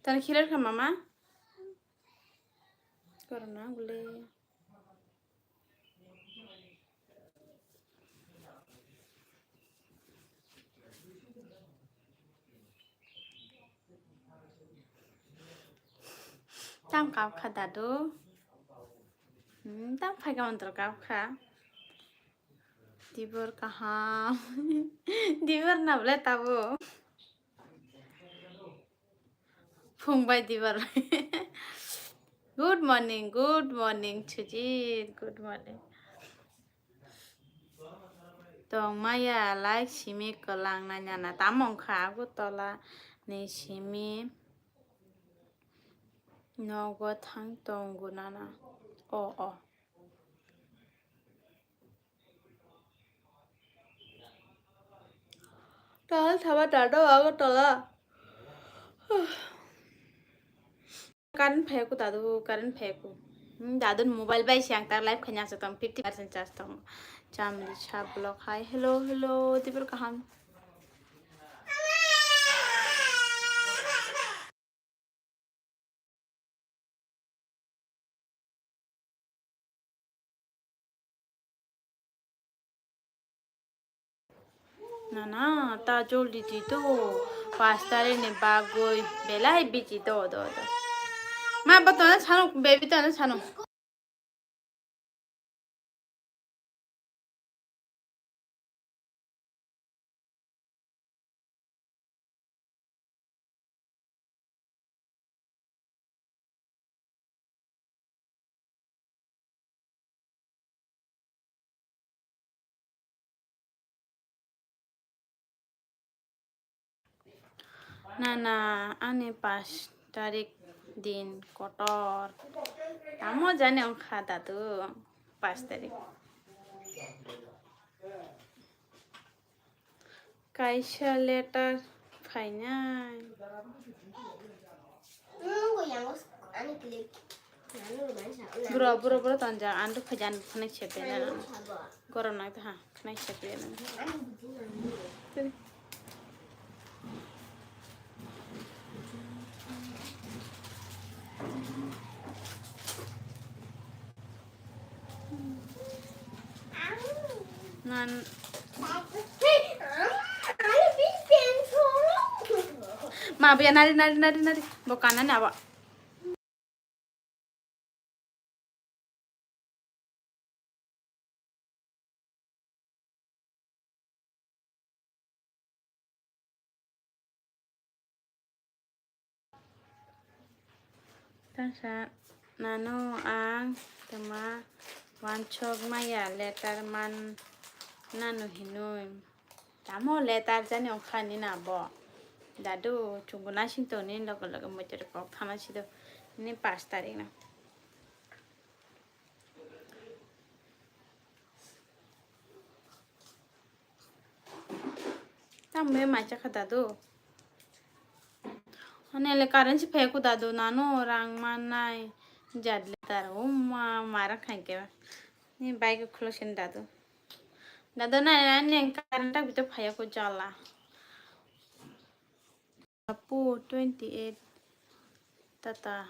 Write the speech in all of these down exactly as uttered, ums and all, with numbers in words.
Tani khirar kha mama? Korona gule. Tam kap kha dadu. Hmm, tam phai ka mantor kap kha. Dibor kaham. Dibor na bole tabo. Phung bai dibar bai. Good morning, good morning, Sujit. Good morning. Tong maya like simi kwlang nanya na. Tamo wngkha Agartala ni simi nogo thang tongo nana. O, o. Tal thaba dado Agartala. Current phayaku dadu, current phayaku. Hmm, dadun mobile bai siang tak live khanya sa tong fifty percent charge tong. Chamli sa block hai. Hello, hello, dibor kaham. Nana, ta joldi di to. Pash tarikh ni bagwi belai busy do, do, do. Ma, bo tano sano, baby tano sano. Nana, ani pash tarikh din kotor. Tamo jani wngkha dadu pash tarikh. Kaisa letter phainai. Bro, bro, bro, tanja, ang rwkha jan phanai sepe na. Gorom nang ta ha, phanai sepe na. Nan. Ma, biya nari, nari, nari, nari. Bo kanani abo. Tangsa nano ang tama wansok maya letter man nano hinoi. Tamo letter jani ongkha ni na bo. Dadu chungo nasing to ni logo logo moitore kok thana sido ni pash tarikh na. Tamo mai chakha dadu. Ane le current si phai ku dadu nano rang mannai jat letter o ma mara khaike. Ni bike khulosini dadu. Dadu na ani current tak bito phai ku jala. Apu twenty eight tata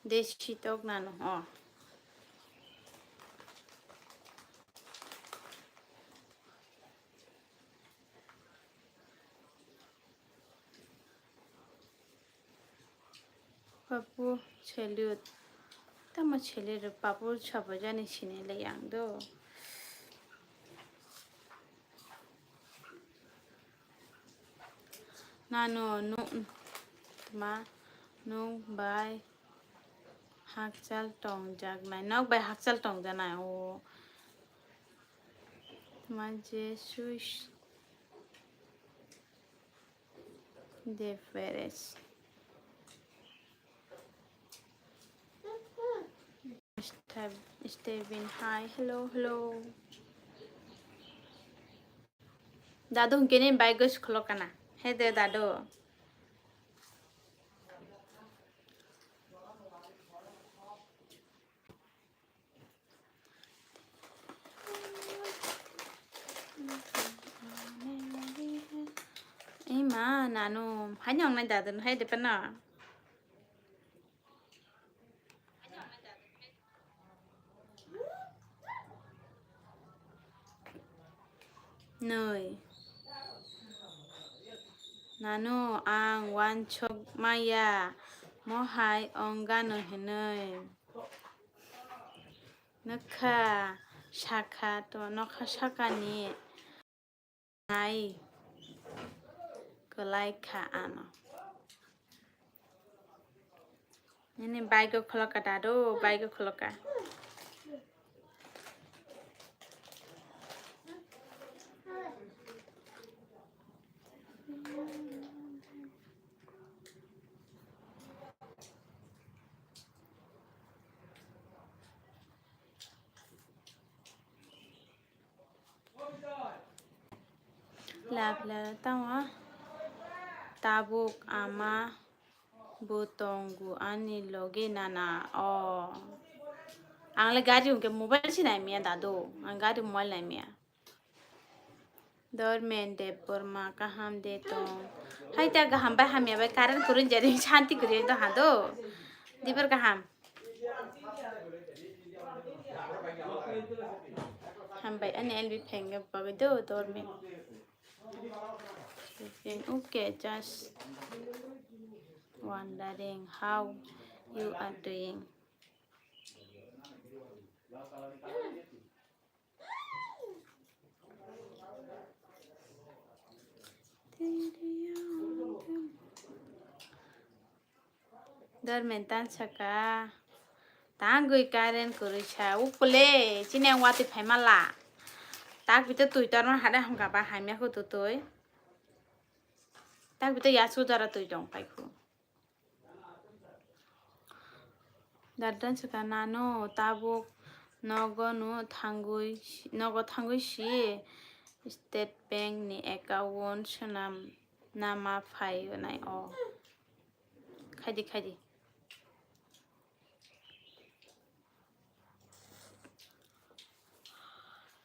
desi tok nano o. Papu salute. Tamo salute papu sabo jani sini le yang do. Nano nuk ma nuk bai hakchal tongjaknai. Nok bai hakchal tongjaknai o. Ma je suis. De Perez. Step-, Stephen, hi, hello, hello. Dadu hwnkhe ni bike go school o kana. He de dadu. Ima nanu haino wngnai dadu hai de pano. Nwi. Nano ang wansok maya, mohai ongano hinwi. Nokha sakha to, nokha sakani nai kwlai kha ano. Nini bike o kholoka dado, bike o kholoka. Lapla tamo tabuk ama bo tongo ani loge nana o. Ang le gari hwnkhe mobile se naimya dado, ang gari mobile naimya. Dormen Debbarma kaham de tong. Hai ta kaham bai hamya bai current kurun jari shanti kuri do hado. Dibar kaham. Hambai ani L B phengna bagwi do dormen. Okay, just wondering how you are doing. Dormen tan saka. Tangwi current kwrwi sa. Ukole, chini ang watwi phaima la. Tak bito twi torma hade hamka ba hamya khu tutwi. Tak bito yasu dara twi tong pai khu. Dardan saka nano tabuk nogo no thangwi si, nogo thangwi si State Bank ni account swnam nama phai nai o. Khaidi, khaidi.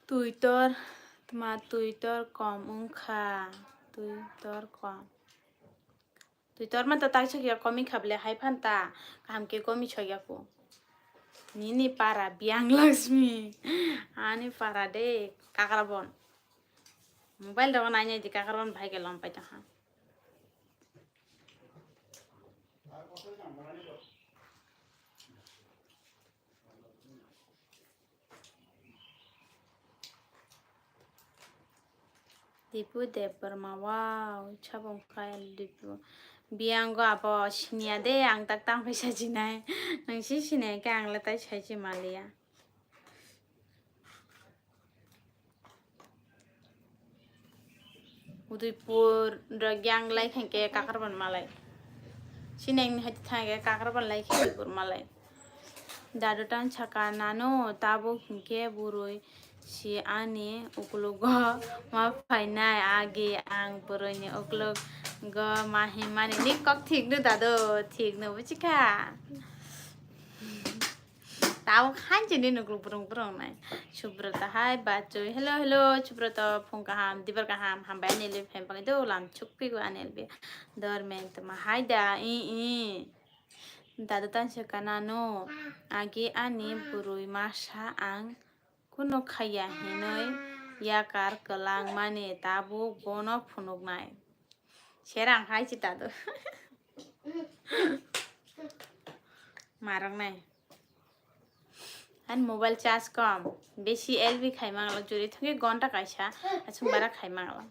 Twitter, tma Twitter kom wngkha, Twitter kom. Twitter ma ta tak sakya komi kha bele hai phan ta kaham ke komi sokya ko. Nini para Biyang Lakshmi. Ani para de Kakrabon. Mobile dogo nai nai di Kakrabon bhai ke lom pai tong ha. Dipu Debbarma, wow, sabong kaya Dipu. Biyango abo siniya de, ang tak tang phaisa jinai. Nang si siniya ke ang le tai sai si maliya. Udaipur rok yang lai khe Kakrabon malai. Sineng ni hati thang ke Kakrabon lai khe Udaipur malai. Dadu tan saka nano tabuk hinkhe burui si ani ukulugo ma phainai agi ang burui ni ukulugo ma himani ni kok thik no dadu thik no buchikha. Tabuk hanjani nukluk burung burung nai. Subrata hai bachoi. Hello, hello, Subrata, phung kaham, dibar kaham, hambai ani L B phai bagwi do lam chuk pigo ani L B. Dormen tma hai da, i, i. Dada tan se kana no. Agi ani burui masa ang kuno khaya hinoi yakar kelang mani tabuk bono phunuk nai. Serang hai si dadu. Marok nai. Ani mobile charge kom. Besi L B khai mangla juri thangwi gonta kaisa. Aswng bara khai mangla.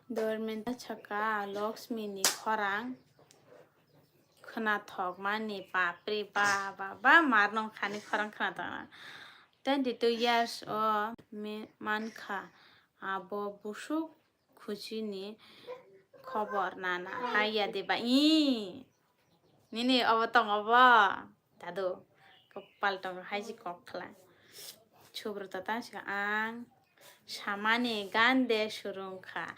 Dormenta saka Lakshmi ni khorang khwnathok mani bapre ba ba ba mar nong khani khorang khwnathok na. Twenty two years o me mankha abo busuk khuchini khobor nana haiya de ba i. Nini obo tong obo. Dadu, kopal tong hai si kok khla. Subrata ta sika ang samani gande surung kha.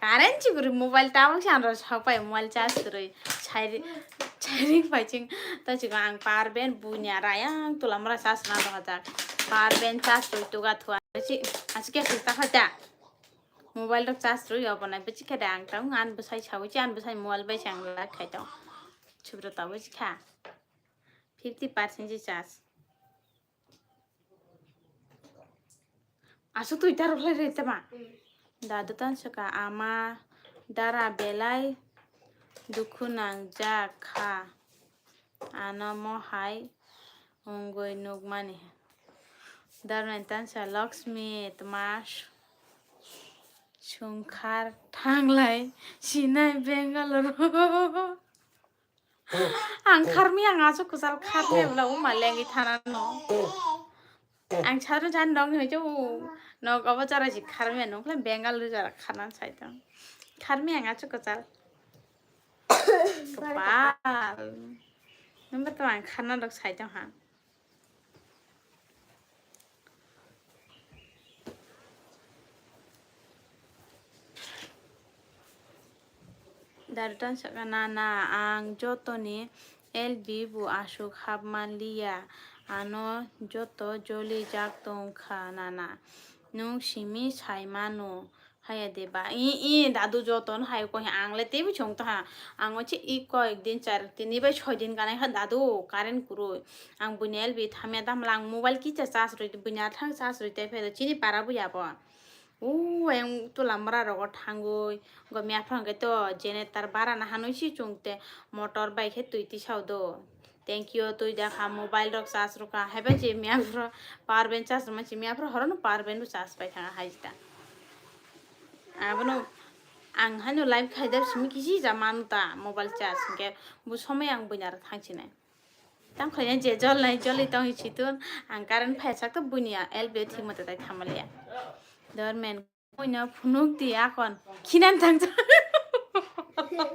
Current chiguri mobile tabuk si anro sok pai mobile charge kwrwi. Chairing, chairing pai ching ta chiko ang power bank bunya rayang tulamra charge na dohajak. Power bank charge twi tuga thua. Asi, asi khe sista khaja. Mobile rok charge rwi obo nai bwchikha de ang tang ani bwsai saui se ani bwsai mobile bai se ang lak khai tong. Subro ta bwchikha fifty percent se charge. Aswk twi taro khlai rwi tama. Dadu tanswka ama dara belai dukhu nangjak kha. Ano mohai wngwi nukmani. Darmani tansa Lakshmi tma sungkhar thanglai sinai Bangalore. Ang kharmi ang aswk kwchal kharmi bla uma lengwi thanano. Ang chadro jan dong hoi jo. Nok obo jara ji kharmi ano khle Bangalore jara kharnan sai tong. Kharmi ang aswk kwchal. Kwpal. Number to ang kharna dok sai tong ha. Darutan sakha nana ang jotoni L B bo aswk hapma liya, ano joto joli jak tong kha nana, nwng simi sai mano. Haya de ba, i, i, dadu joto no hai ko, ang le teibo chong ta ha. Ang o chi i ko ek din char, tini bai choi din ganai ha dadu, current kwrwi. Ang buini L B thamya dam lang mobile kicha charge rwi, buini athang charge rwi tei phai chini para buya bo. U, ang tula mora rogo thangwi, go mi aphang ke to generator bara na hanwi si chung te motor bai khe twi tisao do. Thank you, twi da kha mobile rok charge rwkha. Haiba je miya phro power bank charge rwma si miya phro horo no power bank rw charge pai thanga hai jita. Abono ang haino live khai da simi kisi ja manu ta mobile charge hwnkhe bu somoi ang buina rw thang sinai. Tang khaina je jol nai joli tong hi situn ang current phai sak to bunia L B thik mata tai thamaliya. Dormen. Oino phunuk di akon. Khinan thangsa. Kana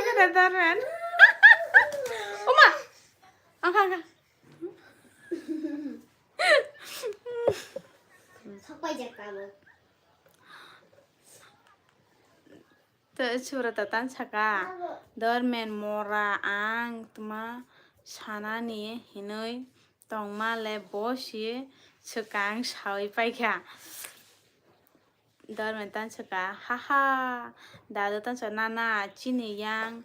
kana darman. Oma. Angka angka. Sakpai jak kamu. Te sura tatan saka. Dormen mora ang tma sanani hinui. Tongma le bo si swkang sawi paikha. Dormen tan swka, haha, dadu tan swka, nana, chini yang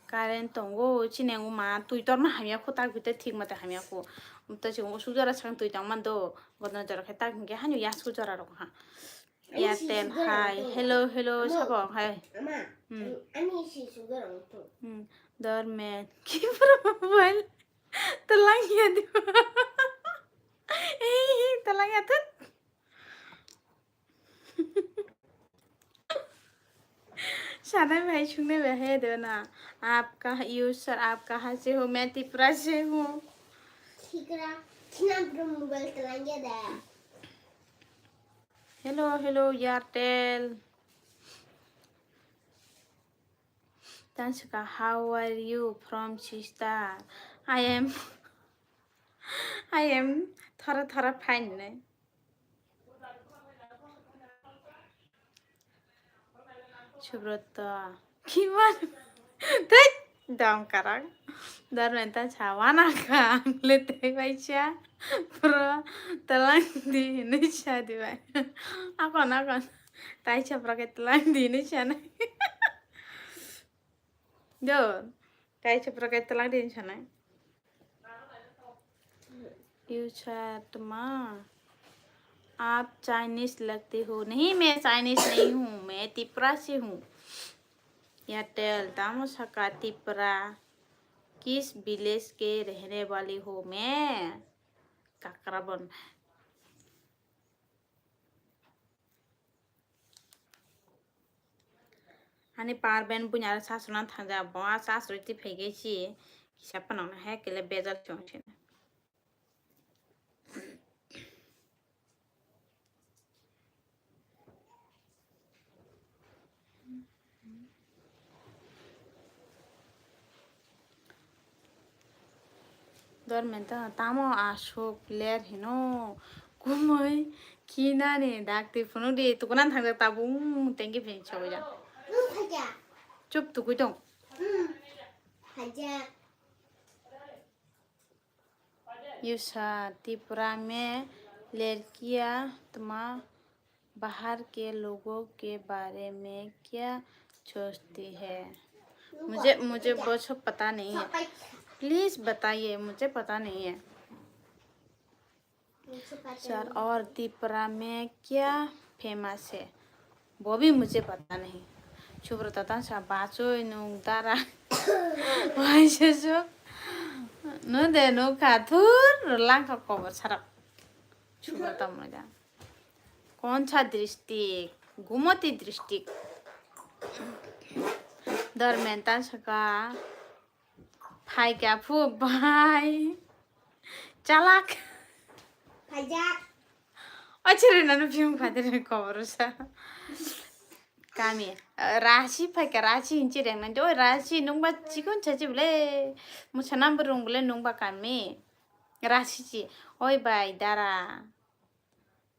current tongo, chini yang ma twi torma hamya khu, tak bite thik mate hamya khu. Umta chikung usuk jora swkang twi tongma do, godna jora khe tak hinkhe hanyo yasku jora rok ha. Airtel hai. Hello, hello, sabo hai. Hmm. Dormen. Kipra mobile. Talang ya di. Eh, talang ya tut. Sana bhai, sunne bhai, hai de na. Aap kaha, you sir, aap kaha se ho? Main Tripura se hu. Thik ra, khina bro mobile talang ya da. Hello, hello, Airtel. Tansuka, how are you from sister? I am, I am thora thora fine ne. Subrata. Kiman? Thik. Dam karang. Darmenta chawana kang le tei baisa. Pro talang di hinui cha di bai. Akon akon. Taisa pro ke talang di hinui cha nai. Do. Taisa pro ke talang di hinui cha nai. You chat ma. आप चाइनीज लगते हो। नहीं, मैं चाइनीज नहीं हूँ, मैं तिपरा से हूँ। Airtel, tamo saka Tipra, kis village ke rehne wali ho main? Kakrabon. Ani power bank bunya sasuna thangja, bo a sasuri ti phege si, kisa panang na he kele bejal chong chena. Dormenta tamo aswk ler hino kumui khinani dakti phunukdi tukunan thangjak tabung tengki phin chawija. Chup tukui tong. Yusa, Tripura mein ladkiyan tma bahar ke logon ke bare mein kya sochti hai? Mujhe, mujhe wo sab pata nahi hai. Please bataiye, mujhe pata nahi hai. Sir, और तिपरा में क्या फेमस है? वो भी मुझे पता नहीं। Subrata ta sa bachoi nwng dara. Waisa so. No de no kha thur langkha kobor sarak. Subrata mona. कौन सा district? Gumoti district. Dormen ta saka. Phaikha phuk bai. Chalak. Phaijak. Achire nanu phiyung phadir kobor sa. Kami. Rasi phaikha, Rasi hinchi reng nang. Oi Rasi nungba chikon chachi bole. Musanam burung bole nungba kami. Rasi chi. Oi bai dara.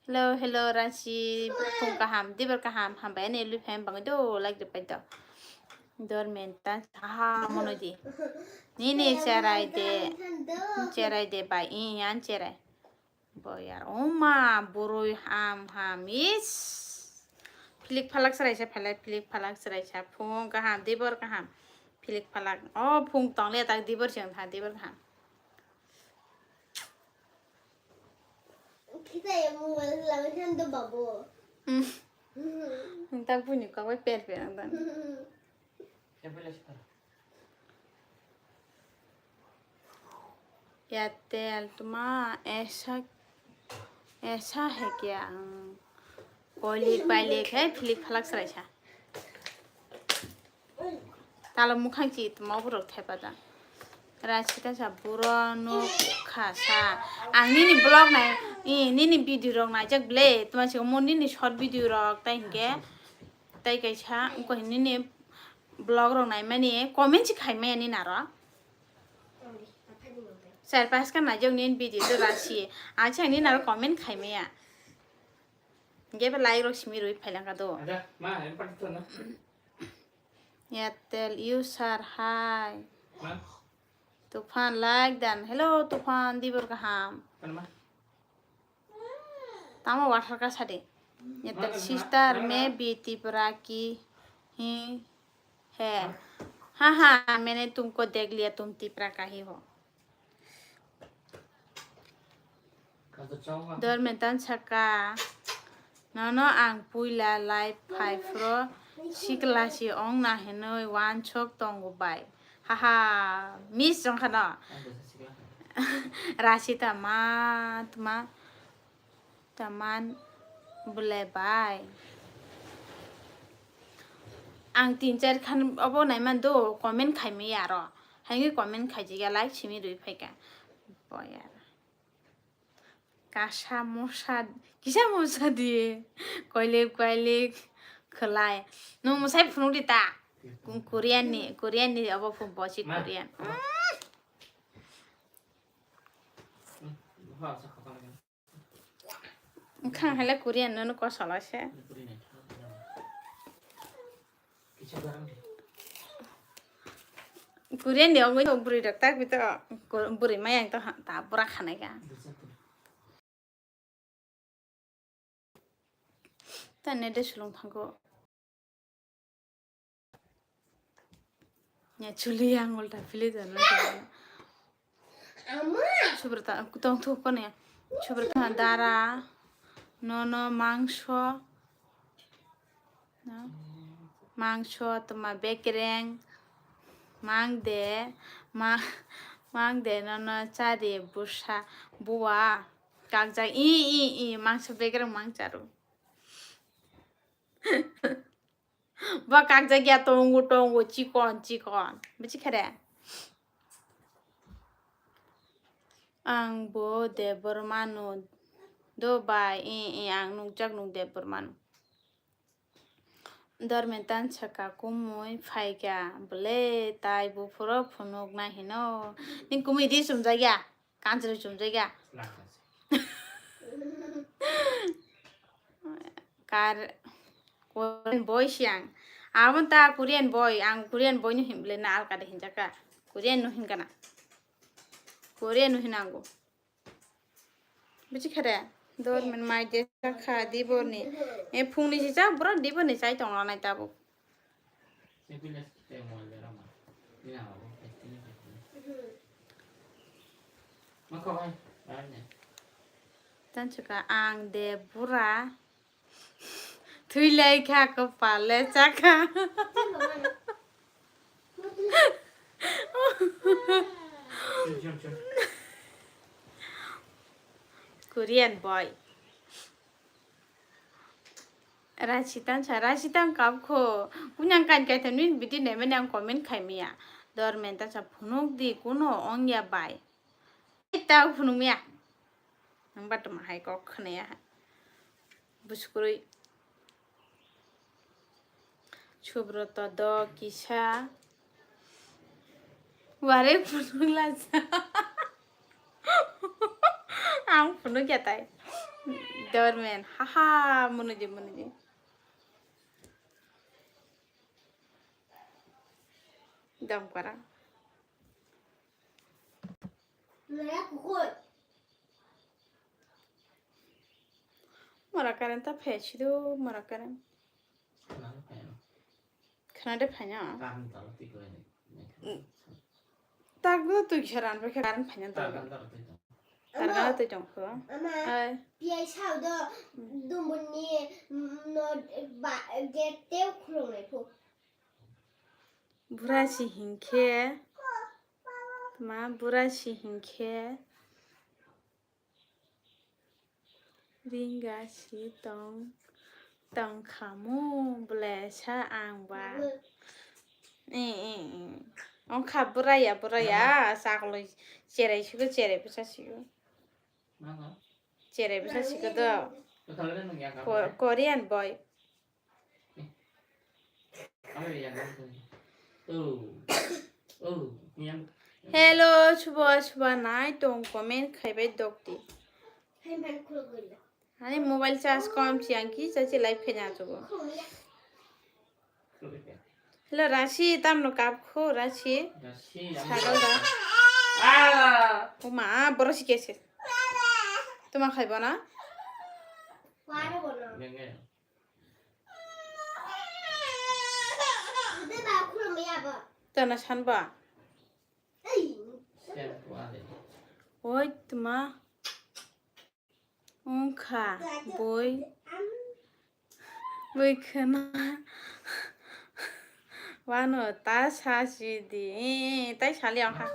Hello, hello, Rasi, phung kaham, dibor kaham, hambai ani lui phaim bangwi do, like ripai do. Dormen ta, ha, mono di. Nini cherai de, cherai de bai, i, an cherai. Boyar, oma, boroi ham, ham, is. Philik phalak cherai sa phalai, philik phalak cherai sa, phung kaham, dibor kaham. Philik phalak, o phung tongle tak dibor sing tha, dibor kaham. Kita ya mobile lawan kan do babo. Nang tak bunyi kau bai per per nang tan. Airtel tuma esa esa hai kya ang koilik bailik hai philik phalak serai sa. Talo mukhang chi tuma borok thepa da. Rachita sa buro nuk kha sa. Ang nini vlog nai, i, nini video rok naijak ble. Tuma si mo nini short video rok tai hinke. Tai kaisa ko nini vlog rok nai mani comment si khai mani naro. Sar pas ka naijak nini video to rasi. Ang sa nini naro comment khai maya. Ge ba like rok simi rui phailang ka do. Ada, ma, em pat to na. Airtel user hai. Ma. Tufan like dan. Hello Tufan, dibor kaham. Kan ma. Tamo wathar ka sadi. Airtel sister, maybe Tipra ki hi hai. Ha ha, maine tumko dekh liya, tum Tipra ka hi ho. Dormen tan saka, nono ang puila live phai phro sikla si ong na hinwi wansok tongo bai. Haha, miss jong khano. Rasi tama, tama, taman bwle bai. Ang tin char khan obo naiman do comment khaimaya aro. Haini comment khaijigya like simi rwi phaika. Boyar. Kasa mosa, kisa mosa diye. Koilik, koilik, khlai. Nwng mwsai phunuk di ta. Korean ni, Korean ni abo phun bosi Korean. Wngkhang hai le Korean no, no kosol se. Korean ni ogwi no bwrwi rok tak bito, bwrwi maya to ta bura khanai ka. Tane de sulung thango. Ya chuli yang ulta pili jana. Subrata tong thu kone. Subrata dara, nono mangso. Mangso toma bekereng. Mang de, ma, mang de nono chari busa buwa. Kakjak i i i mangso bekereng mang charu. Bo kakjak ya tongo tongo chikon chikon. Buchi khere. Ang bo Debbarma no do bai i i ang nukjak nuk Debbarma no. Dormen tan saka kumui phaika bwle tai buphuru phunuk na hino. Ni kumui di sumjak ya. Kanchwlwi chumjak ya. Kar Korean boy si ang. Abo ta Korean boy, ang Korean boy no hinle na alka de hinjaka. Korean no hinkana. Korean no hinango. Buchi khere. Dormen mai de kha diborni. E phungni si cha bro diborni chai tong nai tabuk. Sipila site mo le rama. Ina ho, sipila site. Mako hai, hai ne. Tang chwkha ang de bura. Thwi lai kha kwpal le chakha. Korean boy. Rachi tang sa, Rachi tang kap kho. Punyang kan kai than min bidi ne mene ang comment khai miya. Dormen tang sa phunuk di kuno ong ya bai. Tau phunuk miya. Nang ba tuma hai kok khna ya. Buskurui. Subroto do kisa. Ware phunuk lasa. Ang phunuk ya tai. Dormen. Haha, munuji, munuji. Dam kara. Mara karen ta phe sido, mara karen. Khana de phanya. Tak do tui kisa ran pe karen phanya ta. Targa tui tong kho. Ama. Ai. Piyai sao do dumbuni no ba gate teu khulung nai phu. Bura si hinkhe. Ma bura si hinkhe. Ringga si tong, tong khamu, ble sa ang ba. Eh, eh, eh. Ong kha buraya, buraya, saklo cherai sigo, cherai bwsa sigo. Cherai bwsa sigo do. Ko-, Korean boy. Hello, chuba chuba nai tong comment khaibai dokti. Ani mobile charge kom si ang kisa se live khaina chugo. Hello, Rashi, tamno kap kho, Rashi? Sagal da. Uma, boro si kese. Tuma khaibo na? Tana sanba. Oi, tuma. Ungkha, boi. Boi khana. Wano ta sa si di. Eh, eh, tai sali ongkha.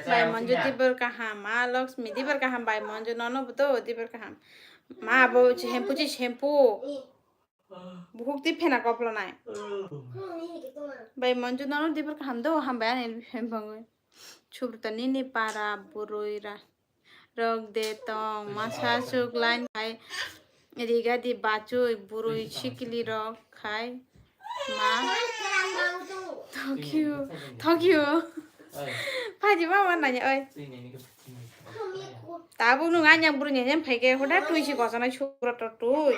Bai Monju dibor kaham, ma Lakshmi dibor kaham, bai Monju nono buto dibor kaham. Ma bo shampoo chi shampoo. Buhuk di phena koplo nai. Bai Monju nono dibor kaham do, hambai ani hempangwi. Subrata nini para burui ra. Rok de tong, masa chuk line khai, riga di bachoi, burui sikili rok khai, ma. Thank you, thank you. Phaidi ma ma nanya oi. Tabuk nung anyang burui nanya phai ke, hoda tui si kosa nai Subrata tui.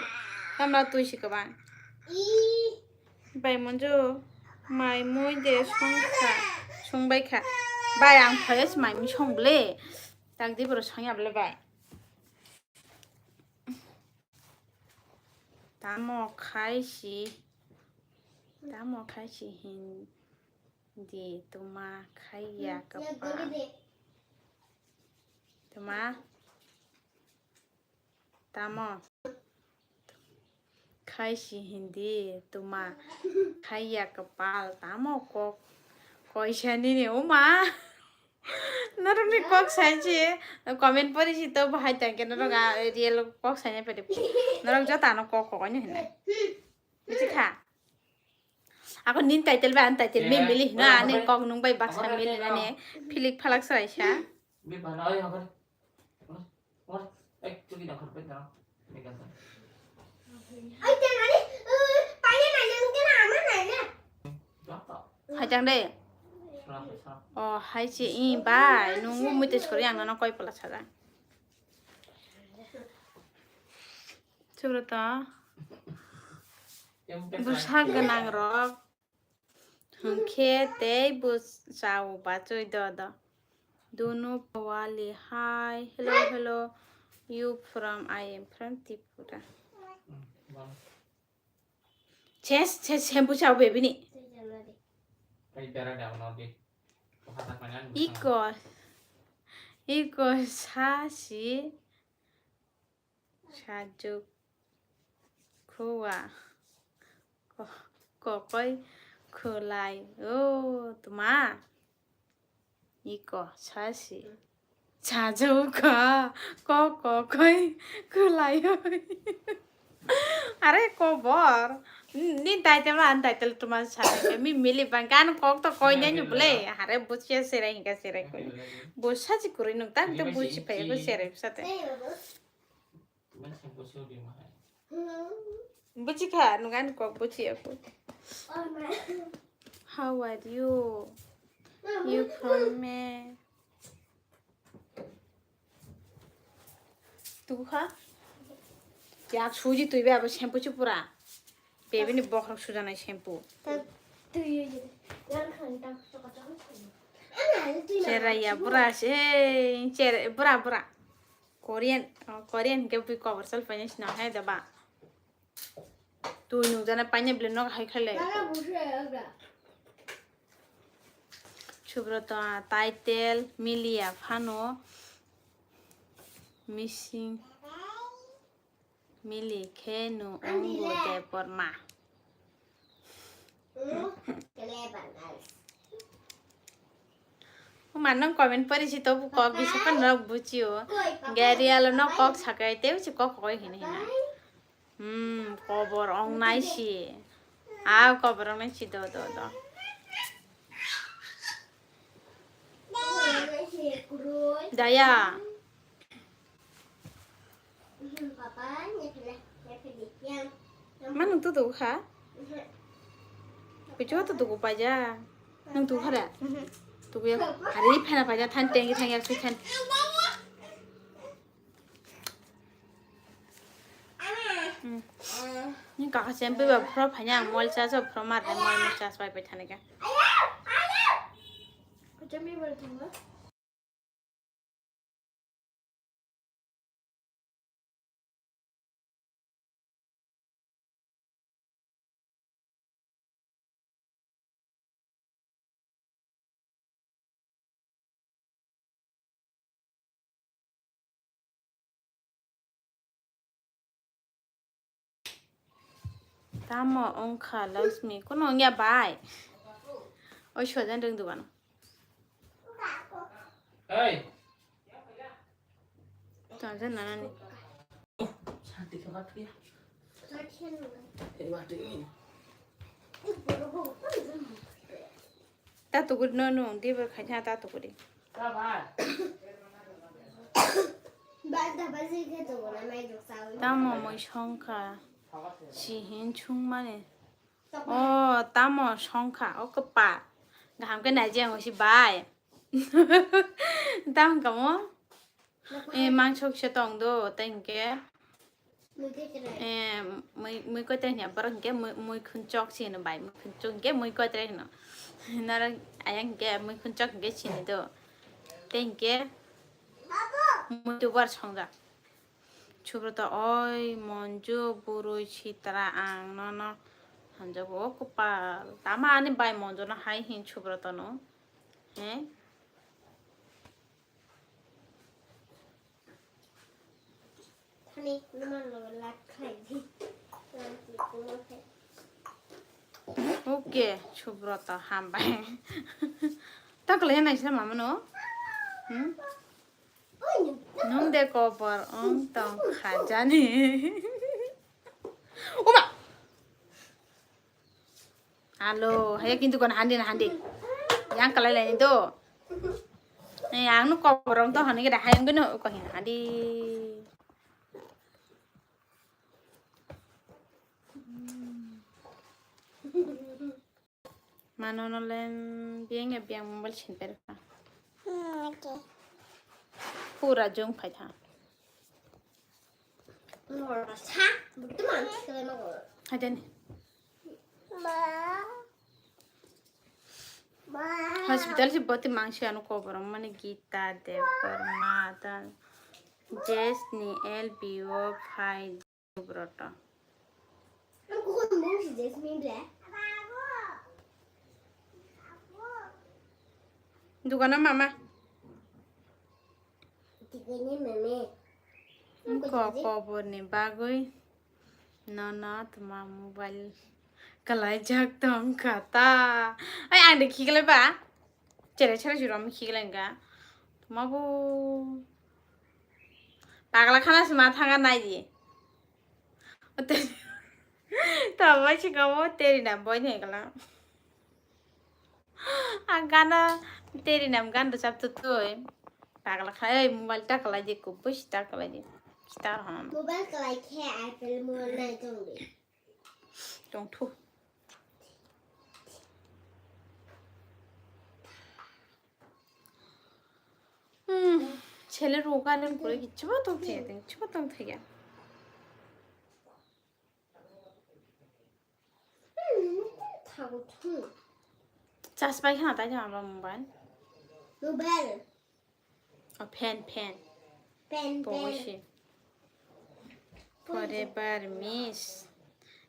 Tamla tui si kobang. Bai Monju, mai mui de songkha, songbai kha. Bai, ang phaiya se mai mui song ble. Tak di boro song ya ble bai. Tamo khai si, tamo khai si hindi tuma khai ya kapa. Tuma. Tamo? Khai si hindi tuma khai ya kapal tamo kok koisa nini uma. Norokni kok sai si comment pori si to bahai tangke norok a real kok sai pede. Norok joto ano kok kok ani hinai. Bisi kha. Ako nin title ba an title me mili hino ani kok nung bai baksa mili nani philik phalak sai sa. Hai tang de. O hai se i bai nung mui tes kori ang nono koi pala sajak. Chubro to. Bwsa gwnang rok. Hwnkhe tei bo chao bachoi do do. Dunu Pawali, hi, hello, hello, you from, I am from Tripura. Ses, ses, shampoo chao baby ni. Iko, Iko sa si sajwk khuwa ko-, kokoi khwlai o tma. Iko sa si sajwk kha ko kokoi khwlai oi. Are kobor. Ni title ma an title tuma sa. Mi mili bang kan kok to koi nai ni bole. Are buchia serai hinga serai koi. Bo sachi kurui nung tam to buchi pai ko serai sate. Buchi kha nung an kok buchi aku. How are you? You from me? Tugu kha? Yak suji twi be abo shampoo chi pura. Baby ni bokhorok sujanai shampoo. Cherai ya bura se, cherai bura bura. Korean, oh, Korean ke bui cover sal paina sina hai da ba. Twi nukjana paina bile nok hai khaile. Subrata title miliya phano missing mili khe no ongo de porma. Uma nang comment pori si to bu kok bisa kan rok buchio. Gari alo no kok sakai te uchi kok koi hini hina. Hmm, kobor ong nai si. Ah, kobor ong nai si do do do. Daya. Mano tu tu kha. Kuchu tu tu paja. Nang tu kha da. Tu ya. Hari phena paja than tengi thang yak si than. Hmm. Ni kaka champi ba phro phanya mol cha so phro mar mol mol cha pai pai thane ka. Tamo wngkha Laxmi? Kuno wngya bai. Oi sojan rwng dubano. Hey. Tonjak nanani. Ta tukuri no no diba khaja ta tukuri. Tamo mui songkha si hin sungmani. O tamo songkha o kwpal. Kaham khe naijeng si bai. Tamo kamo. Eh, mangso kisa tong do, tei hinkhe, eh, mui, mui koitre hinya, borok hinkhe mui, mui khunchok si hino bai, mui khunchok hinkhe mui koitre hino. Nara ayang hinkhe mui khunchok hinkhe sini do. Tei hinkhe mui tubar songjak. Subrata, oi, Monju, bwrwi sitra ang nono hamjago, o kwpal. Tama ani bai Monju no hai hin Subrata no. He? Okay, Subrata, hambai. Takle nai sila mama no. Hmm? Nung de kobor ong tong khajani. Uma. Alo, haya kintu kon handi na handi. Yang kalai lai do. Eh, ang nu kobor ong tong hani keda hayang beno ko hin handi. Mano no len biang ya biang mobile sin per ka. Hmm, okay. Pura jong phai tha. Ngor sa, betul man, kau mau. Ada nih. Ma. Ma. Hospital si boti mangsi anu kobor mani Gita Debbarma ta Jess ni L B O phai. Subrata. Dukano mama. Ko koborni bagwi nono tma mobile kwlaijak tongkha ta. Ai, ang de khiklai ba. Chere chere juro mi khiklai ga. Tma bo pagla khana sima thanga nai di. Tama chikamo teri na boy ne kala. Ang gana teri nam gan do chap tu tui. Pagla khai mobile ta kala je kubus ta kala je. Star ham. Mobile kalai khe Apple mobile nai tong di. Tong thu. Hmm. Chele ro galen kore kichhu ba tong thaya, kichhu ba tong thaya. Chas pai khana tai jama ba mobile. Mobile. O fan, fan. Fan, fan. Forever miss.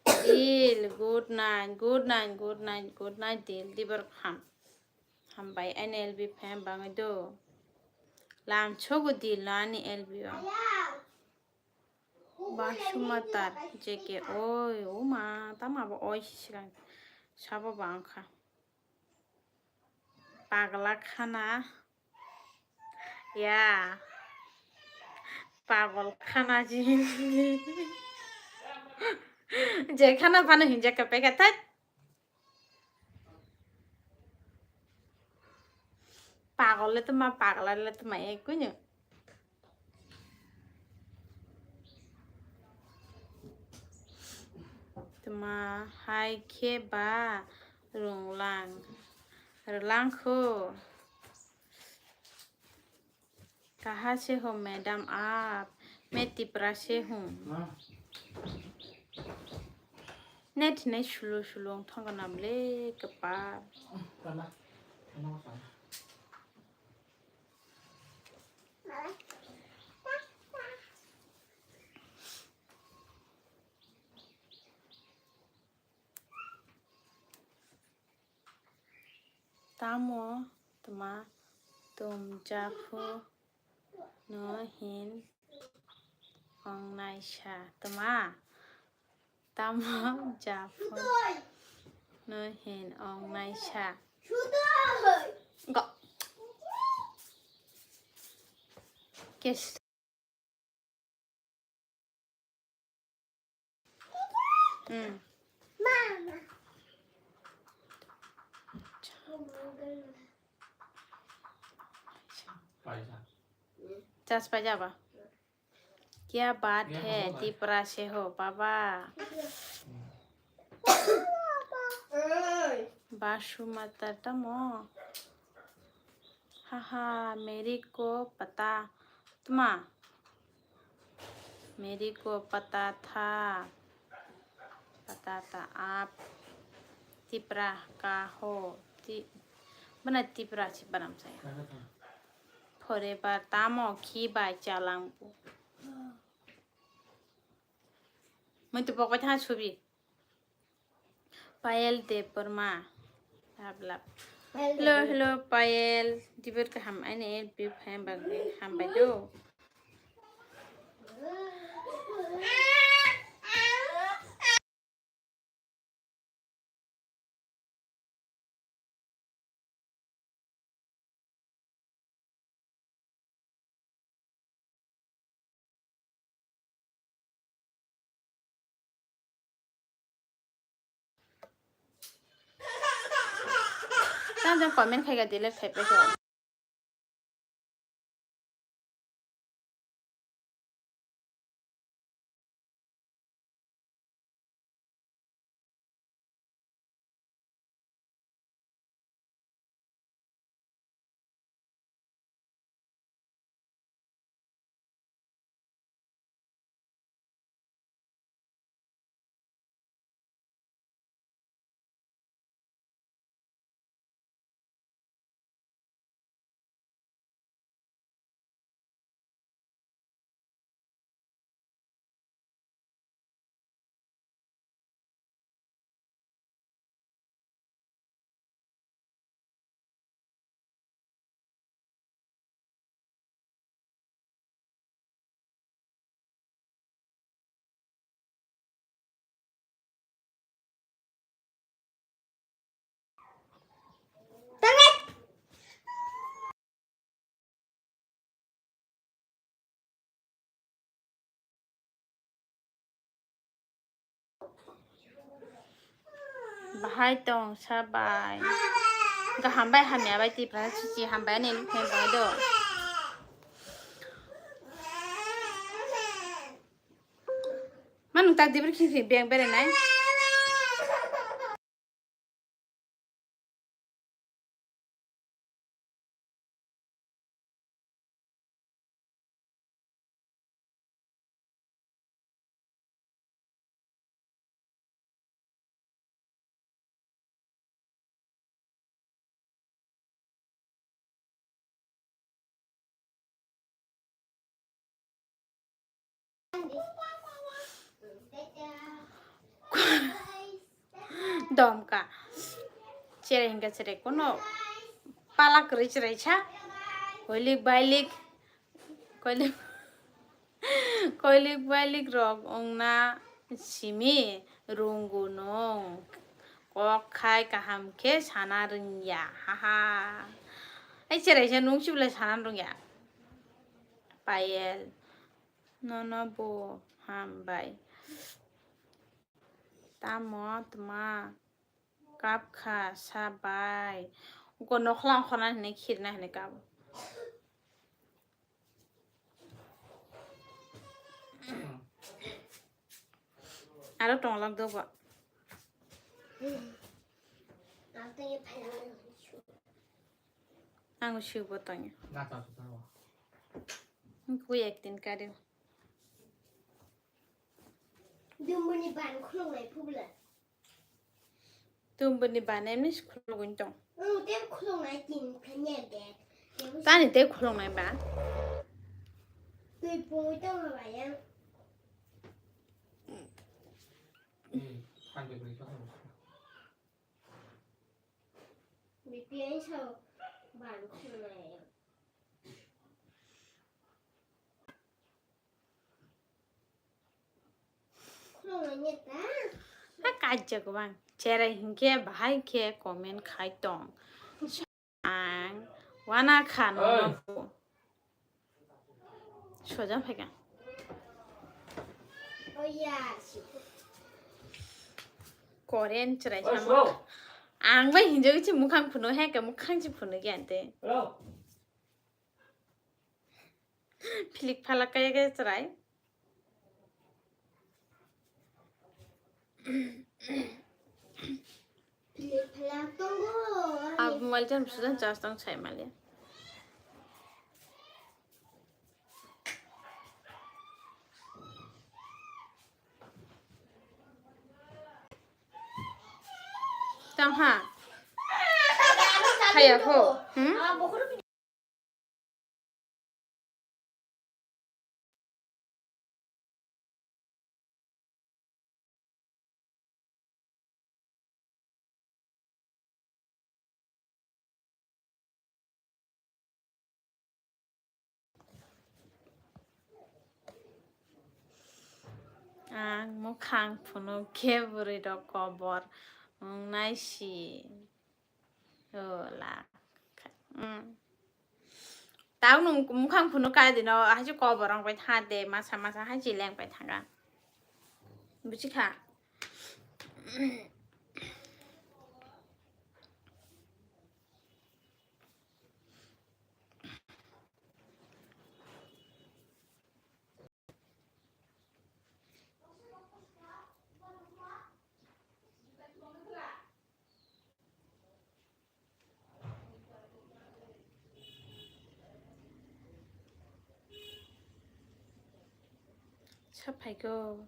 Dil, good night, good night, good night, good night, Dil. Dibor kham. Hambai ani L B fan bangwi do. Lam chogo Dil no ani L B o. Basumatar J K oi, o ma, tamo abo oi si sigang sabo ba wngkha. Pagla khana. Ya. Pagol khana ji. Je khana phano hinjakha pekha thak. Pagol le tma, pagla le tma, ekui no. Tma hai khe ba rwnglang, rwlang kho. Kaha se ho madam aap? Main Tipra se hoon. Net hinai slow slow wng thangkha nam le kwpal. Tamo tma tum japhu no hin ongnaisa? Tma tamo japhu no hin ongnaisa? Go. Kes. Hmm. Chas pai jaba. Kya baat hai, Tipra se ho, baba. Basu mata tamo. Haha, meri ko pata tma. मेरे को पता था, पता था आप तिपरा का हो। Ti-, bana Tipra si banam saya. Forever tamo khi bai chalang bu. Mui tu pokok tha subi. Payel Debbarma. Love, love. Hello, hello, Payel. Dibor kaham ani L B fan bagwi hambai do. Tamo jang comment khai ga delete khai pai kha. Bahai tong sa bai. Ga hambai hamya bai tipra chichi hambai ani lukhe bai do. Manung tak dibir khisi beng bere nai. Domka. Cherai hingka cherai kono pala kwrwi cherai sa. Koilik bailik. Koilik, koilik bailik rok wngna simi rwngo nwng. Kok khai kaham khe sana rwngya. Haha. Ai cherai sa nwng sibole sana rwngya. Payel. Nono bo hambai. Tamo tma kap kha sa bai. Uko nokhla khona hinwi khirna hinwi kabo. Aro tonglak dogo. Ang sibo tanya. Kui ekdin kari. Dumbuni ban khulungnai phubla. Dumbuni ban emni si khulugwi tong. Ang tem khulungnai tin phanya de. Tani te khulungnai ba. Tui pungwi tong ba yang. Bipian sa ban khulungnai. Ha kaijak bang. Cherai hinkhe bahai khe comment khai tong. Ang wana kha nono. Soja phaikha. Korean cherai sama. Ang bai hinjagwi se mukhang phunu, heke mukhang se phunu gyan te. Philik phalak kaya kaya chwrai. Philik phalak tongo. Abo mobile jan sudan charge tong sai mali. Tang ha. Haya ho. Hmm? Ang mukhang phunuk khe bwrwi rok kobor wngnai si. Ola. Mm. Tau nung mukhang phunuk ka dino, hachi kobor wng pai tha de, masa masa hachi leng pai tha ka. Buchi kha. Sa phaikho.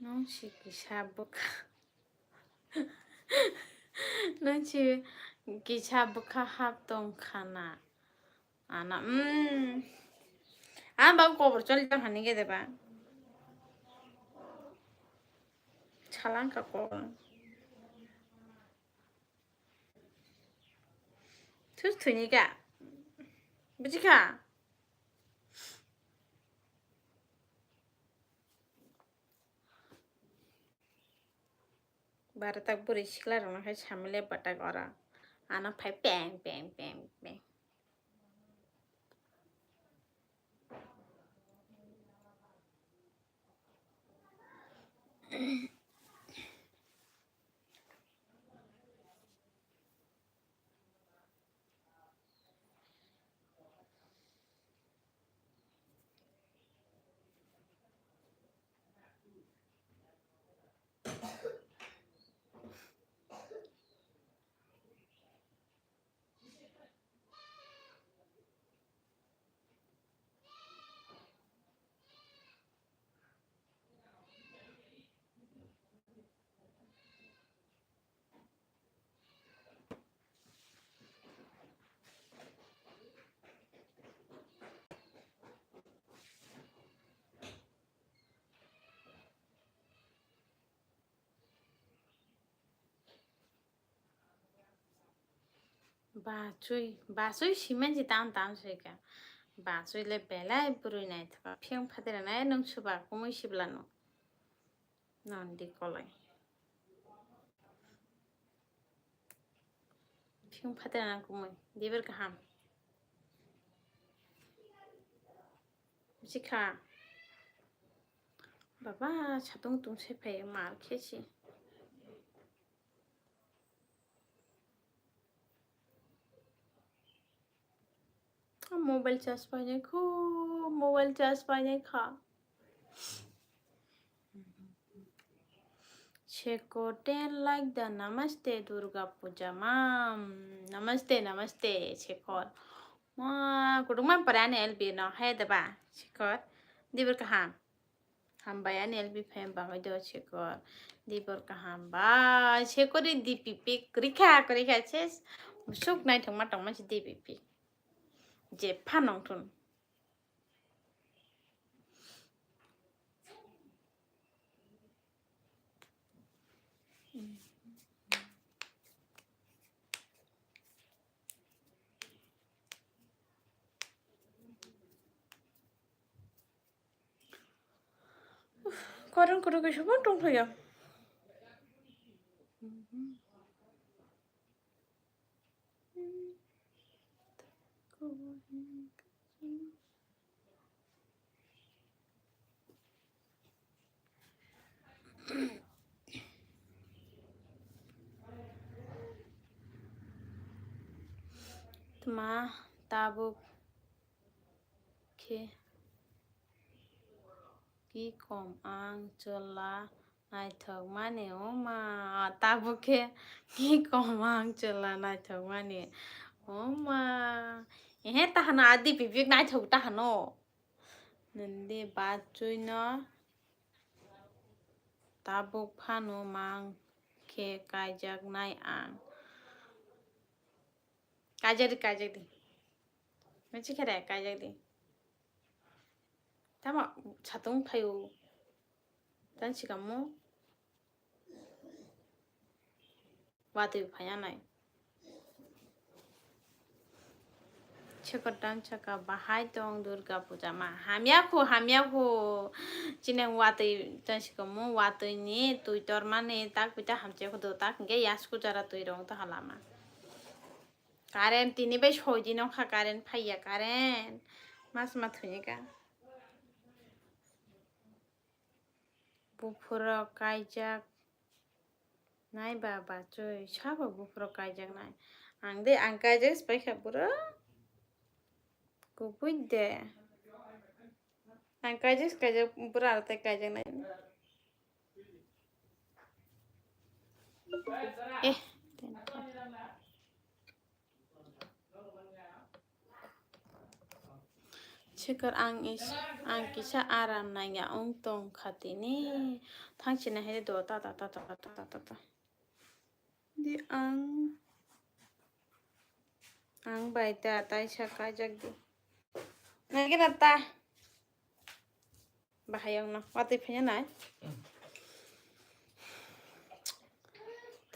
Nung si kisa bwkha. Nung si kisa bwkha hap tong khana. Ana, mm. Ang bang kobor choli tong hani gede ba. salang ka kok. Thus thwini ka. Buji kha? Baratak bwrwi sikla rokno khai samile bwtak oro. Ano phai peng peng peng peng. Bachwi, bachwi simanji tam tam swika. Bachwi le belai bwrwi naithoka. Phiyong phatira nai nwng suba kumui siblano. Nandi kolai. Phiyong phatira nang kumui. Dibar kaham. Bisi kha. Baba, satung tung se phai mar khe si. Mobile charge painai kho, mobile charge painai kha. Shekor ten like da, namaste Durga Puja mam. Namaste, namaste, Shekor. Ma, kudung man pare ani L B no, hai da ba, Shekor. Dibur kaham. Hambai ani L B fan bagwi do Shekor. Dibor kaham ba. Shekor ni D P pic kwrwi kha, kwrwi kha, ses. Musuk naithok ma tongma si D P pic. Je pha nongthun. Current kwrwi kaisa bo tongphaiya. Tma tabuk khe ki kom ang chwla naithokmani oma, tabuk khe ki kom ang chwla naithokmani oma. Ehe, tahano adi pipik naithok tahano. Nindi bachwino tabuk phano mang khe kaijaknai ang. Kaijak di, kaijak di. Michi khere kaijak di. Tamo satung phaio. Tan sikamo. Watwi phaya nai. Chekor tan saka bahai tong Durga Puja ma. Hamya khu, hamya khu. Chini watwi tan sikamo, watwi ni twi tormani tak pita hamche khu do tak hingke yasku jara twi rong ta halama. Current tini bai soi din wngkha, current phaiya, current. Mas ma thwini ka. Buphurok kaijak nai ba bachoi, sabo buphurok kaijak nai. Ang de, ang kaijak se paikha bura. Kubui de. Ang kaijak se kaijak bura aro tai kaijak nai. Eh, ten. Chikar ang is, ang kisa aram nangya ong tong kha tini. Thang chini hai do ta ta ta ta ta ta ta ta. Di ang, ang bai ta tai sa kajak di. Nagi na ta. Bahai ong no, watwi phanya nai.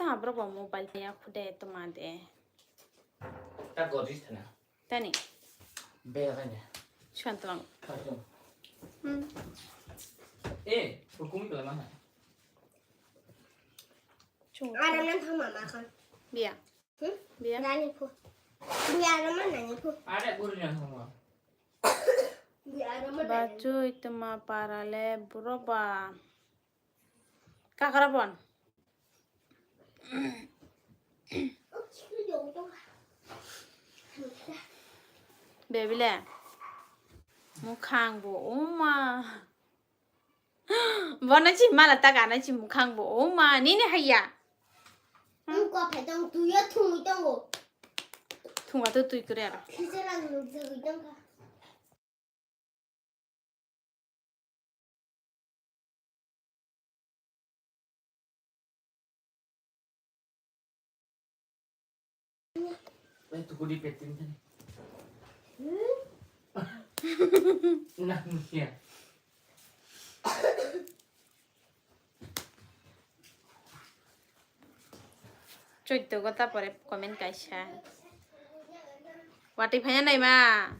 Ta borok bo mobile ya khude tuma de. Ta gojis thana. Tani. Be ranya. Santlang. Khartung. Hmm. Eh, hukum pala mana? Chung. Ada nang thang mama kan. Biya. Hmm? Biya. Nani phu. Biya ada mana nani phu. Ada guru yang sama. Biya ada mana nani. Bachui tuma parale buroba. Kakarabon. Bebile. Mukhang bo uma. Bono chi mala ta gana chi mukhang bo uma. Nini haya. Ang ko phe tong tuya thumui tongo. Thunga to tui kore ara. Khichela nung jagui tongkha. Bai tukudi petin tadi. Nah, ya. Choddo go ta pore comment kaisa. Watwi phaiya naima.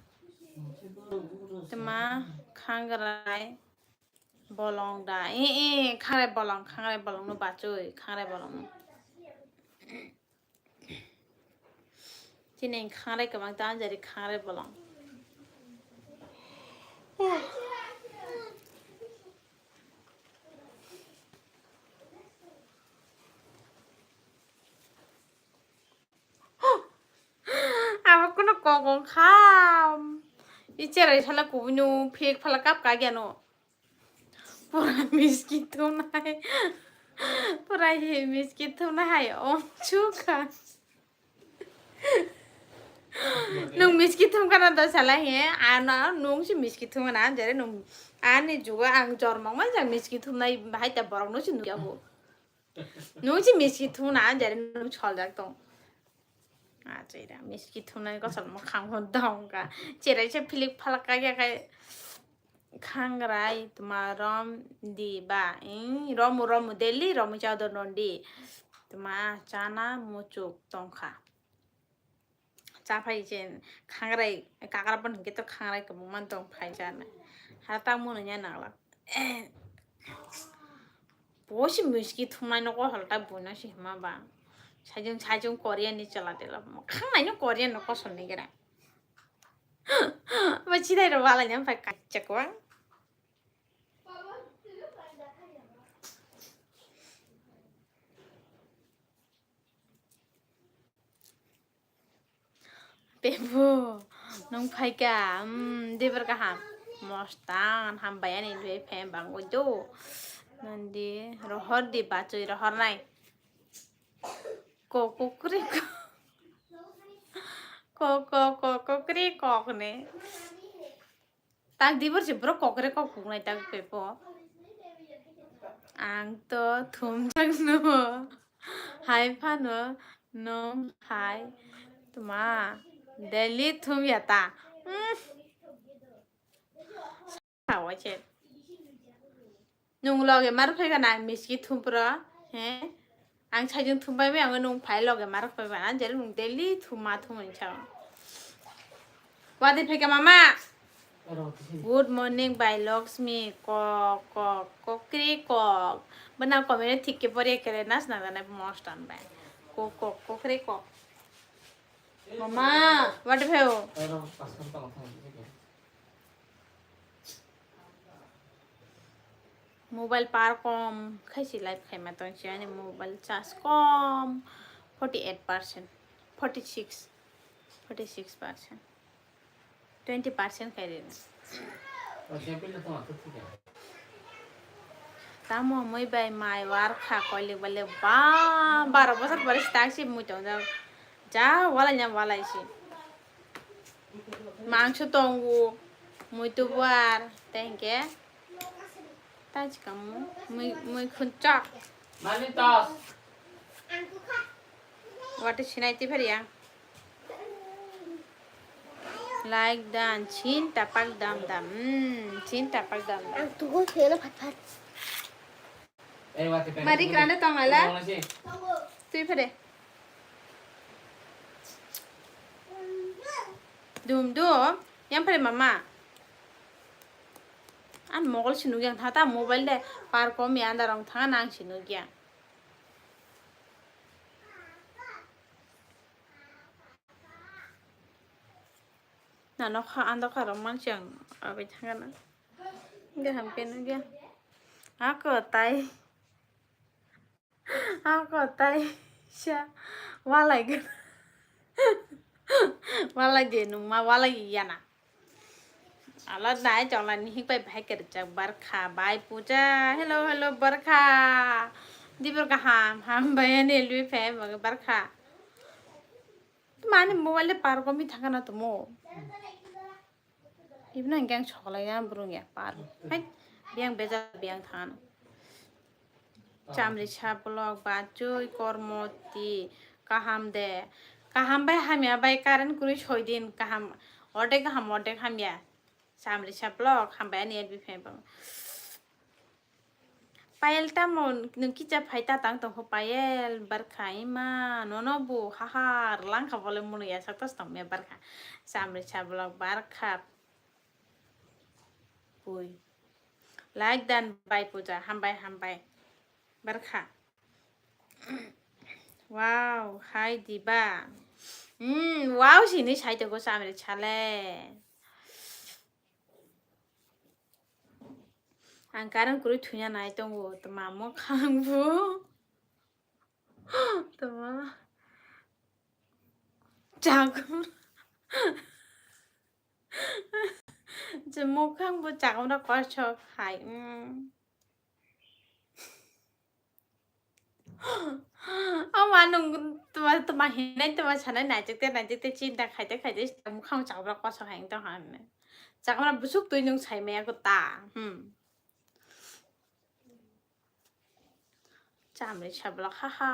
Tma khangrai bolong da. E, e, khangrai bolong, khangrai bolong no bachoi, khangrai bolong no. Chini khangrai kwbang ta anjari khangrai bolong. Abo kono kok wng kha. I cherai sala kubui no phek phala kap ka geno. Pura miski thumnai. Pura hi miski thumnai hai om chukha. Nung miski thum kana do sala he. Ano nung si miski thum kana jare nung ani juga ang jormong man jang miski thumnai hai ta borok no si nukya bo. Nung si miski thumna jare nung soljak tong. Achaira miski thumnani kosol mwkhang hwn dongka. Cherai se philik phalak kaiya kai khangrai tma rom di ba. Ing romu romu deli romu chawdo nondi. Tma chana muchuk tongkha. Cha phai chen khangrai kakra pon hwnkhe to khangrai kwbangma tong phai chana. Ha tamo nungya nangla. Bo si miski thumnai no kosol ta buino si hima ba. Sajung sajung Korean ni chwla tela. Khangnai no Korean no kosol ni gira. Bo chidai ro wala nyam phai kachak wa. Pebu, nung phaika, um, dibar kaham. Mostan, hambai ani lwe phem bang ojo. Nandi, rohor di bachoi rohor nai. Ko, ko, kri, ko. Ko, ko, ko, ko, kri, kok ne. Tak dibor si bro kokre kok puknai tak pepo. Ang to thumjak no. Hai phano nung hai tma daily thum ya ta. Hmm. Sawa che. Nung loge mar phai gana miski thum pro. He. Ang sajung thum bai bai ang nung phai loge mar phai bana jere nung daily thum ma thum ni chao. Wadi phai ka mama. Good morning bai Lakshmi kok kok kokri kok. Bana comment thik ke pore kere nas na na mostan bai. Kok kok kokri kok. Mama, wadi phai o. Mobile power kom khaisi live khaima tong si ani mobile charge kom forty eight percent, forty six, forty six percent, twenty percent khai ri. Tamo mui bai mai war kha koilik bale ba baro bosor pore si tak si mui tong jak ja walai na walai si. Mangso tongo, muitu buar, tei hingke tai chikamu mui, mui khunchak. Mani tos. Wati sinai ti phariya. Like dan, chin tapak dam dam. Hmm, chin tapak dam dam. Ang tugo seno phat phat. Mari grande tong ala. Twi phede. Dum dum. Yang phede mama. An mogol si nugya thata mobile de par komi anda rong thanga nang si nugya. Na nokha ando kha rok mansi ang abai thangana. Gaham khe nugya. Ako tai. Ako tai. Sa. Walai gana. Walai de nung ma walai yana. Ala nai chokla ni hik pai bahai kerjak barkha bai puja. Hello, hello, barkha. Dibor kaham, ham bai ani lui phai barkha. Mani mobile de par komi thangana tumo. Ibna hingke ang sokolai ya burung ya par. Hai, biyang beja biyang thangana. Chamrisa vlog bachoi kormoti kaham de. Kaham bai hamya bai current kuri soi din kaham. Ordek kaham ordek hamya. Chamrisa vlog hambai ani L B fan bang. Payel tamo nwng kicha phai ta tang tongkho Payel barkha ima nono bo haha rwlang kha bole mwnwi ya saktas tongmya barkha Chamrisa vlog barkha pui like dan bai puja hambai hambai barkha wow hai diba mm wow sini sai tongo Chamrisa le. Ang current kwrwi thwina nai tongo, tma mwkhang bo. Tma. Chakma. Je mwkhang bo chakmra korsok hai. Mm. Ama nung tuma tuma hinai tuma sanai naijak te naijak te chinta khaite khaite mukhang chakra koso hai tong han. Chakra busuk tui nung sai maya ko ta. Hmm. Chamri sabla ha ha.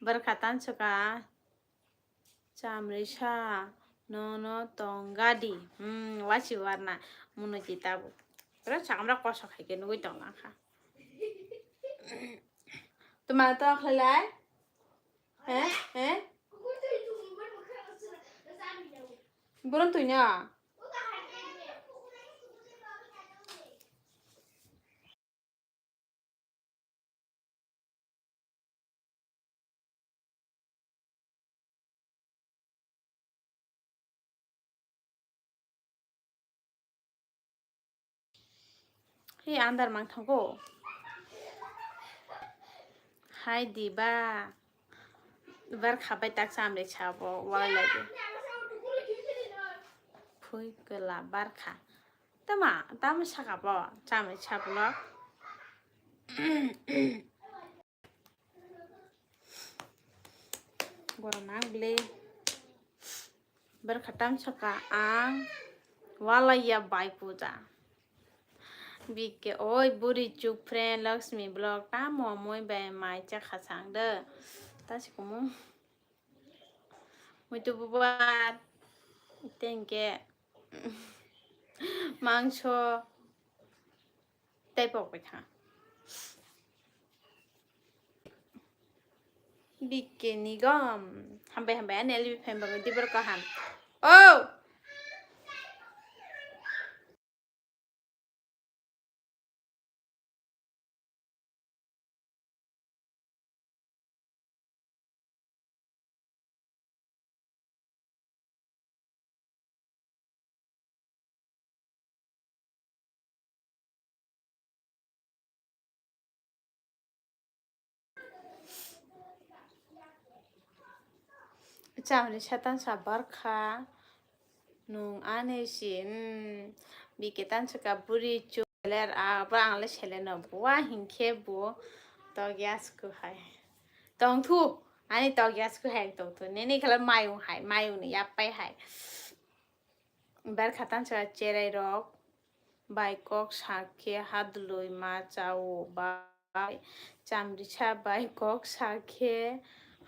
Barkha tan suka. Chamrisa nono tong gadi. Hmm, wasi warna munuki tabuk. Pura chakmra koso khai ke nugui tong langkha. Tuma to khlai lai? He? He? Buron tunya. He andar mang thango. Hai diba. Bar khabai tak chamri chabo wala lagi. Phui kela bar kha. Tama, tama saka bo, chamai sablo. Borok nang bwle. Bar khatam saka ang walai ya bai puja. Bike oi buri chuk friend Lakshmi vlog tamo moi bai mai cha khasang de. Ta sikumu. Muitu bubar. Tengke. Mangso. Tei pok bai kha. Bike ni gom. Hambai hambai ani L B fan bagwi dibor kaham. Oh! Chamri satan sa barkha. Nung ani si, mm, bike tan saka buri chu seler a, bro ang le seler no buwa hinkhe bu togya sku hai. Tong thu, ani togya sku hai tong thu. Nini khala mayung hai, mayung ni yapai hai. Bar khatan saka cherai rok. Bai kok sakhe hadlwi ma chao bai chamrisa bai kok sakhe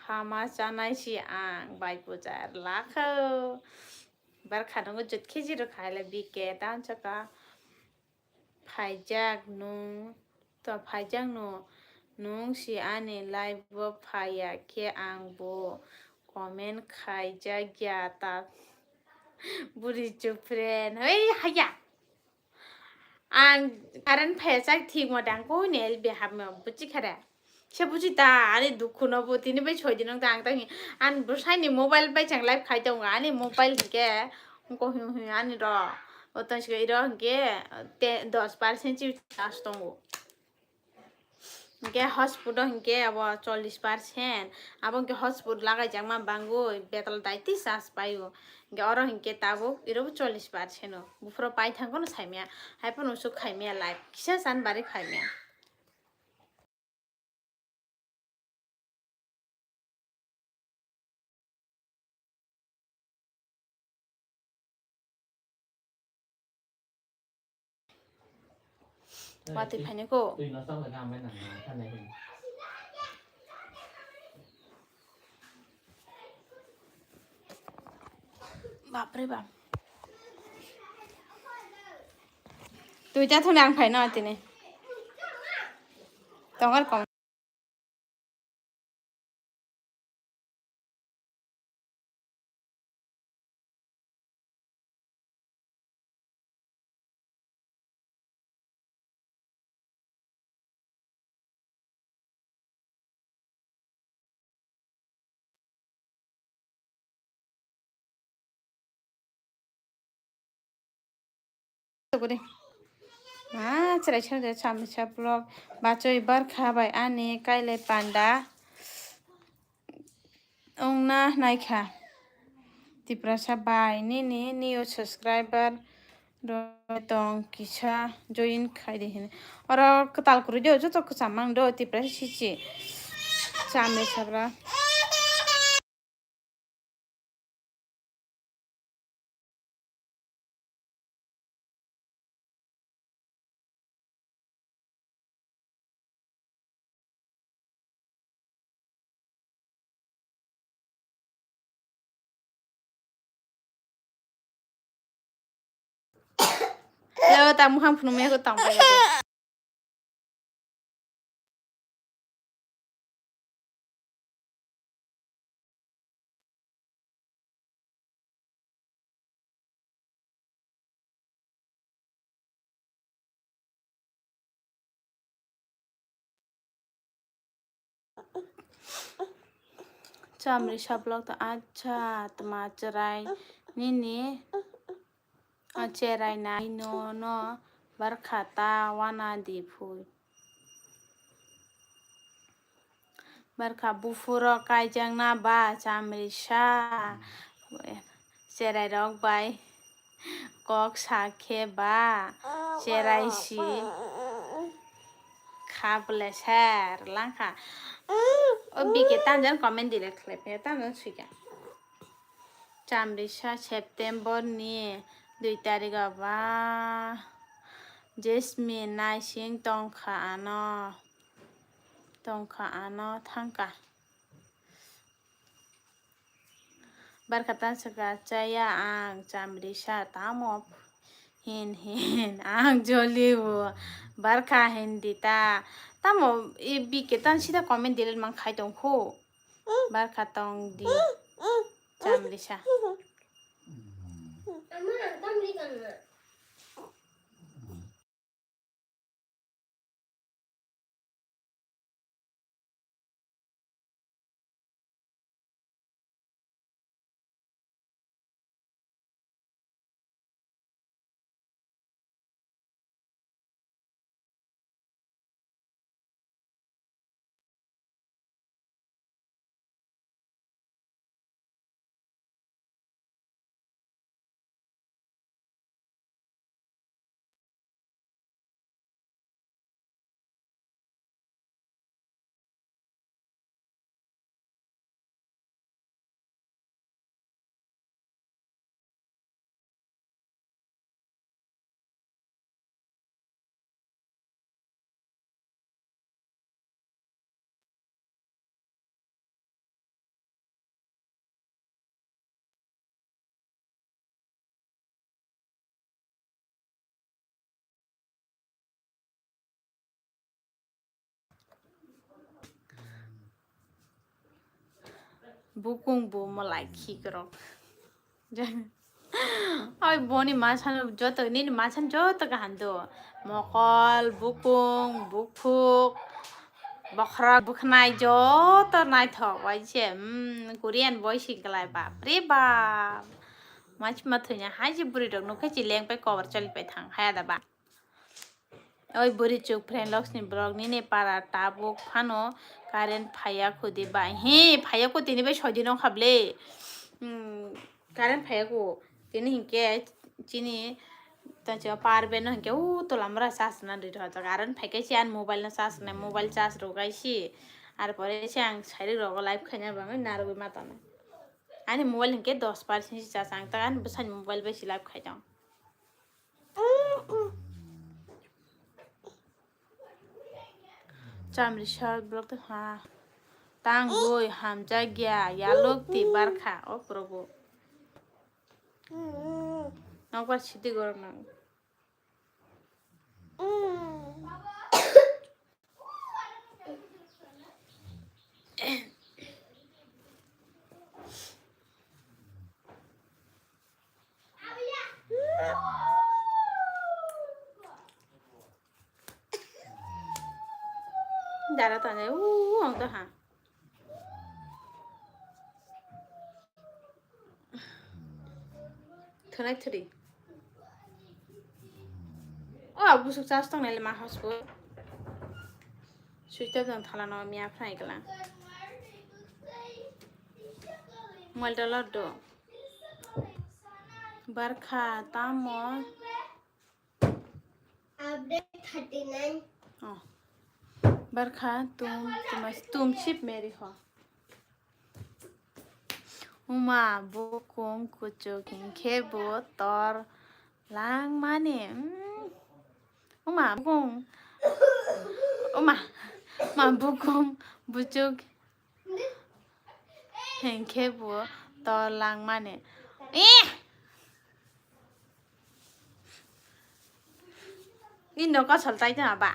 hama chanai si ang bai pujar lakho. Bar khanungo jot khe jiro khaile bike tan saka phaijak nung to phaijak no Nwng si ani live o phaiya khe ang bo comment khaijak ya ta. Buri chupren. Hei haya. Ang current phaiya chak thik mo dang ko ne L B hapma buchi khare. Se buchi ta ani dukhu no bo tini bai soi din ta ang ta hi. An bwsai ni mobile bai chang live khai tongo ani mobile ke ko hi hi ani ro. O tong si ro ke te dos percent chi charge tongo. Hingke hotspot o hingke abo chollish percent. Abo hingke hotspot lagaijakma bangwi betal daiti charge paio. Hingke oro hingke tabuk irobo chollish percent o. Buphuro paithang kono saimaya. Haiphano usuk khaimaya live. Kisa chan bari khaimaya. Watwi phainai ko. Bapre bap. Twi ta thung ang phai no tini. Tongar kom. Ah, chwrai chwrai chwrai chwrai vlog. Bachoi barkha bai ani kailai panda wngna naikha. Tiprasa bai nini new subscriber rok tong kisa join khai di hini. Oro kwtal kwrwi de joto kwcham mang do Tiprasa sisi. Chamri sabra. Leo ta mukhang phunukmaya khe tongpai. Chamrisa vlog ta acha tma chwrai nini. A cherai nai no no barkha ta wana di phui. Barkha buphuro kaijak na ba chamrisa. Cherai rok bai kok sa khe ba cherai si kha bwle ser langkha. O bike tanjan comment delete khlai phe tanjan suikha. Chamrisa September ni dui tarik o ba Jasmine naising tongkha ano, tongkha ano thangkha. Barkha tan swkra chaya ang chamrisa tamo hin hin ang joli o barkha hindi ta tamo e bike tan sida comment delete mang khai tong kho. Barkha tong di chamrisa. Bukung bo malai khikrok. Oi, boni masano joto, nini masano joto kaham do. Mokol, bukung, bukhuk, bokhorok, bukhnai joto naithok waise. Hmm, Korean boy si glai bap re bap. Mach ma thwina hai je bwrwi rok nukhe chi lengpai kobar cholipai thang haya da ba. Oi bwrwi chuk friend loks ni borok nini para tabuk phano current phaiya khudi bai. He, phaiya khudi ni bai soi din wngkha ble. Hmm, current phaiya khu. Tini hinkhe chini ta cha power bank no hinkhe u tola mura charge na ri rw jak. Current phaikhe si an mobile no charge na, mobile charge rw gai si. Ar pore se ang sari rogo live khaina bangwi narwgwi ma tong. Ani mobile hinkhe dos percent si charge, ang ta ani bwsani mobile bai si live khai tong. Chamri short block to ha. Tang goi hamjak ya yalok ti barkha o probo. Nokbar sidi gorok nang. Dara tane u ang to ha. Thwnai thwri. O busuk chas tong nai le ma hos bo. Switch off jang thala no miya phrai kala. Mobile download do. Barkha tamo. Update thirty nine. Oh. Barkha tum tum tum sip meri ho. Uma bukung kuchuk hinkhe bo tor langmani. Mm. Uma bukung. Uma, uma bukung buchuk. Hinkhe bo tor langmani. Eh! Ni noka saltai ta ba.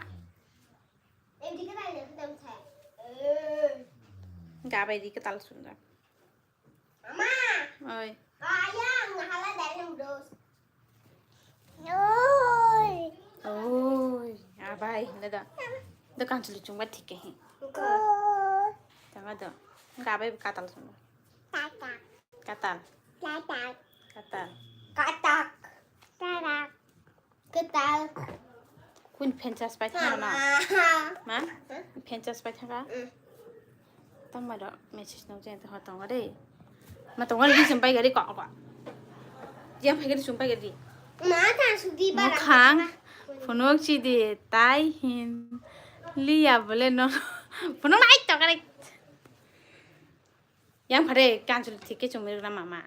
Gabai di ketal sunda. Oi. Oi, abai, hinda da. Da kanchuli chungba thik khe hin. Tama do. Gabai katal sunda. Katal. Katak. Katal. Katak. Tarak. Ketal. Kun phenchas pai thang na. Ma? Phenchas pai thang ka? Mm. Tang ma do message nang jeng to tong de. Ma tong di sum pai gari ko ko. Jam pai gari sum pai gari. Ma ta su di bara. Mukhang. Phunuk si di tai hin. Liya bole no. Phunuk nai to gari. Yang phare kanchul thik khe chumui rwna mama.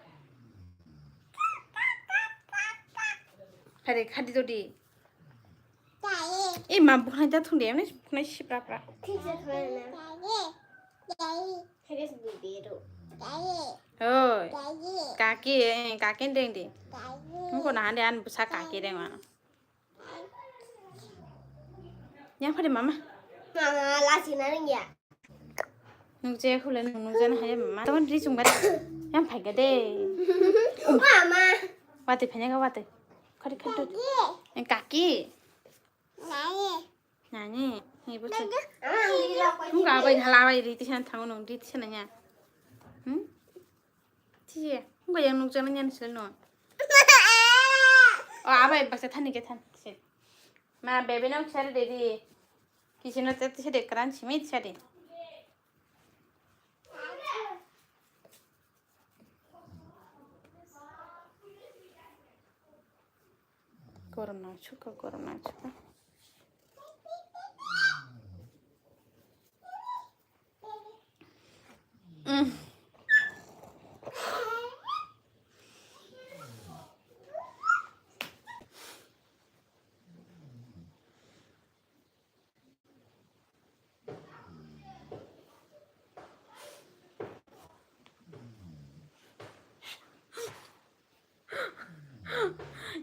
Phare khadi dodi. E ma bukhnai da thung de, ne bukhnai sipra pra. Oi. Kaki, eh, kaki deng di. Nungko na hande an busa kaki deng ma. Yang phari mama. Mama, lasi na ring ya. Nung je khule nung nung jana haya mama. Tong ri chung bari. Yang phai ga de. Mama. Wate phanya ga wate. Khari khari. Kaki. Yang kaki. Nani. Nani. Ni bu. Nung ga bai hala bai ri tisan thang nung ri tisan ya. Hmm? Tiye, hungkha yang nukjaknai nini silo no. O, abai baksa thani khe than, se. Ma, bebe no sari de di. Kisi no te se de kran simi sari. Korom nang chuka, korom nang chuka. Mm.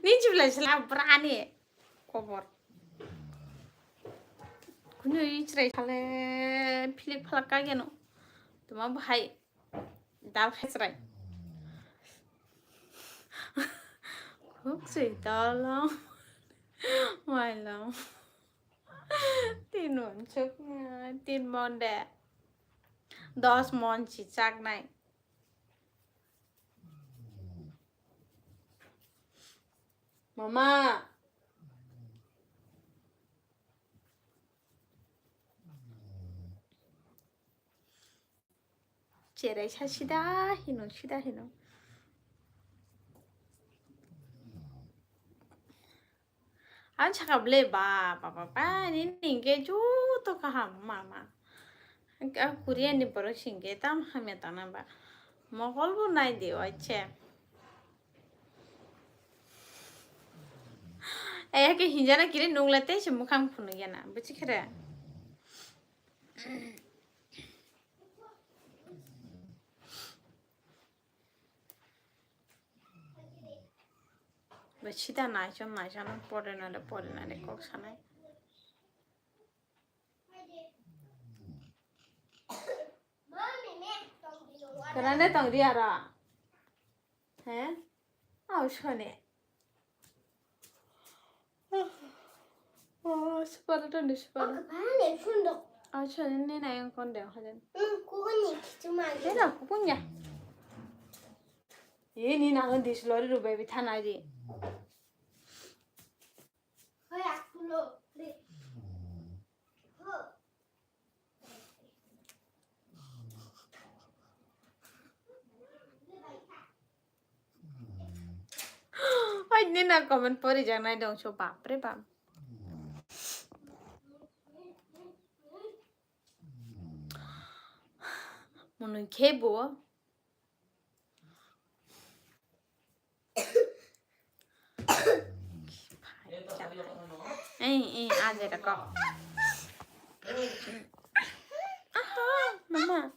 Ni chibla sila brani kobor. Kunu i chrai sale philik phalak kageno. Tuma bahai. dal khai chwrai. Khuk sui dal long. Mai long. Tin mon chuk, tin mon de. Dos mon si chak nai. Mama. Cherai sa sida hino, sida hino. Ang saka ble ba, ba, ba, ba, nini hingke joto kaham, mama. Ang Korea ni borok hingke tam hamya tana ba. Mokol bo nai di, oiche. Aya ke hinjana kiri nungla tei se mukhang phunuk yana, buchi khere. Ba sida naichom naichom pore nare pore nare kok sanai. Karane tong ri ara. He? Au sone. Oh, super to ni super. Bane sundok. Au sone ni na yang kon de hajan. Hmm, kuku ni kitu magi. Dera kukunya. Ye ni na ngon dis lori ru baby thana ri. Hoy akulo. Ho. Oi, nina comment pori janai dong so, bapre bap. Munu khe bo. Ei, ei, aje da kok. Aha, mama.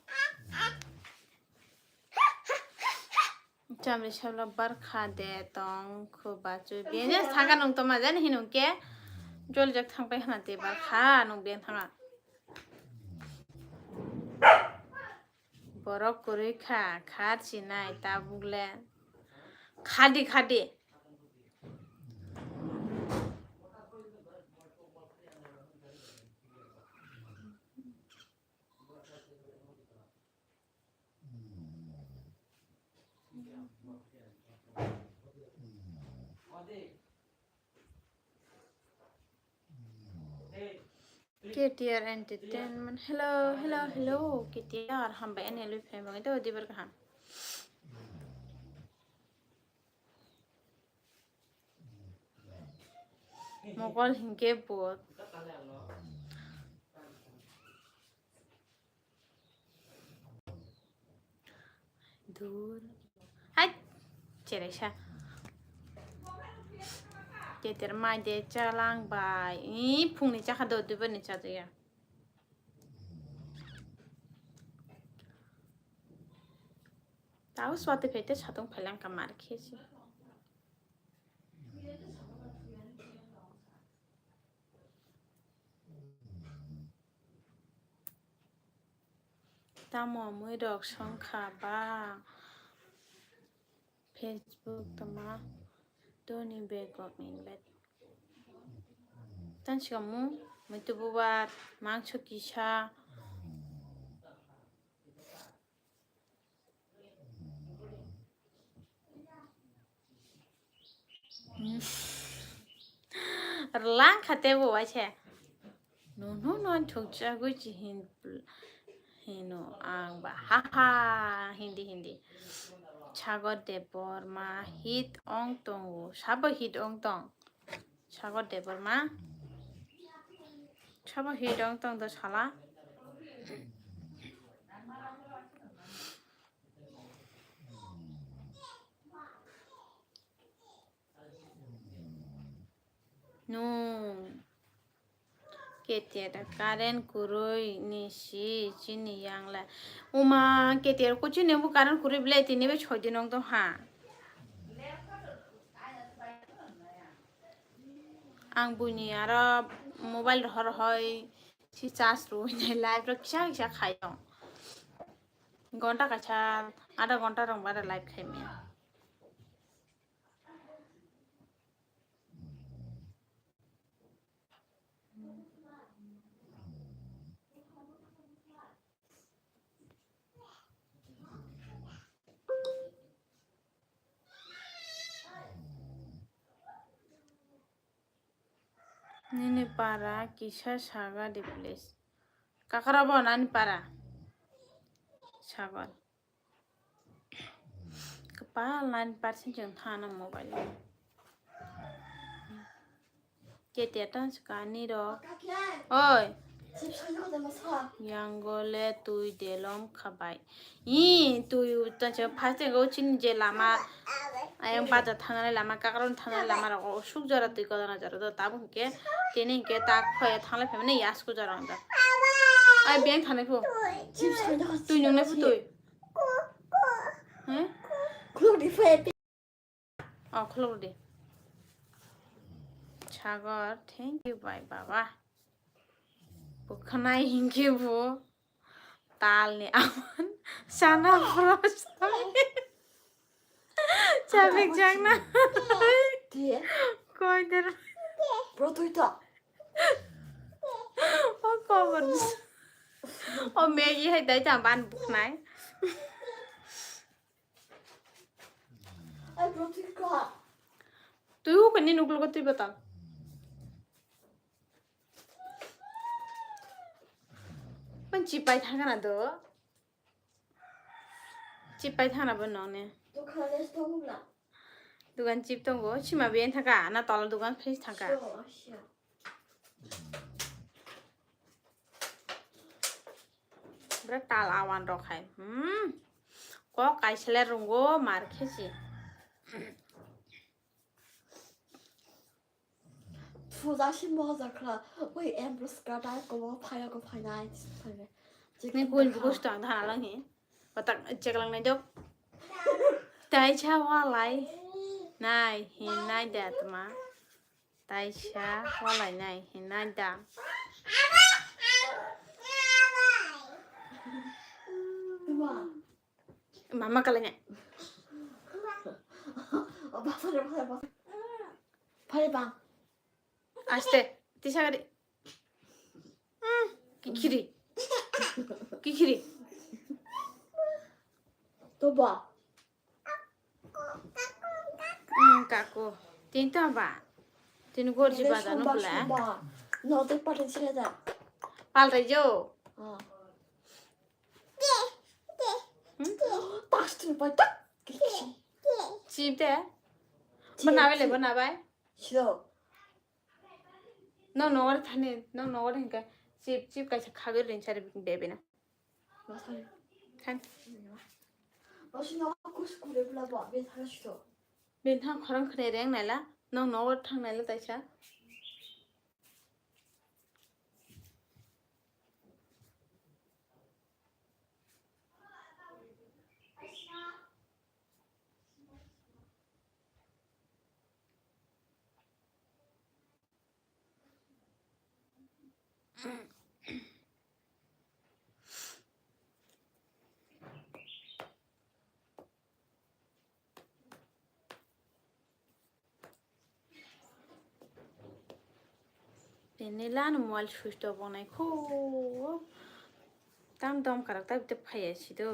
Chamri sabla barkha de tong khuba chu. Bini saga nung toma jani hinung ke. Jol jak thang pai hana te barkha nung ben thanga. Borok kwrwi kha, khar chinai tabuk le. Khadi, khadi. K T R Entertainment. Hello, hello, hello. K T R, hambai ani lui phai mangai to dibar kaham. Mokol hingke bo. Dur. Hai. Cherai sa. Teter mai de chalang bai. I phungni chakha do dibani chato ya. Tao swati phai te satung phailang ka mar khe si. Tamo mui rok song kha ba Facebook tama doni bego min bet. Tan siga mu mui tubu bat mangso kisa. Rwlang kha tei bo waisa. Nunu no thukjagwi si hin-, hino ang ba ha ha hindi hindi. Sagar Debbarma hit ong tongo. Sabo hit ong tong? Sagar Debbarma. Sabo hit ong tong do sala. Nung. K T R da current kwrwi ni si chini yang le. Uma K T R ko chini bo current kwrwi ble tini be soi din ong tong ha. Ang buini aro mobile rohor rohoi si charge rwi nai live ro kisa kisa khai tong. Gonta kaisa, adha gonta rwng ba live khai maya. Nini para kisa saga di, please. Kakara bo nani para? Sagal. Kapal nine percent chwng thana mobile. Ketia tan swkani rok. Oi. Yango le twi delom khabai. Ih, twi ta se first go chini je lama. Ayang baja thangnai lama, kakaron thangnai lama rok o suk jora twi kodana jora do tabuk hwnkhe tini hwnkhe tak khoya thanglai phaimani yasku jora wngda. Ai beng thanai phu. Twi nungnai phu twi. He? Khuluk di phai. Oh, khuluk di. Sagor, thank you, bye, baba. Bukhanai hinkhe bo talni aman sana phoro sabi. Chabik jangna. Koi der. Bro, twi to. O kobor. O Maggie hai dai ta ban bukhnai. Ai, bro, twi kha. Twi hu kani nuklo ko twi bata. Pan chipai thangana do. Chipai thangana bo nong ne. Dukan les to hubla. Dukan chip tongo, sima ben thangka, na tola dukan fridge thangka. Sure, sure. Bra tal awan rok hai. Hmm. Kok kaisele rungo mar khesi. Puja si moja khla. Oi, em bro skata ko phaya ko phainai. Ni kuin bukus tang thana lang hi. Batak cheklang nai dok. Taisa walai nai hinai da tma. Taisa walai nai hinai da. Mama kalanya. Phai bang. Aste, tisa gari. Hmm, kikhiri. Kikhiri. To ba. Hmm, kaku. Tin to ba. Tin gorji ba dano bla. No, te patin sila da. Paltai jo. Ah. Hmm? Pastor bai tak. Chip de. Chip, Bana bai le chip. Bana bai. Sio. Nong nongor thani, nong nongor hingka chip chip kaisa khagwi rinchari bebe na. Masai. Than. Masai no kus kure bla ba be thara sio. Bin thang khorang khne reng naila, nong nongor thang naila taisa. Tini lano mobile switch off wngnai kho. Tam dom karak ta bita phaiya si do.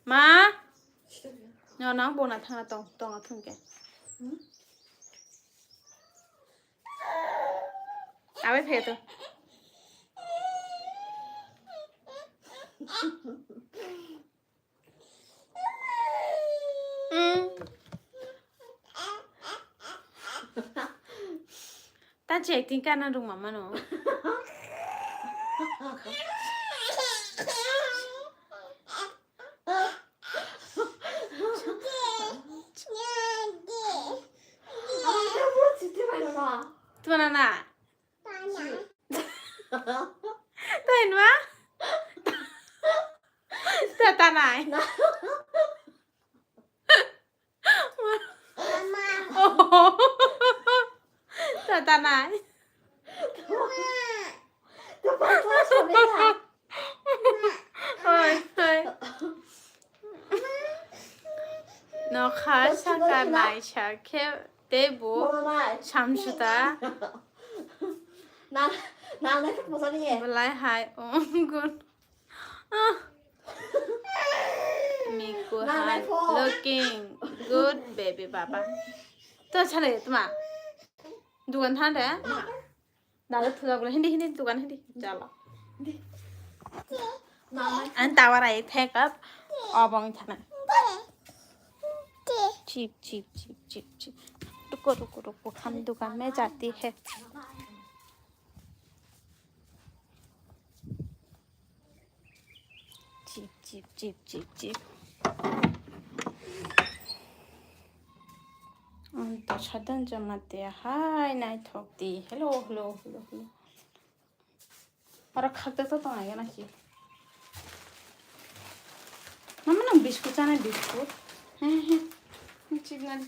Ma? No, nang bona thangna tong, tong athung ke. Abai phaiya to. Mm. Ta chek tin kana rung mama no. Tuma na na. Tuma na. Tuma na. Tata nai. Tata nai. Naisa khe tei bo samsuta. Nang, nang nai khe posa ni. Belai hai ongkon. Ah. Miku hai looking good baby baba. To chale tuma. Dukan than de. Dada thuda bole hindi hindi dukan hindi. Chalo. Ang tawar ai thek up. Obong thana. Chip chip chip chip chip. Ruko ruko ruko, hum dukan mein jati hai. Chip chip chip chip chip. Ang to sadan jama te hai naithok di. Hello hello hello hello. Oro khakta to tong ai na ki. Mama nang biscuit chana biscuit. He he. Chip na.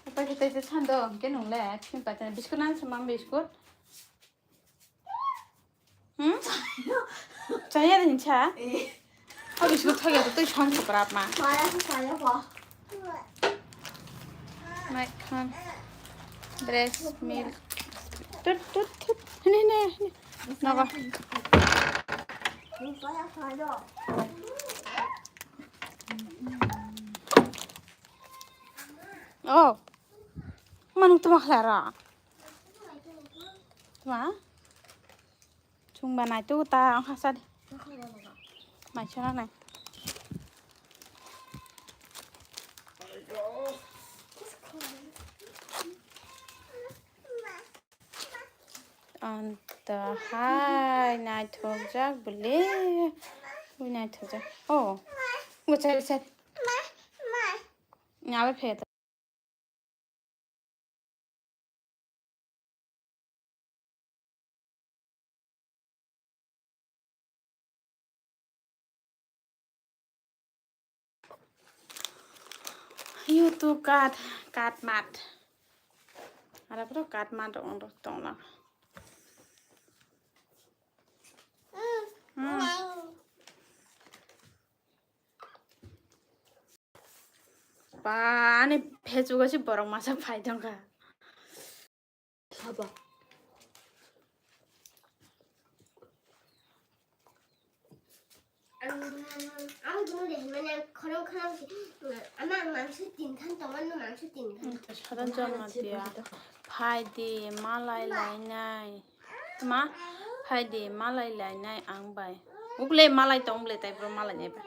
Apa kita itu sando ke nung le. Chip pa biscuit nang semang biscuit. Hmm? Chaya din cha? Eh. Habis ko thaya to twi song ko prap ma. Saya sih saya po. Maikhan. Breast milk. Tut tut tut. Hini hini hini. Naga. Saya saya. Oh. Manung tuma khlara. Tuma? Chwng ba nai tugo ta wngkha sa di. Mai chana nai. Anta hai naithokjak bwle. Ui naithokjak. Oh. Bo chai chai. Nya bai phe. YouTube kat, kat mat. Ara pura kat mat rok tongla. Hmm. Ba, ani Facebook o se borok masa phai tongkha. Haba. Ang, ang gumung de hinmani ang khorang khorang se, ama ang mangso tin khan tongmani mangso tin khan. Sadan joma tiya. Phai di malai lainai. Ma, phai di malai lainai ang bai. Uble malai tong ble tai bro malai nai ba.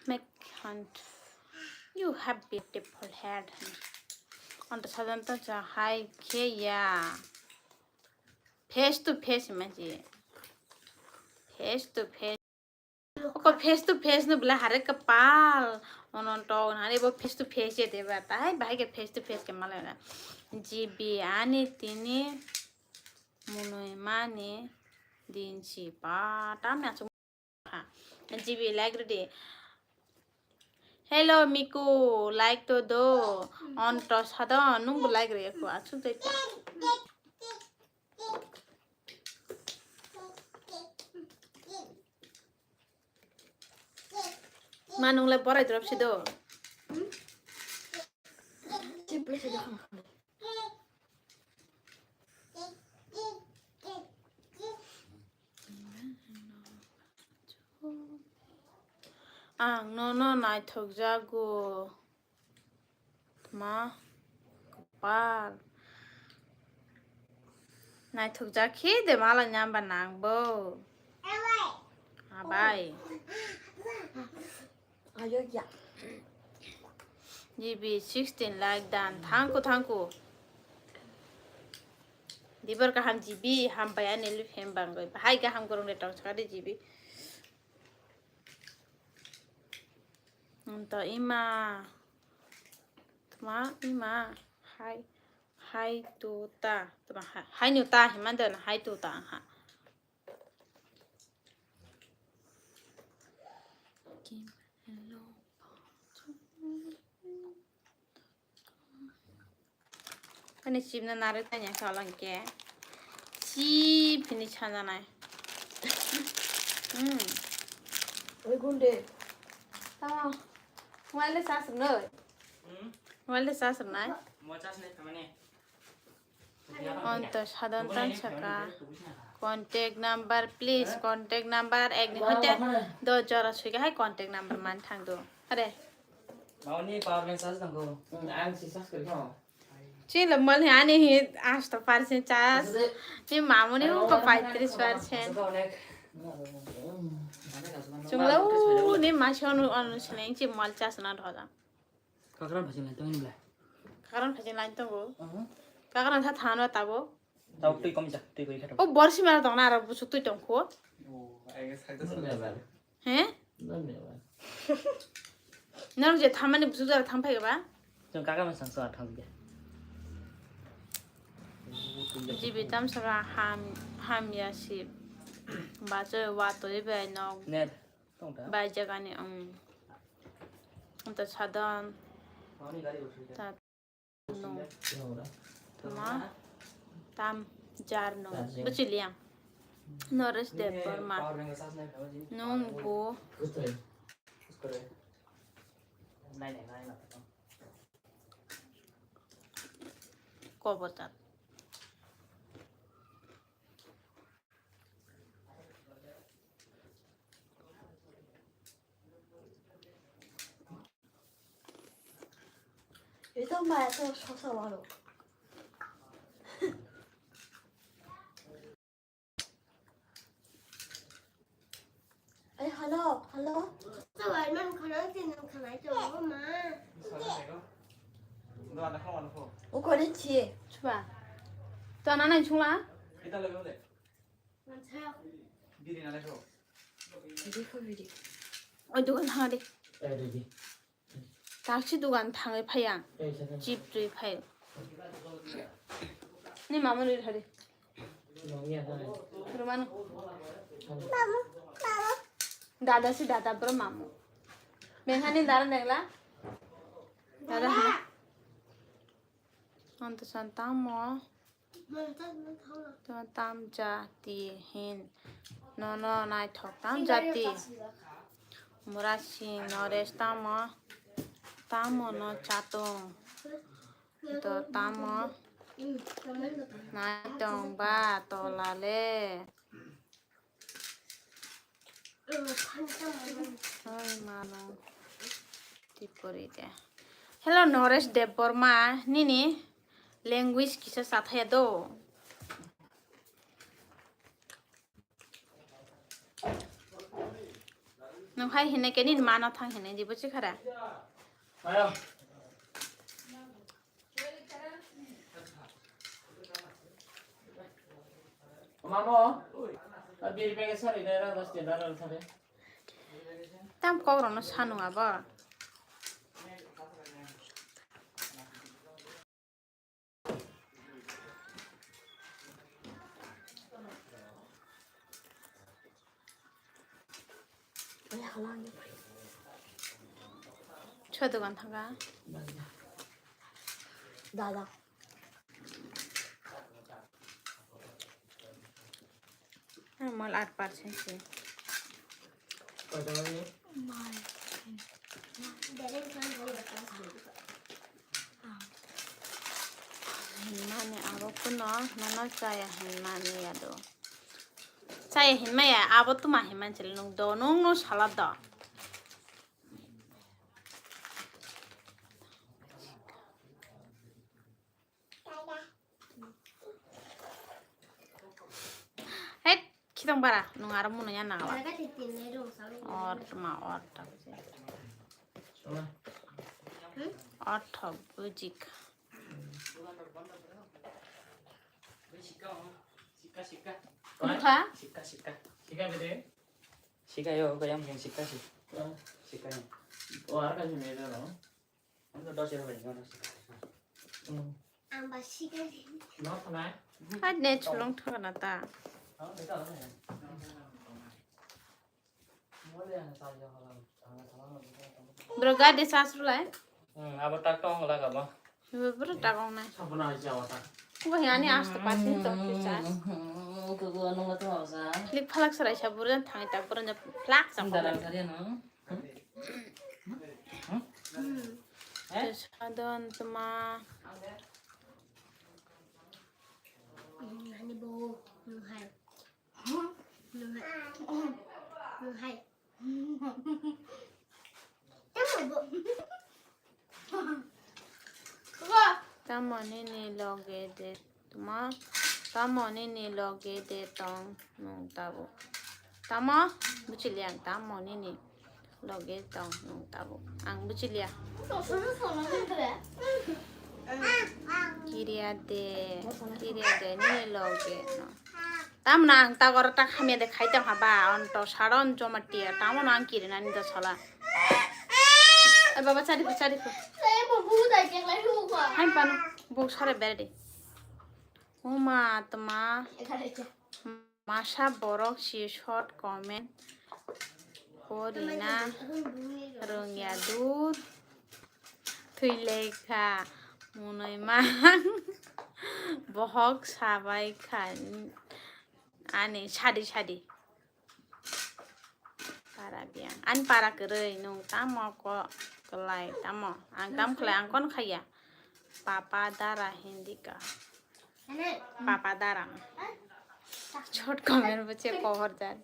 Make hand. You have beautiful head. Anta sadan ta cha hai khe ya. Face to face ma ji. Face to face. Oko face to face no bela hare kapal. Onon to nani bo face to face ye deba. Tai bahai ke face to face ke male na. G B ani tini munui mani din si pa tam na. G B like rwdi. Hello Miku, like to do. On to sadon, nungbo like rwya ko, achuk dai ta. Ma nung le borai drop si do. Ang nono naithokjago. Ma, kopal. Naithokjak khe de mala nyamba nangbo. Abai. Ayo ya. G B sixteen like dan. Thangku, thangku. Dibar kaham G B, hambai ani lip hem bangoi. Bahai kaham gorong de tong sakadi G B. Nto ima. Tma ima. Hai. Hai tu ta. Tama ha-, hai nu ta himanda na hai tu ta ha. Kim hello. Ani chip na nare tanya kholong ke. Chip hini chana nai. Hmm. Oi gunde. Tama. Mobile de charge rwnai. Hmm? Mobile de charge rwnai. Mo charge nai thamani. Onto sadon tan saka. Contact number, please. Contact number ek ni hoite do jora suiga hai contact number man thang do. Are. Mawni power bank charge tangko. Hmm, ang si charge kori kho. Chilo mal hi ani hi asto percent charge. Ni mamuni ko paitris percent. Chunglo ni masi onu onu sineng chi mal charge na dhoda. Kakran phajing lai tongni bla. Kakran phajing lai tongo. Kakran tha thano tabo. Tau twi kom jak, twi koi khato. O borsi mara tongna aro busu twi tongkho. Oh, I guess I just. He? Dhanyabad. Norok je thamani busu dara tham phai ba? Chwng kaka ma sang sa thang ge. Jibi tam saka ham, ham ya si. Ba choi wa toi bai nok. Net. Bai jagani, um, ta sadon. Ta no. Tuma tam jar no. Buchiliang. Noresh Debbarma. Nung bo. Kobotan. Ito maya to sosa walo. Ay, hello, hello. Sa wai man khana tin khana to ma. Ukore chi. Chuba. To na nai chungla. Biri nalai kho. Biri kho biri. Oi dukan thang di. Eh, di, di. Taksi dukan thangwi phai ang. Eh, sana. Chip twi phai. Ni mamu ni thari. Mami ada. Rumano. Halo. Dada si dada bro mamu. Benghani dara dengla. Dada hana. Anto santamo. Tama tam jati hin. Nono naithok tam jati. Murasing Noresh tamo. Tamo no chatung. To tamo. Naitong ba tolale. Oi, mano. Tipori de. Hello, Noresh Debbarma. Nini language kisa sathaya do. Nung hai hine ke nini mano thang hine di buchi khara. Ayo. Mamo, a biri bag sari na ra das tena ra sari. Tam kok rono sanu abo. Chho dogan thanga. Dada. Mal at percent se. Hinmani abo kuno nono chaya hinmani yado. Chaya hinmaya abo tuma hinman chili nung do nung no sala do. Hei, khitong bara, nung aro muno ya nangla. Or ma or ta. Or thok bujik. Sikka, sikka. Sikka, sikka. Sikka bede. Sikka yo, kaya mungkin sikka sih. Sikka yo. Oh, harga sih beda dong. Ano dos ya, beda. Hai ne chulong thangna ta. Bro, gari charge rulai. Hmm, abo tak tong laga ba. Bro, tak ong nai. Sabuna aja wata. Bo yani aste pati to charge. Hmm, kuku anu matu masa. Klik phalak serai sa bro, thang tak bro, plak sa. Dalam tadi anu. Hmm? Hmm? Eh? Sadon tuma. Hmm, hani bo, hmm, hai. Hmm, hai. Hmm, hai. Tamo bo. Tamo nini loge de tuma, tamo nini loge de tong nung tabo. Tamo, buchiliya ang, tamo nini loge tong nung tabo. Ang buchiliya. Kiriya de, kiriya de, nini loge no. Tamna ang tagoro tak hamya de khai tong haba, on to saron joma tiya, tamo no ang kiri nani do sala. Ai baba, chari ko, chari ko. Hai pano, bok sare bere de. Uma tma masa borok si short comment porina rwngya dur. Thwi lekha munoi mang bohok sabai kha ani sadi sadi. Para biyang. Ani para kwrwi nung tamo ko kwlai tamo. Ang tam khlai ang kon khaya. Papa dara hindi ka. Papa dara. Short comment bo che cover jar.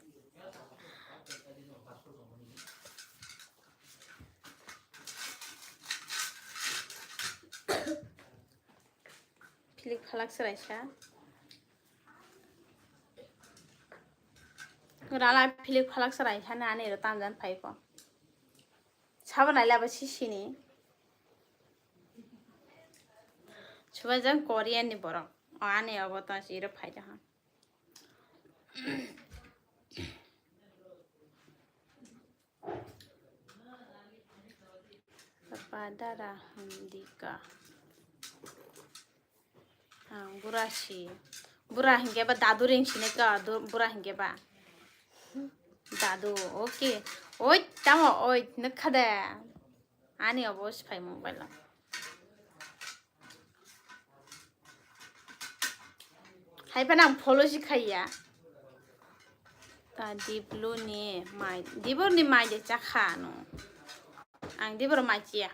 Philik phalak serai sa. Rala philik phalak serai sa na ani ro tamjan phai ko. Sabo naila ba sisini. Subajan Korean ni borok. O ani obo to si ro phai da ha. Papa dara hwndika. Ang bura si. Bura hinkhe ba dadu ring sini ka, du-, bura hinkhe ba. Dadu, okay. Oi, tamo, oi, nukha de. Ani obo si phai mobile o. Hai phano ang follow si khaiya. Ta Diblu ni mai, Dibor ni mai de chakha no. Ang Dibor mai chiya.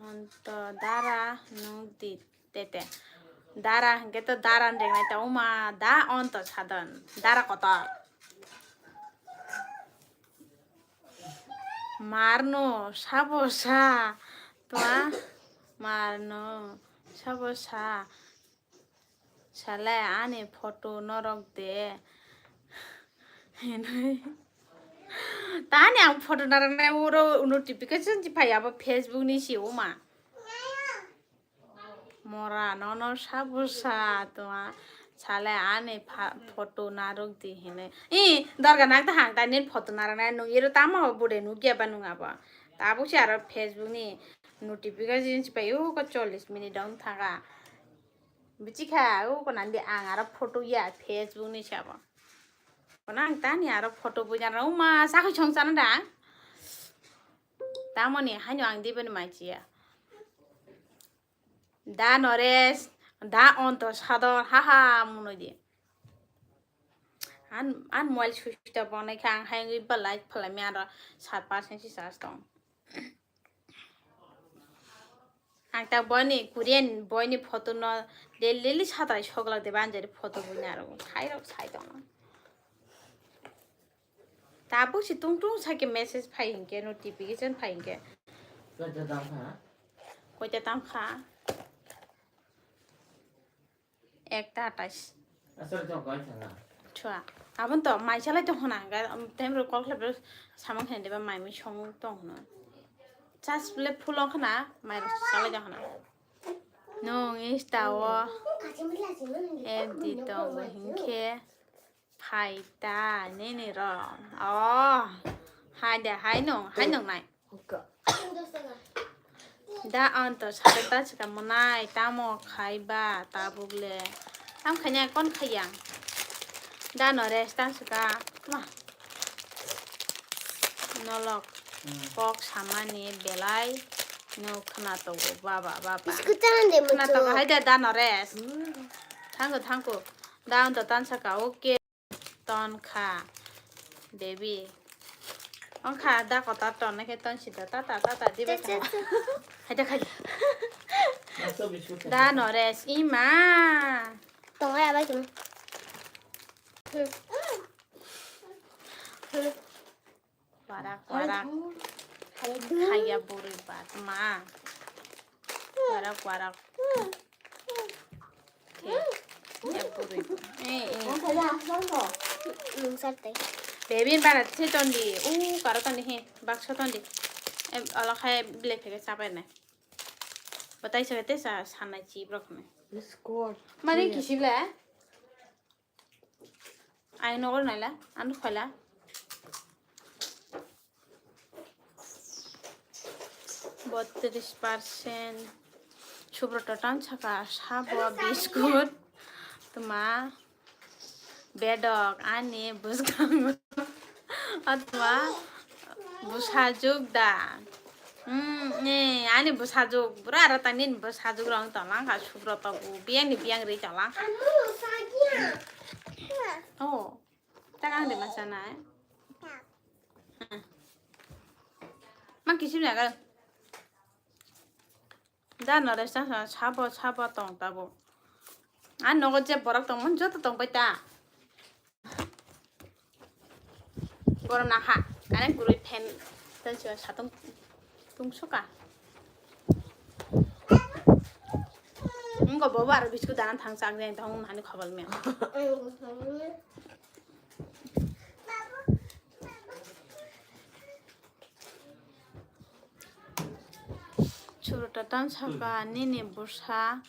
Honto dara nuk di tete. Dara hingke to dara rengnai ta uma da onto sadon. Dara kotor. Marno sabo sa. Tua marno sabo sa. Sale ani photo norok de. Hinui. Tani ang photo narwknai uro notification si phai abo Facebook ni si uma. Mora nono sabo sa tuma sale ani pha-, photo narwk di hinui. I dorga nak ta hang tani photo narwknai nung iro tamo bude nukya ba nung abo. Tabuk si aro Facebook ni notification si phai uko chollish minute dong thaga. Bichikha, o konandi ang aro photo ya, Facebook ni sabo. Kono ang tani aro photo buina rw ma, sakho chong chana da. Tamoni, haino ang dibani maichiya. Da Naresh, da onto sadon, ha ha, munoi di. An, an mobile switch off onai kha, ang hai wngwi ba light phalai mi aro sat percent si charge tong. Ang ta boini Korean boini photo no daily daily satrai soglak de banjari photo buina aro khairok sai tong. Tabuk si tung tung sake message phai hinkhe notification phai hinkhe. Koita tam kha? Koita tam kha? Ekta atais. Aswk tong koi thanga. Chua. Abon to mai chalai tong hona hanga, um, time ro call khlai samang khen deba mai mi song tong hona. Chas le phulo khna mai ro chalai tong hona. Nung Insta o F D tong bo hinkhe phai ta nini ro. Oh. Hai de hai nung, hai nung nai. Da anto sare ta sika monai tamo khai ba tabuk le. Tam khanya kon khayang. Da no rest ta sika. Ma. Nolok. Hmm. Kok samani belai no khna togo baba, baba. Biscuit ta nang de khna muchuk. Togo hai da da no rest. Hmm. Thango, thango. Da anto tan saka, okay. Ton kha, baby. Ong kha, da kota ton khe ton sida, tata, tata, diba cha, cha, cha. Haida, haida. Asa biscuit. Da no rest, ima. Tong ya, bai tum. Warak, warak. Khaya buri ba, ma. Warak, warak. Khaya buri. Eh, eh. Nung sarte. Baby bara se tondi. U karo tondi he. Bakso tondi. Em, ola khai bile phege chapai nai. Batai se te sa sanai chi brok ne. Score. Mari kisi bile. Ai nogo naila, ano khaila. Botris percent. Subroto tan saka sabo biscuit. Tuma bedok ani bwskango. Atma bwsajwk da. Hmm, eh, ani bwsajwk, bura aro tani bwsajwk rong tonglang kha, Subroto bo biyang ni biyang ri tonglang kha. Oh, tak ang de masa nai. Hmm. Ma kisim ya kal. Da no rest ta sabo, sabo tong tabo. A nogo je borok tongmani joto tongbai ta. Borom na ha, kare gurui fan tan siwa satung tung soka. Ngo bobo aro biscuit dana thang chak jeng thang hani khobal me. Churota tan saka nini bwsa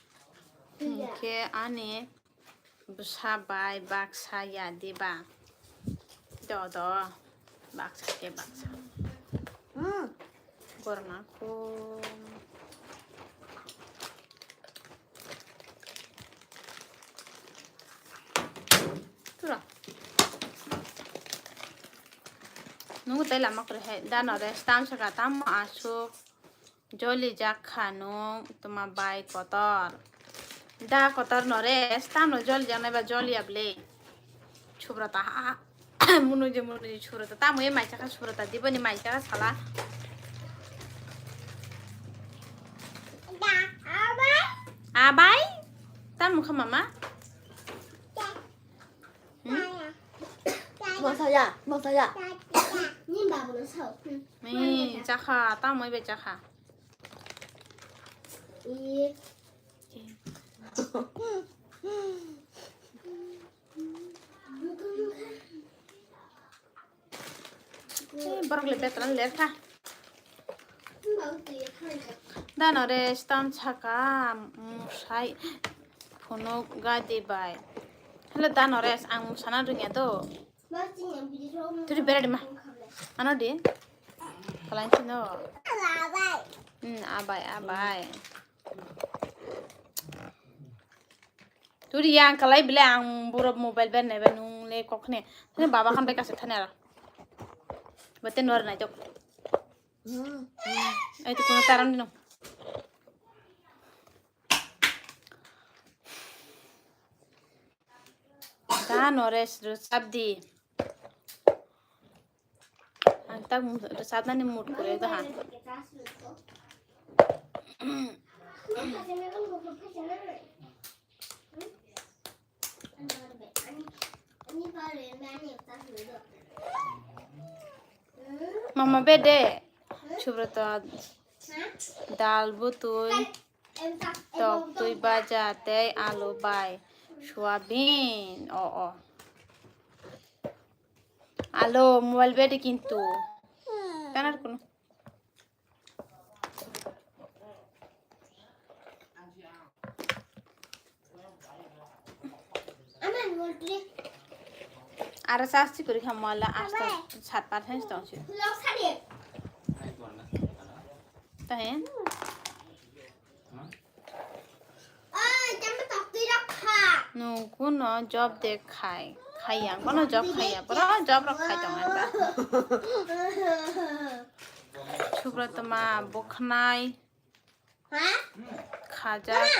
hwnkhe ani bwsa bai baksa ya diba? Do, do, baksa khe baksa. Hmm. Gorna kho. Tura. Nungo tei lama kwrwi hai. Da no rest tam saka tamo aswk joli jak kha nung tuma bai kotor. Da kotor no rest tam no joli jak nai ba joli ya ble. Subroto ha, ha. Munu je munu je Subroto. Tamo ye mai chakha Subroto. Diboni mai chakha sala. Abai? Tamo kha mama? Hmm? Masa ya, masa ya. Ni babu no sao. Hmm. Ni chakha, tamo ye chakha. Ih. Eh, borok le betran ler kha. Da no rest tam saka, mm, sai phunuk gadi bai. Hello, da no rest, ang sana rwngya do. Turi beradi ma. Ano di. Kalain sino. Hmm, abai, abai. Turi yang kalai bile ang buro mobile ber nai ba nung le kok ne. Thani baba khan bai kasa thani aro. Bate nor nai jok. Ai tu kono taram dino. Da no rest rwchap di. Ang tak rwchapnani mood kwrwi doha. Mama bede. Subroto dal butui. Tok twi baja tei alu bai soyabin. O, o. Alo, mobile bede kintu. Kanar kuno. Aro charge kori kha mala asta sat percent tong si. Tahe. Nwng kuno job de khai, khaiya, kono job khaiya, boro job rok khai tong ang da. Subrotoma bwkhnai khajak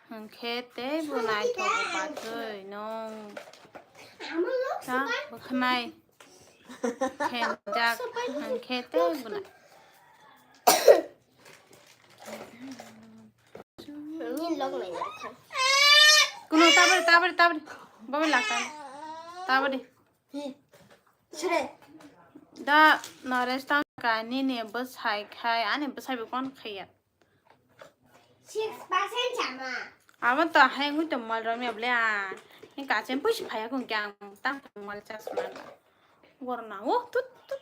hwnkhe tei bo naithogo bachoi nwng. Ta bwkhnai khenjak hwnkhe tei bo nai. Kuno tabari, tabari, tabari. Babai lakha. Tabari. Da Naresh tang ka nini bwsai khai, ani bwsai bo kon khaiya. Six percent sama. Abo to hai ngui to mal rom ya ble a. Ni ka chen push phaya kun kyang tang mal chas mal. Gor na o tut tut.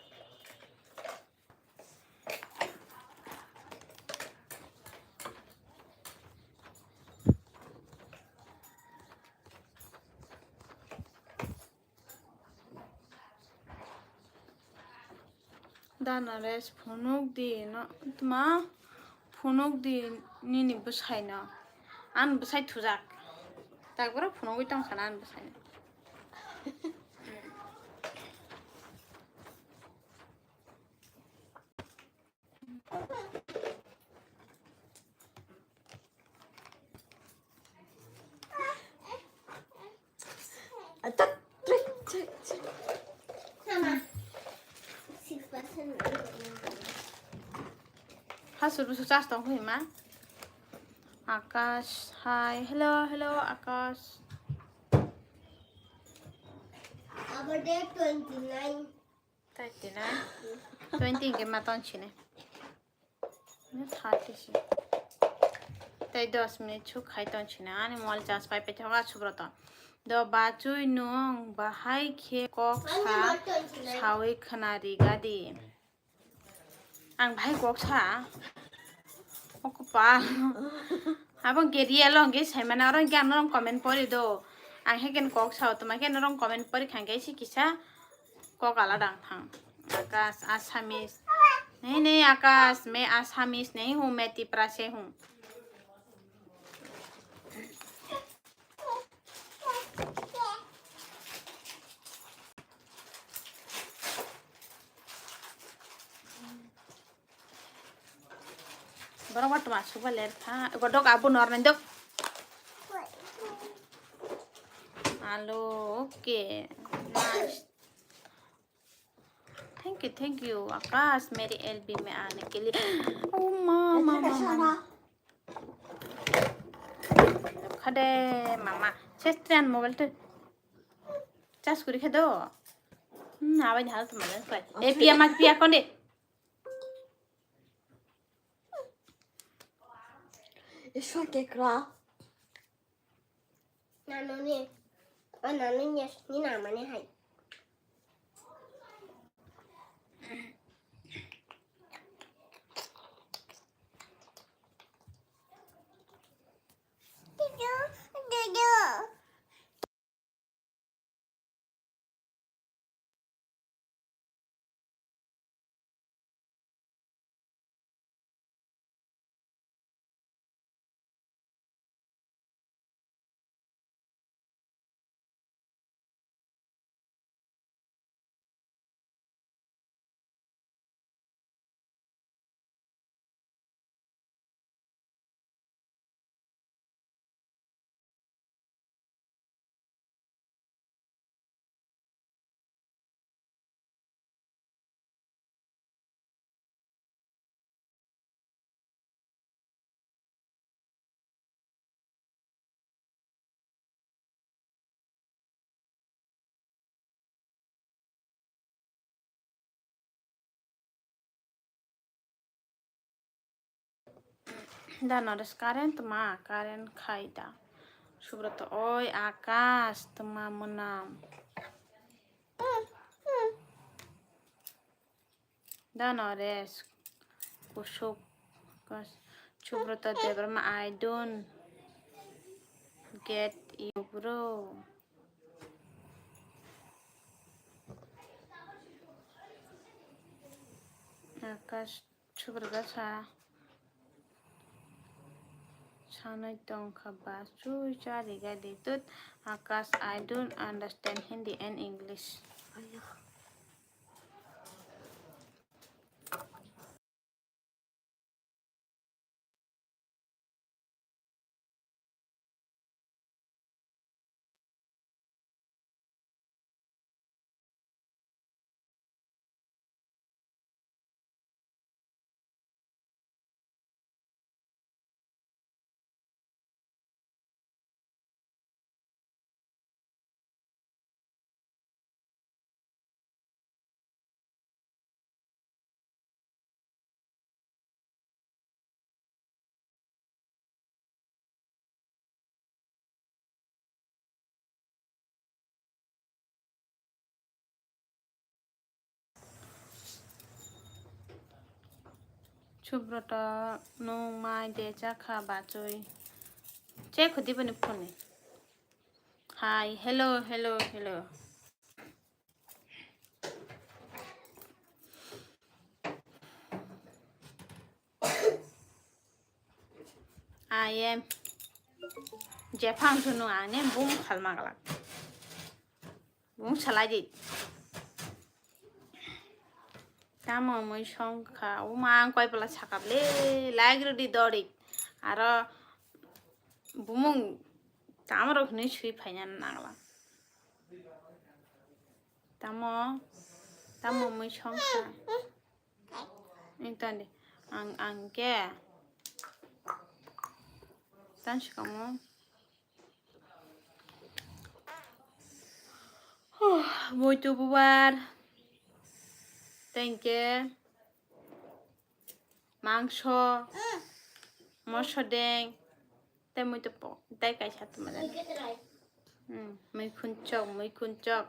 Da Naresh phunuk di no tma phunuk di nini bwsai no. An bwsai thujak. Tak boro phunugwi tong sana an bwsai no. Ha suru su chas tong khui ma. Akash, hi, hello, hello, Akash. Abo date twenty nine. Thirty nine. Twenty hwnkhe ma ton sini. Thirty si. Tei dos minute suk khai ton sini. Ani mol chas pai pai thoga Subrata. Do bachoi nwng bahai khe kok sa sawi khna riga di. Ang bahai kok sa. O kopal. Abo hwnkhe real o hwnkhe saimano oro hwnkhe ang norok comment pori do. Ang hwnkhe kok sao tuma khe norok comment pori kha hwnkhe si kisa. Kok alada wng thang. Akash, Assamese. Nahi, nahi, Akash, main Assamese nahi hoon, main Tipra se hoon. Borok ma tuma suba ler kha. Godok abo nor nai dok. Alo, okay. Nice. Thank you, thank you. Akash, meri L B mein aane ke liye. Oh, ma, ma, ma, ma. Khade, mama. Ses tren mobile te. Charge kuri khe do. Hmm, abai ni halat mala kai. E, pia mak pia konde. Ishwar kekra. Nanu ni, o nanu ni, ni nama ni hai. Da Naresh current ma, current khai da. Subrata oi Akash tma mwnam. Da Naresh kusuk. Subrata Debbarma, I don't get you, bro. Akash Subrata sa. Sanai tongkha ba chui chari gadi tut. Akash, I don't understand Hindi and English. Subroto, nwng mai de chakha bachoi. Check khudi bani phone ni. Hi, hello, hello, hello. I am Jephang sunu ang ne bung khalma galak. Bung salai di. Tamo mui songkha, uma ang koi pala sakap le, like rwdi dori. Aro bumung tamo rok hinui sui phaina nangla. Tamo, tamo mui songkha. Ini tadi, ang, ang ke. Tan sikamu. Huh, muitu bubar. Thank you. Mangso, moso deng, tei muitu po-, tei kaisa tongma jani. Hmm, muikhun chok, muikhun chok.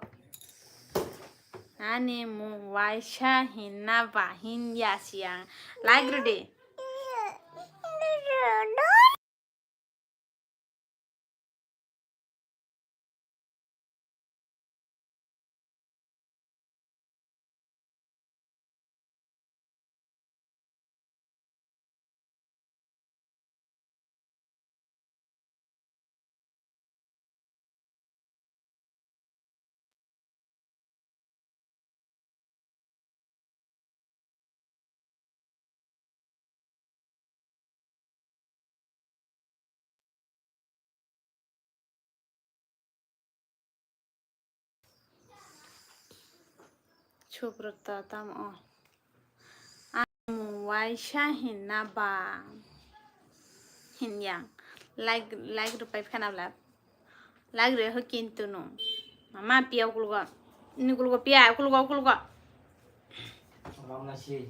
Ani mung waisa hinna ba hin ya siang. Like rwdi. Subrata tamo. Ang waisa hinna ba hinyang. Like, like rupai phena bla. Like re ho kintu no. Mama pia ukulugo. Ini ukulugo pia, ukulugo, ukulugo. Mama si.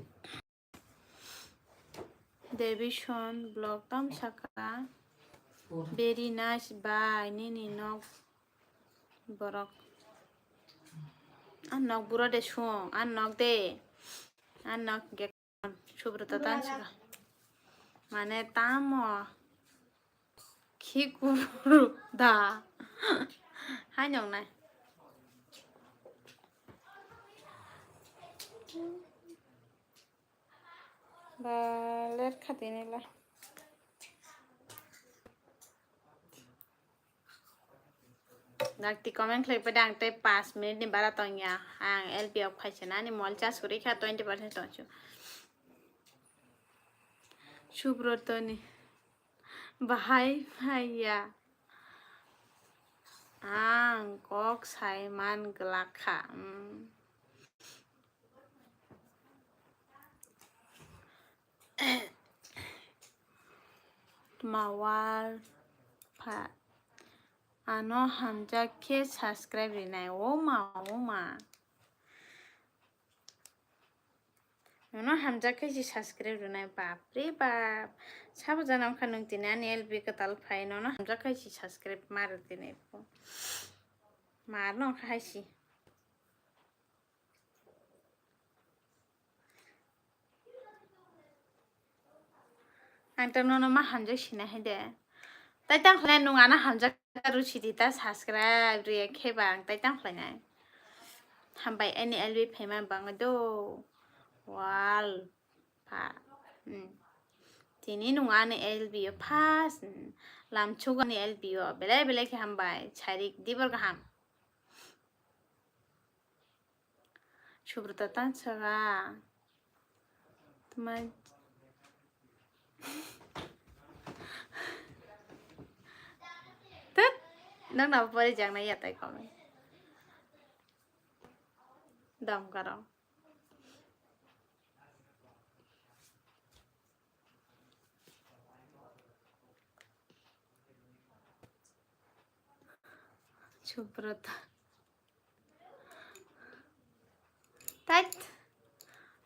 Davison vlog tam saka. Very nice bai nini nok borok. An nok buro de sung, an nok de. An nok ge Subrata tan saka. Mane tamo khi kuru da. Hai nong nai. Ba ler kha tini le. Dakti comment khlai pada ang tei paanch minute ni bara tongya. Ang L P o phaisa nani mol charge kwrwi kha twenty percent tongchu. Subrata ni bahai phaiya. Ang kok sai man glak kha. Hmm. Mawar pha. Ano hamjak khe subscribe rinai. O ma, o ma. Nono hamjak khe si subscribe rinai. Bap re bap. Sabo jana wngkha nwng tini ani L P kwtal phai. Nono hamjak khe si subscribe ma rw tini. Mar no wngkha hai si. Ang ta nono ma hamjak sina hai de. Tai tang khlai nung ano hamjak rw sidi ta subscribe react khe ba ang tai tang khlai nai. Hambai ani L B phaima bang do. Wal. Pa. Hmm. T Tini nung ani L B o first lamchuk ani L B o belai belai khe hambai, chairik dibor kaham. Subrata tang saka. Tuma. Tet, nang na pori jang na ya tai kome. Dam karo. Subrata. Tat.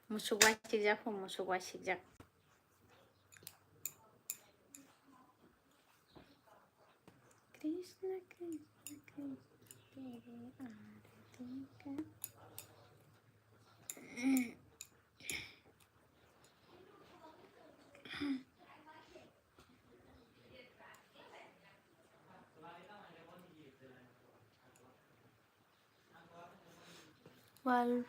Musuk wasikjak, musuk wasikjak. Krishna, Krishna, Krishna, Hare Hare, Krishna. Wal,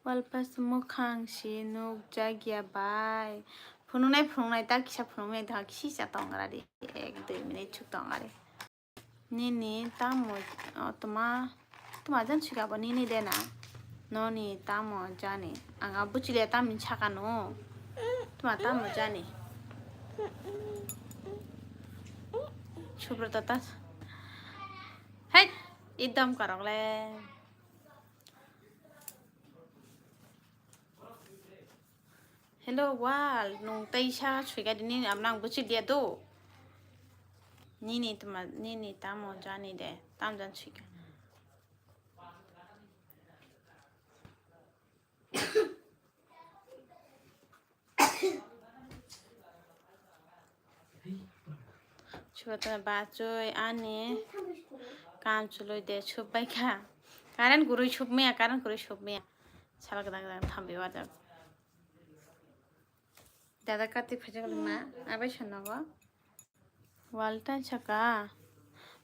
wal pas mwkhang si nukjakya bai. Phunuknai phunuknai ta kisa phunuknai ta kisa tongra di. Ek dui minute chuk tongra di. Nini tamo, o, toma, toma jan sika bo nini de na. Noni tamo jani. Ang a buchile tamo saka no. Toma tamo jani. Subrata ta. Hai, idam karok le. Hello, wal, nung teisa suika di nini abnang buchi dia do. Nini tama, nini tamo jani de, tam jan suika. Chwta bachoi ani kam chuloi de subbai kha. Current gurui submaya, current gurui submaya. Sal gadang gadang thambi wajak. Dada kati phajak lima, abai sanogo. Walta saka,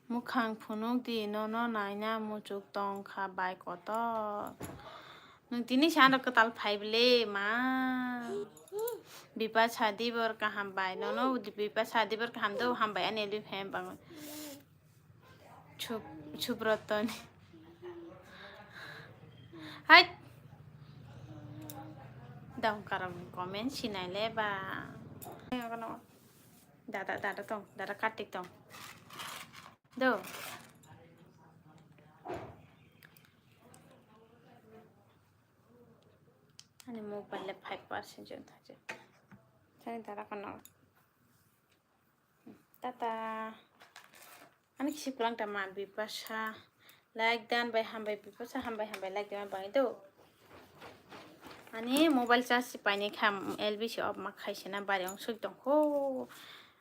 mukhang phunuk di, nono naina muchuk tong kha bai kotor. Nwng tini sano kwtal phai bwle ma. Bipasa dibor kaham bai, nono bipasa dibor kaham do hambai ani elwi phem bango. Chup, chup rotoni. Hai. Dam karam comment sinai le ba. Dada, dada tong, dada katik tong. Do. Ani mobile le five percent jon thaje. Sani dada kono. Tata. Ani kisi pulang tama Bipasa. Like dan bai hambai Bipasa, hambai hambai like dan bai do. Ani mobile charge si paini kham L B C off ma khaisena bari ong suk tong kho.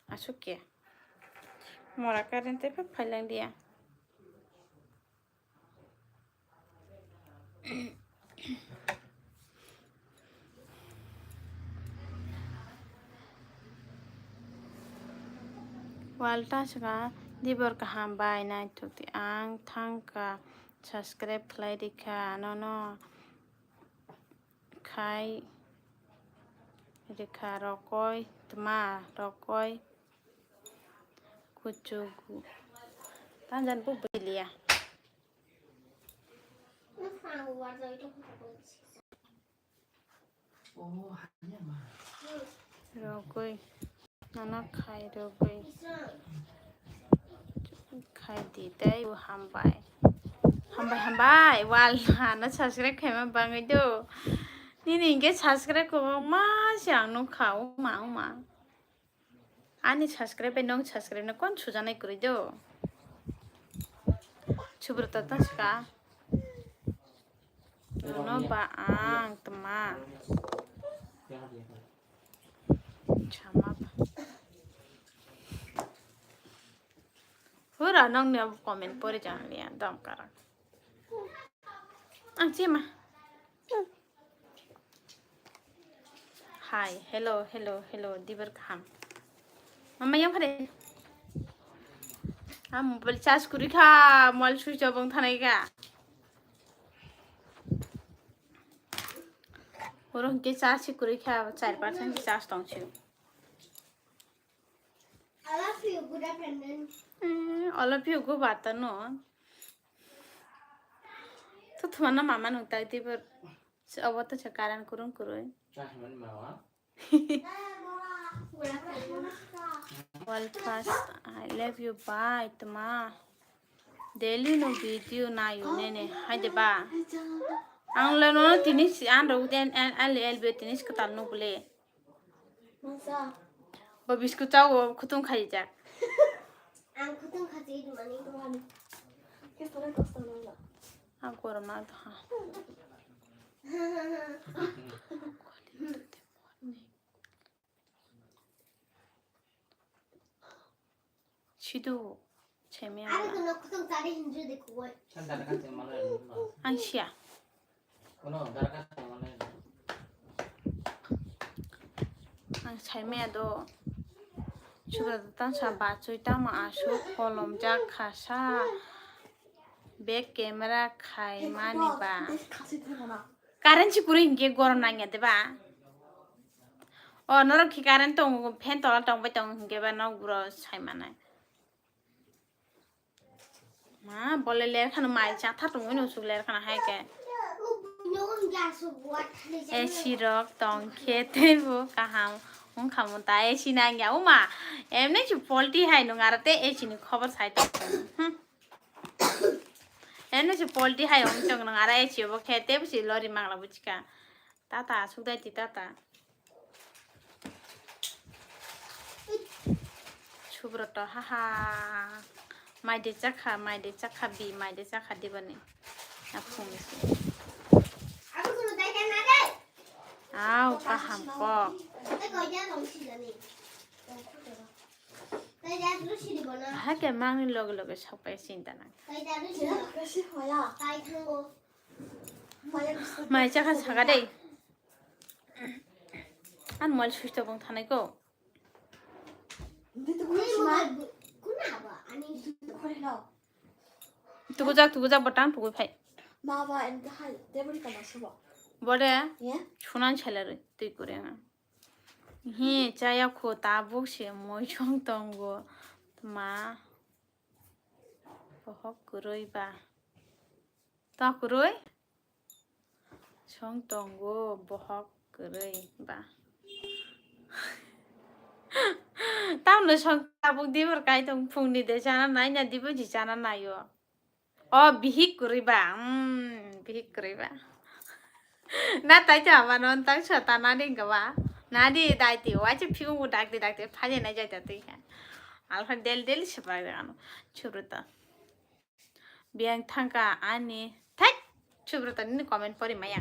Asuk ke. Mora current tei phai phailang dia. Walta saka dibor kaham bai naithok di ang thangka subscribe khlai rikha nono khai rikha rokoi tma rokoi. Kuchugu. Tanjan bu biliya. Rogwi. Nana khai rogwi. Khai di tei bu hambai. Hambai, hambai. Wal hana subscribe khaima bangwi do. Nini hingke subscribe kwbangma se ang nukha. Uma, uma. Ani subscribe bai nong subscribe no kon sujanai kwrwi do. Subrata ta saka. Nono ba ang tma. Chama ba. Hura nong ni comment pori jang liya dom kara. Ang chima. Hi, hello, hello, hello, dibor kaham. Mama yang phade. Ah, mobile charge kuri kha, mobile switch off wng thanai kha. Oro hwnkhe charge kuri kha, char percent charge tong sio. Eh, all of you go bata no. To thumana mama nung tai tibur. Obo to se current kurung kurui. World first, I love you, bye, tma. Daily no video na yu nene, hai de ba. Ang le no tini si an ro den an ali el be tini si katal no bule. Masa. Bo biscuit chao, khutung khai jak. Ang khutung khachi mani. Ke sore kosto nang la. Ang korom na to ha. Sidu, chemi Ari ang. Kuno khutung chari hinju de kuwai. Ang siya. Ang sai maya do. Chwla tangsa bachwi tamo aswk holomjak kha sa. Back camera khai mani ba. Current si kwrwi hinkhe gorom nangya de ba. O norok khi current tongo, fan tola tongbai tongo hinkhe ba nok buro sai manai. Ma, bole ler khano mai cha tha tongwi no suk ler khana hai ke. A C rok tong khe teibo kaham wng kha mo ta A C nang ya uma. Emni chu polti hai nung ara te A C ni khobor sai tong. Hmm. Emni chu polti hai wng tong nung ara A C bo khe teibo si lori mangla buchika. Tata, asuk dai ti tata. Subroto, haha. Mai de chakha, mai de chakha bi, mai de chakha dibani. Na phung si. Au, kaham kok. Hake mangni loge loge sokpai sinta nang. Mai chakha saka dei. An mobile switch off wng thanai ko. Tukujak, tukujak, botang tugui phai. Bode sunan seleroi twi kore nga. Hi chaya kho tabuk se moisong tongo. Ma bohok kwrwi ba. Ta kwrwi? Song tongo bohok kwrwi ba. Tamno song tabuk dibor kai tong phungni de chana nai na dibo ji chana naio. O bihik kwrwi ba. Mm, bihik kwrwi ba. Na tai cha ba non tang sa ta na ding ga ba. Na di dai ti wa che phiung bu dak di dak di phaje nai jai ta ti kha. Alpha del del se ba ga no. Churu ta. Biyang thangka ani. Thai! Subrata nini comment pori maya.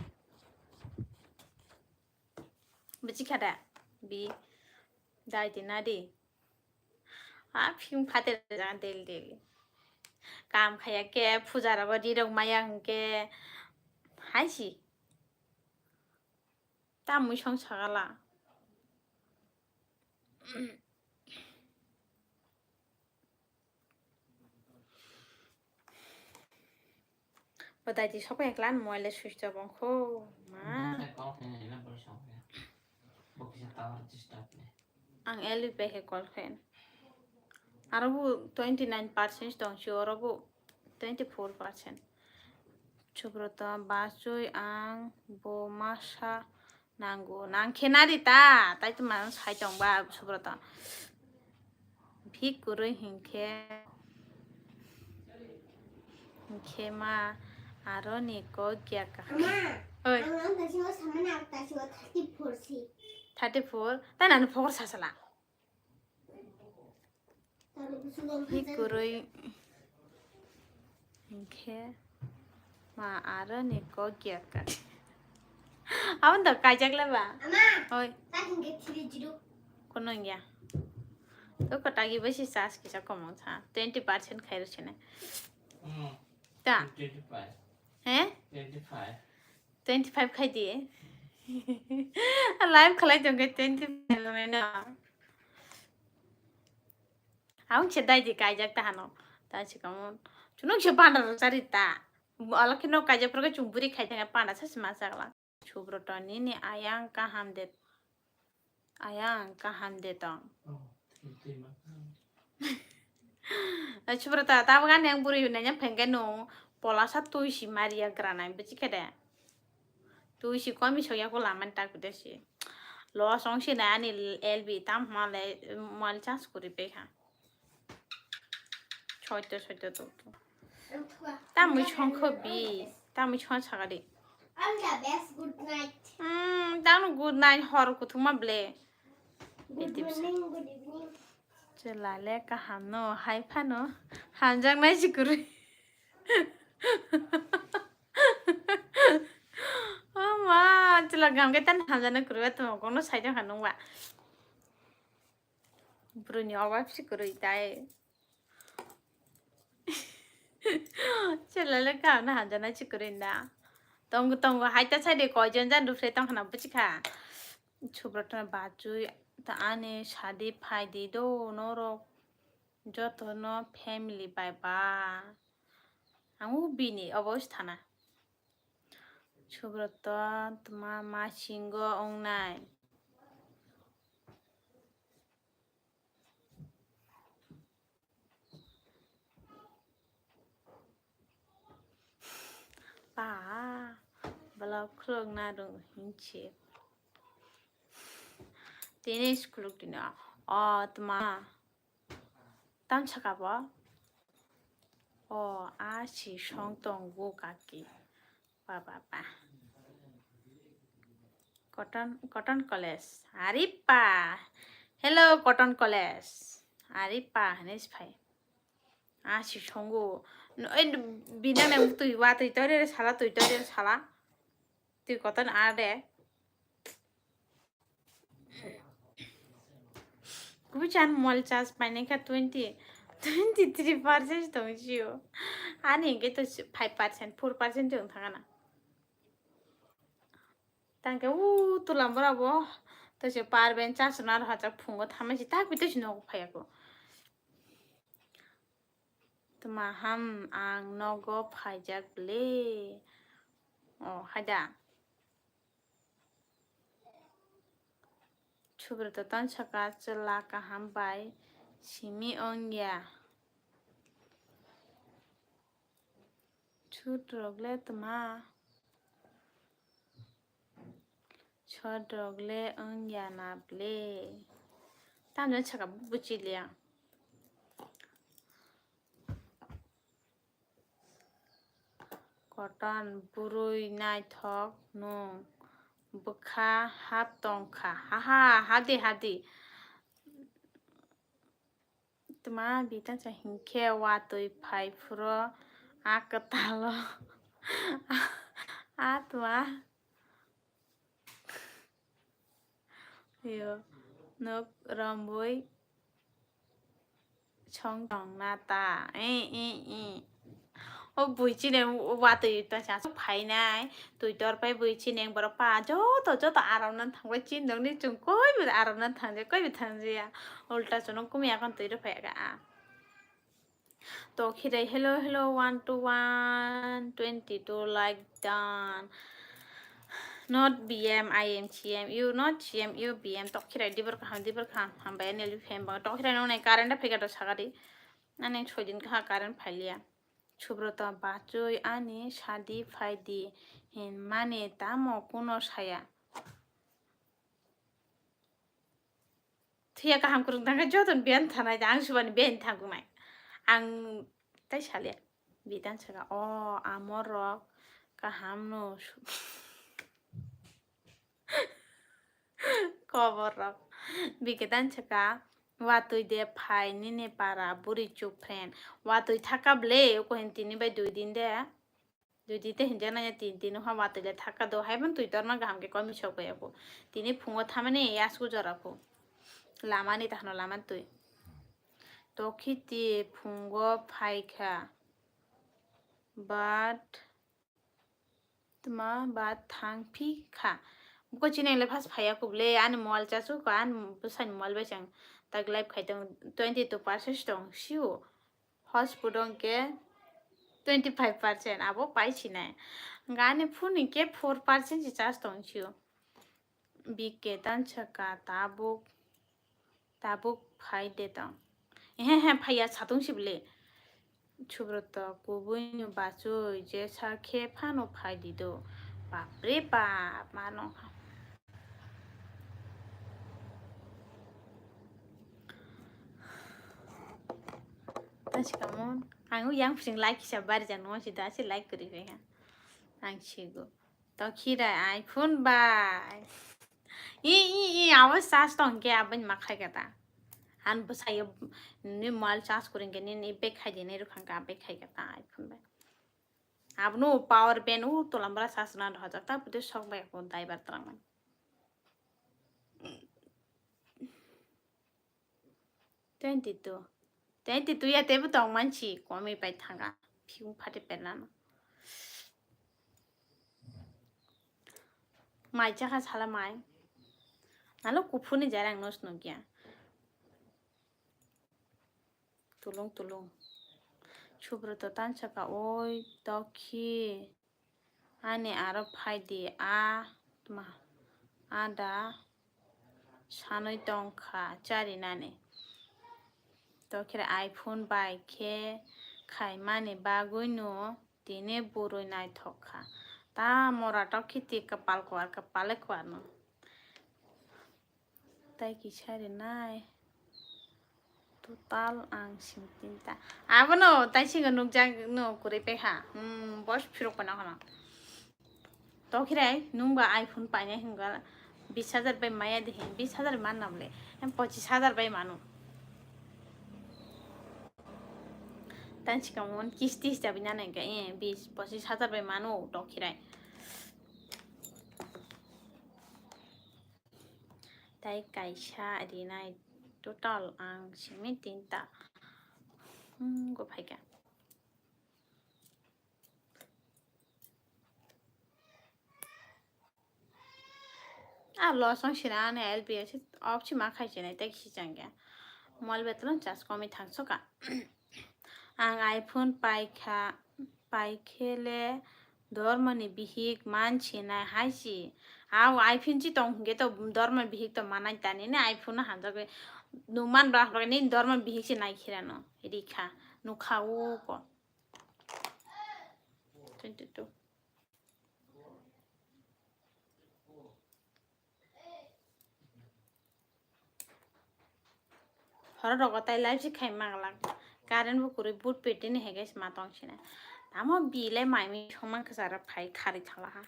Buchi khada. Bi. Dai di nadi. A phim phate ja del del. Kam khaya ke puja rabo di rok maya hingke. Hai si. Tamui song sagala. Badai di sokoi eklan mobile switch off wngkho ma. Ang L B P khe call khain. Aro bo twenty nine percent tong si oro bo twenty four percent. Subrata bachoi ang bo masa Nango, nang khe nari ta, tai to mano sai tong ba, Subrata. Bhik kwrwi hinkhe, hinkhe ma aro ni kok ya ka. Ma, oi. Ang ang tasingo samani ang tasingo thirty four si. Thirty four? Tai nani phokor sasala. Hi kwrwi hinkhe ma aro ni kok ya ka. Aboni da kaijak le ba? Ama. Oi. Ta hinkhe three zero. Kono ya. To kotagi besi charge kisa komong sa. Twenty percent khairo sene. Hmm. Ta. Twenty five. He? Twenty five. Twenty five khai di. Live khalai tong khe twenty five no. Ang se dai di kaijak ta hano. Ta se kamu. Chunuk se panda ro chari ta. Ala khe no kaijak pro ke chung buri khai ta panda sa se ma sagla. Subrata nini ayang kaham de. Ayang kaham de tong. Oh, twi ma kaham. Ai, Subrata, tabuk ani ang bwrwi naina phengkhe nwng polasa twi si maria granai, buchi khe de? Twi si komi sokya ko lamani tak de si. Lo song si na ani L B tam hma le mal chance kuri pe kha. Soito, soito to. Tamwi songkho bi, tamwi song sakadi. I'm the best. Good night. Hmm, tamo good night hor kuthuma ble. Good morning, good evening. Chwla le kaham no, hai phano hamjaknai si kwrwi. O ma, chwla kaham khe tani hamjaknai kwrwi, tamo kokno sai tongkha nungba. Bwrwini obab si kwrwi tai. Chwla le kaham no hamjaknai si kwrwi na. Tongo, tongo, hai ta sai de, koijon jan rupre tongkha na buchikha. Subrata bachwi ta ani sadi phaidi do norok jotono family bai ba. Ang o bini obo se thana. Subrata tma masingo ongnai. Pa, block khuluk na rung hinchi. Tini skuluk tini. O, tma. Tam saka bo. O, a si song tongo kaki. Ba, ba, ba. Cotton, Cotton College. Ari pa. Hello, Cotton College. Ari pa, hwnwi si phai. A si songo. No, eh, bina nang twi wa twi tore sala, twi tore sala. Twi koton a de. Kubuchan mol charge painai kha twenty, twenty three percent tong sio. Ani hingke to five percent, four percent tong thangana. Tangke u tulam bora bo to se power bank charge na hajak phungo thamai si tak bito si nogo phayako. Tma ham ang nogo phaijak ble. O haida. Subrata tong saka chwla kaham bai simi ongya. Sut rok le tma. Sot rok le wngya na ble. Tamni saka buchi liya. Koton bwrwi naithok nwng bwkha hap tongkha. Haha, hadi, hadi. Tma bita cha hinkhe watwi phai phuro a kwtalo. A tma. Yo, nok ramboi chong tong na ta. E, e, e. O bui chini watwi ta cha phainai. Twi tor pai bui chini borok pa joto, joto aram nan thangbai chini nokni chung koi bo aram nan thangja, koi bo thangja. Ulta chwng kumi akhon twi rw phai ka. Tokhirai, hello, hello, one to one, twenty two like done. Not B M, I M, C M, you, not C M, you, B M. Tokhirai, dibor kaham, dibor kaham. Hambai ani L B fan bang. Tokhirai nong nai current a phega do sagadi. Ani choi din kaha current phailia. Subrata bachoi ani sadi phaidi hin mani tamo kuno saya. Thuya kaham kwrwng tangkhe jotono biyan thanai da, ang subani biyan thangkuknai. Ang tai salia. Bidan saka, "O, amorok kaham no su-," Koborok. Bikidan saka, "Watwi de phai nini para buri chuk friend. Watwi thaka ble, uko hin tini bai dui din de." Dui din te hinjaknai ya tin tin wngkha watwi le thaka do. Hai phano twi torma kaham khe koi misok bai ya kho. Tini phungo thamani yasku jora kho. Lama ni tahno lama twi. Tokhiti phungo phai kha. But tma but thang phi kha. Buko chini le phas phai ya kho ble ani mobile chasu kha ani bwsani mobile bai chang tak live khai tong twenty two percent tong sio. Hotspot hwnkhe twenty five percent, abo pai sinai. Hwnkhe ani phone hwnkhe four percent se charge tong sio. B K tan saka tabuk, tabuk phai de tong. He he, phaiya satung sibole. Subroto, kubui no bachoi, je sa khe phano phai di do. Bapre bap, mano. Tasikamo, ang yang pusing like kisa bari jang no si da si like kuri kha. Ang sigo. To khirai iPhone bai. I, i, i, abo charge tong khe aboni ma khai kata. Han bwsai ni mobile charge kuri khe ni, ni bag khai di ni rwkha kha bag khai kata iPhone bai. Abono power bank o tola mora charge na hojak ta pute sok bai ko daibar twlang man. Twenty two. Twenty two ya tebo tong mansi komi pai thanga. Phiyung phate pelano. Mai chakha sala mai. Nalo kuphuni jarang nos nukya. Tulung tulung. Subroto tansaka oi tokhi. Ani aro phaidi a tma ada sanwi tongkha charinani. Tokhire iPhone bai khe khaimani bagwino tini bwrwi naithok kha. Ta mora tokhi ti kwpal kwar kwpale kwar no. Tai kisa rinai. Total ang sing tinta. Abono tai singo nukjak no kwrwi pekha. Hmm, boss phirok kono kono. Tokhirai nung ba iPhone painai hwnba bis hajar bai maya de hin, bis hajar man namle. Em pochis hajar bai manu. Tan sikamo kisti hisabi nana hwnkha, eh, bis pochis hajar bai manu tokhirai. Tai kaisa rinai total ang simi tinta. Hmm, go phaikha. Ah, losong sina ani L P S opsi ma khai sinai tai kisi changya. Mol betulon chas komi thangsoka. Ang iPhone paikha, paikhele dormani bihik man sinai hai si. Au iPhone si tong hingke to dormani bihik to manai tani ne iPhone no hanjagwi nung man bla ni dormani bihik si nai khirano rikha nukha o ko. Twenty two. Horo rogo tai live si khai manglak. Current bo kwrwi but peti ni hege ma tong sina. Tamo bilai mai mi songman kwchara phai khari thala ha.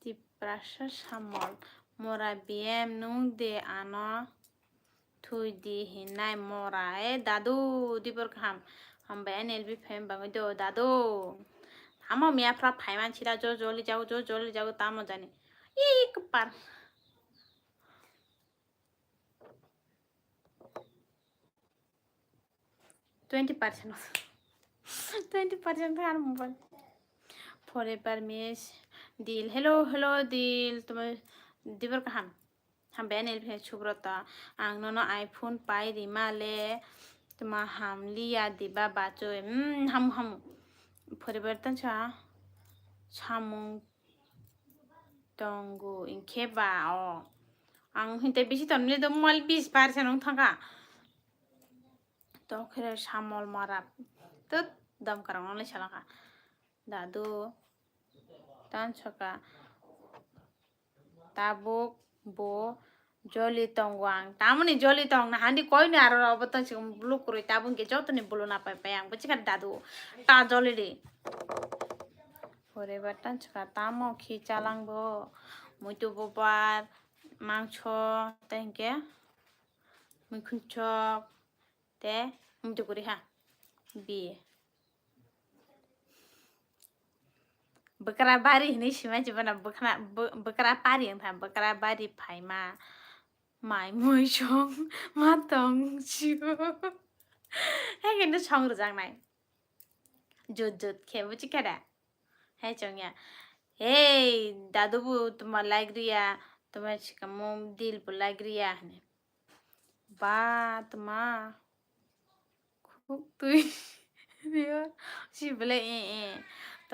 Tiprasa samol, mora B M nung de ano thui di hinai mora, e dadu dibor kaham, hambai ani L B fan bangwi do dadu, amo miya phra phaiman sida jo joli jago, jo joli jago, tamo jani, i kwpar. Twenty percent. Twenty percent kha mobile. Forever miss deal. Hello, hello, deal. Tuma dibor kaham. Hambai ani L P N Subrata. Ang nono iPhone pai rima le. Tuma hamliya diba bachoi. Hmm, hamu, hamu. Forever tan sa. Samung tongo, inkhe ba o. Ang hinte bisi tonmani do mal bis percent wng thangkha. Tokhe samol mora. Tut, dam karang nang salakha. Dadu. Tan saka. Tabuk bo joli tongo ang. Tamoni joli tong na handi koi ni aro abo tong si blue kwrwi tabuk ke joto ni blue na pai pai ang. Bwchikha dadu. Ta joli di. Forever tan saka tamo khi chalang bo. Muitu bo bar. Mangso. Tei hwnkhe. Muikhunchok. Te. Muitu kwrwi ha. Bi. Bwkra bari hinwi sima chibana bwkhna bw-, bwkra pari wngkha bwkra bari phaima mai muisong ma tong sio. Hai khe no song rwjaknai. Jut jut khe buchi khe da. Hai chongya. Hey, dadu bu tuma like riya, tuma sikamo dil bu like riya hne. Ba tuma. Khuk twi rio si bele e e.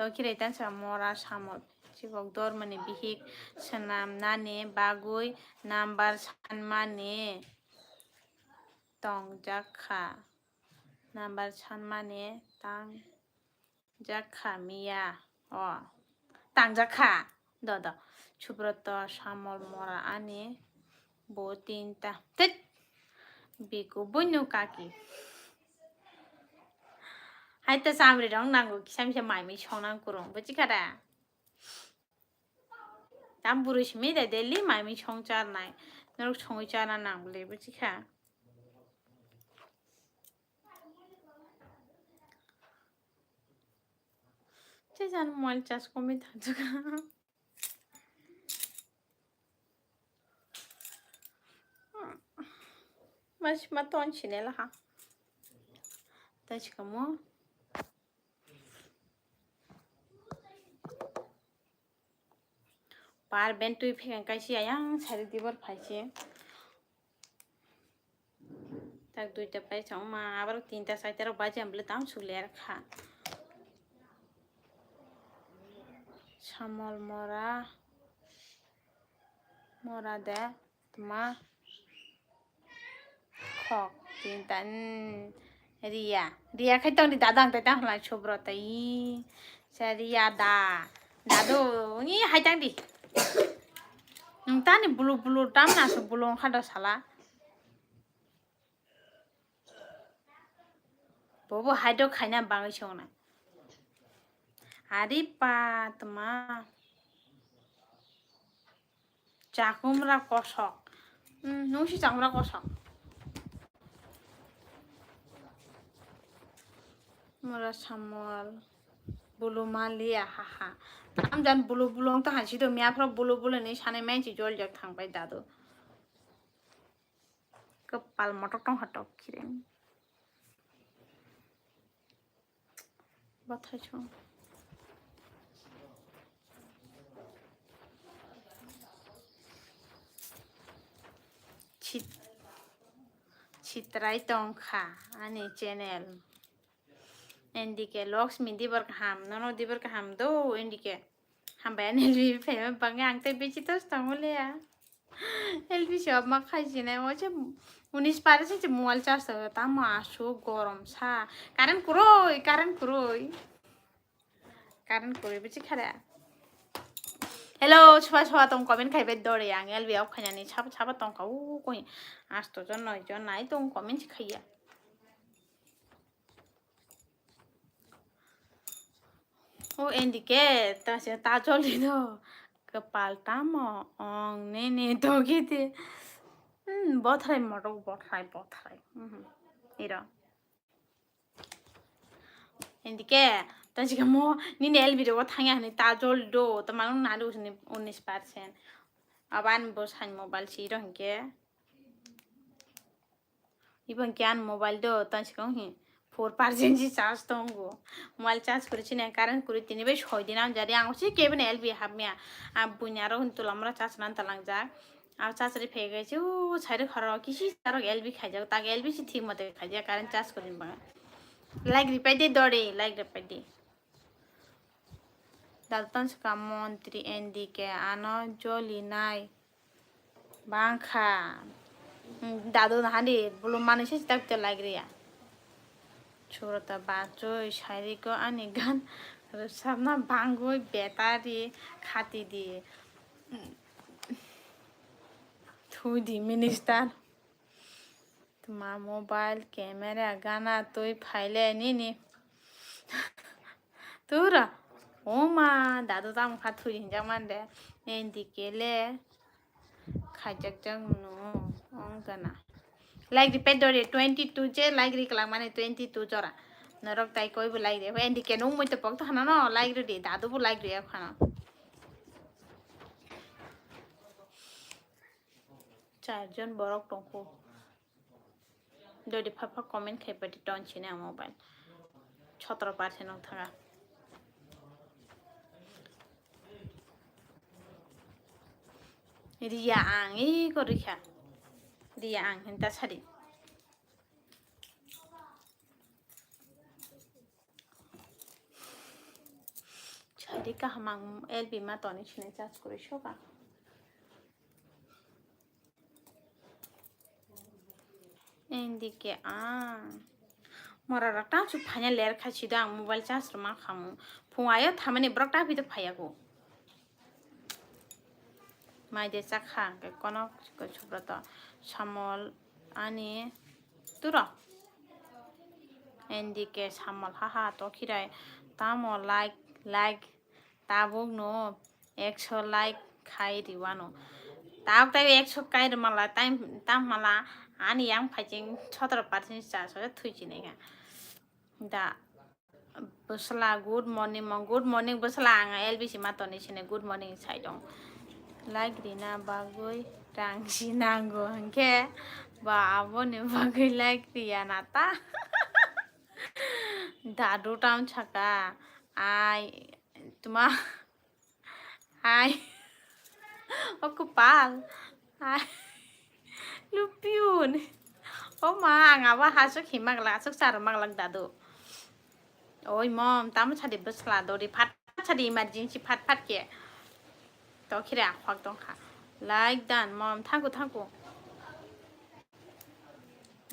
Tokhirai tangsa mora samol. Chibok dormani bihik swnamnani bagwi number sanmani tongjak kha. Number sanmani tang jakha miya. O, tangjak kha. Do, do. Subroto, Samol, Mora, ani bo tinta. Tit! Biku buino kaki. Hai ta samri rong nango, kisa misa mai mi song nang kurung. Buji kha da? Tam buru simi da daily mai mi song char nai. Norok songwi chana nang bole, buji kha? Che jan mobile charge komi thangsuka. Mas ma ton sinela ha. Tachikamo. Par ben twi phekang kaisi ayang sari dibor phaisi. Tak duita paisa wngma, abarok tinta saita rok baji ang bwlwi tam suk ler kha. Samol mora, mora de tma khok tinta, mm, Ria, Ria khai tong di dada ang tai tang hwnla subro tai, sa Ria da, dadu, ngi hai tang di, nung tani bulu bulu tam na su bulu wngkha do sala. Bobo haidok khaina bagwi songna. Ari pa tma. Chakumra kosok. Hmm, nungsi chakumra kosok. Mura samol. Bulu maliya haha. Amjan bulu bulu wng ta hansi do miya phro bulu bulu ni sanai mensi jol jak thang pai dadu. Kepal motok tong hatok kireng. Bathai chong. Chit-, chitrai tongkha ani channel. N D K Loksmi dibor kaham, nono dibor kaham do N D K. Hambai ani L B phaima bangwi ang tei bisi tos tongo le ya. L B si obma khai sinai o se unis percent se mobile charge tongo tamo asuk gorom sa. Current kwrwi, current kwrwi. Current kwrwi bisi khare. Hello, soba soba tong comment khai bai dore ang L B off khainani saba saba tongkha u koi asto jon noi jon nai tong comment si khaiya. O N D K ta se ta choli do. Kepal tamo ong nini dogi di. Hmm, bothrai morok bothrai bothrai. Mhm. Iro. N D K ta se mo nini L B rogo thangya hani ta choli do. Ta manung nani usni unis percent. Aban bo sain mobile si ro hinke. Ibo hwnkhe ani mobile do, tong sikong hi four percent si charge tongo. Mobile charge kwrwi chini current kwrwi tini bai soi din ang jadi ang si kebo ni L B hapmaya. A buini aro hwn tula mura charge nan talangjak. A charge ri phege si o side khoro kisi charok L B khaijak tak L B si thik mote khaijak current charge kwrwi bang. Like ripai de dori, like ripai de. Dalton sika montri N D K ano joli nai. Bangkha. Hmm, dadu nahadi, bulu manwi se tak te lagriya. Churota bachoi, sairiko ani gan rwchapna bangwi betari khati di. Thui di minister. Tma mobile, camera, gana twi phaile nini. Tura. Oma, dadu tamo kha thuri hinjak mande. N D K le. Khaijak jak no. Ong gana. Like di pet dori twenty two je like ri kelak mane twenty two jora. Norok tai koi bo like di. N D K no mui to pok to hana no like ri di. Dadu bo like ri khana. Char jon borok tongkho. Dodi phapha comment khai pati ton sini ang mobile. Sotoro percent wng thanga. Riya ang iko rikha. Riya ang hinta sadi. Di kaham ang L B ma toni sini charge kwrwi soka. N D K ang. Mora rok ta chu phanya ler khai si do ang mobile charge rwma khamu. Phung ayo thamani borok ta phi do phaya ko. Mai de chakha ke kono ko Subrata Samol ani turo. N D K Samol haha to khirai tamo like like tabuk no ekso like khai riwano. Tabuk tai ekso kai rwmala tam mala ani yang phaiching sotoro percent charge thui chinai kha. Da Bwsla, good morning, mom. Good morning, bwsla, ang L B C ma toni sini good morning sai dong. Like rina bagwi rang si nango, hwnkhe ba aboni bagwi like riya na ta. Dadu tam saka, ai, tuma. Hai. O kwpal. Hai. Lupiyun. O ma, ang abo hasuk himak lak, asuk char mak lak dadu. Oi mom, tamo sadi bwsla dori phat phat sadi emergency phat phat ke. To khire akhwak tong kha. Like dan mom, thank you, thank you.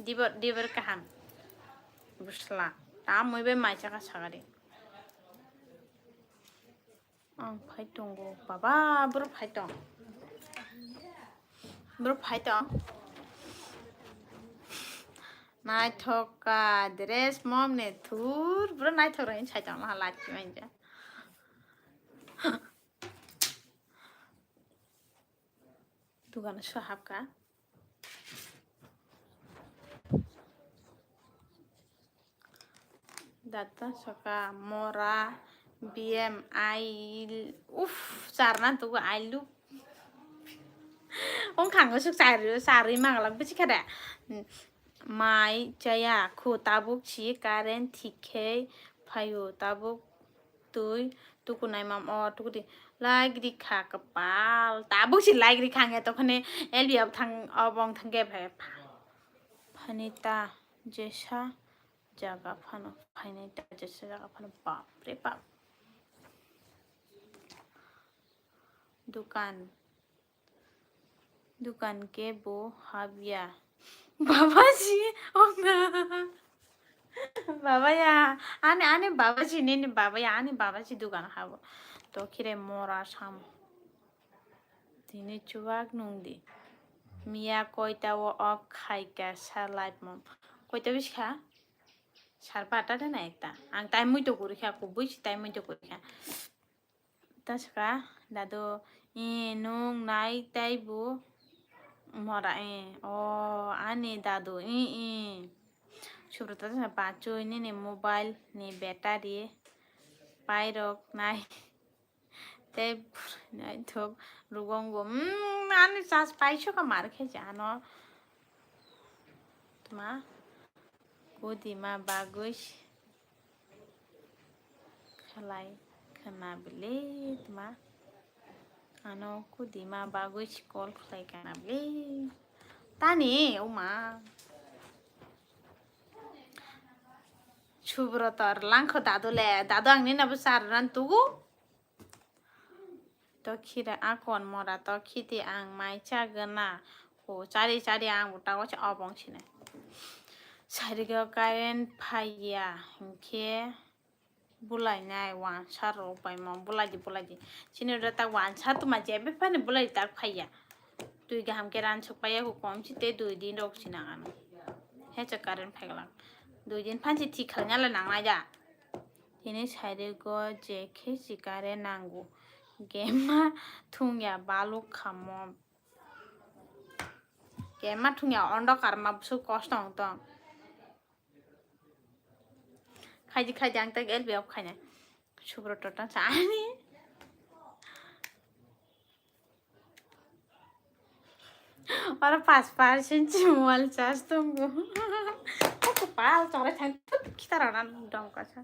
Dibor, dibor kaham. Bwsla. Tamoi bai mai chaka sagari. Ang phai tongo, baba, bro phai tong. Bro phai tong. Naithok ka dress mom ne thur, bro naithok rani sai tong la lati manja. Dugan so hapka. Data saka mora B M I uff charna tugu ailu. Ong khango suk chari chari mangalak bisi khada. Mai chaya khu tabuk si current thikhei phaio tabuk twi tukunai mam o tukudi like rikha kwpal tabuk si like rikha ang etokhani L B F thang obong thangke phaini ta jesa jaga phano phaini ta jesa jaga phano bapre bap dukan. Dukan ke bo habya. Babaji, oh na. Baba ya, ani, ani babaji, nini baba ya, ani babaji dukan habo. To khire mora sam. Tini chuwak nungdi. Miya koita o off khaika sa live mom. Koita biskha? Sar pata de na ekta. Ang time muito kurikha, kubui si time muito kurikha. Taska dadu, i nung nai taibu mora i o ani dadu i i. Subrata taska bachoi nini mobile ni battery pairok nai tei nai thok rugongo. Mm, ani charge paisok mar khe jano. Tma kudima bagwi. Khlai khna bile tma. Ano kudima bagwi si call khlai khna bile. Tani, oma. Subrotor langkho dadu le, dadu ang nina bo sar ran tugu. To khire akon mora to khiti ang mai chagwna. Ko chari chari ang bo tago se obong sine. Sarigo current phaiya hinkhe bulai nai wansa rok bai mo bulai di bulai di. Chini ro ta wansa tuma jebe phani bulai di tak phaiya. Twi gaham khe ran sok paiya ko kom si te dui din rok sina ano. He cha current phai gala. Dui din phan si thik khalnya le nang nai da. Tini sarigo je khe sikare nango. Game ma thungya baluk khamo. Game ma thungya ondokar ma bwswk kosto wng tong. Khaidi khaidi ang tak L B off khainai. Subro totan sa ani. Oro pas percent si mobile charge tongo. Kok pal chore thang khitarana dong kasa.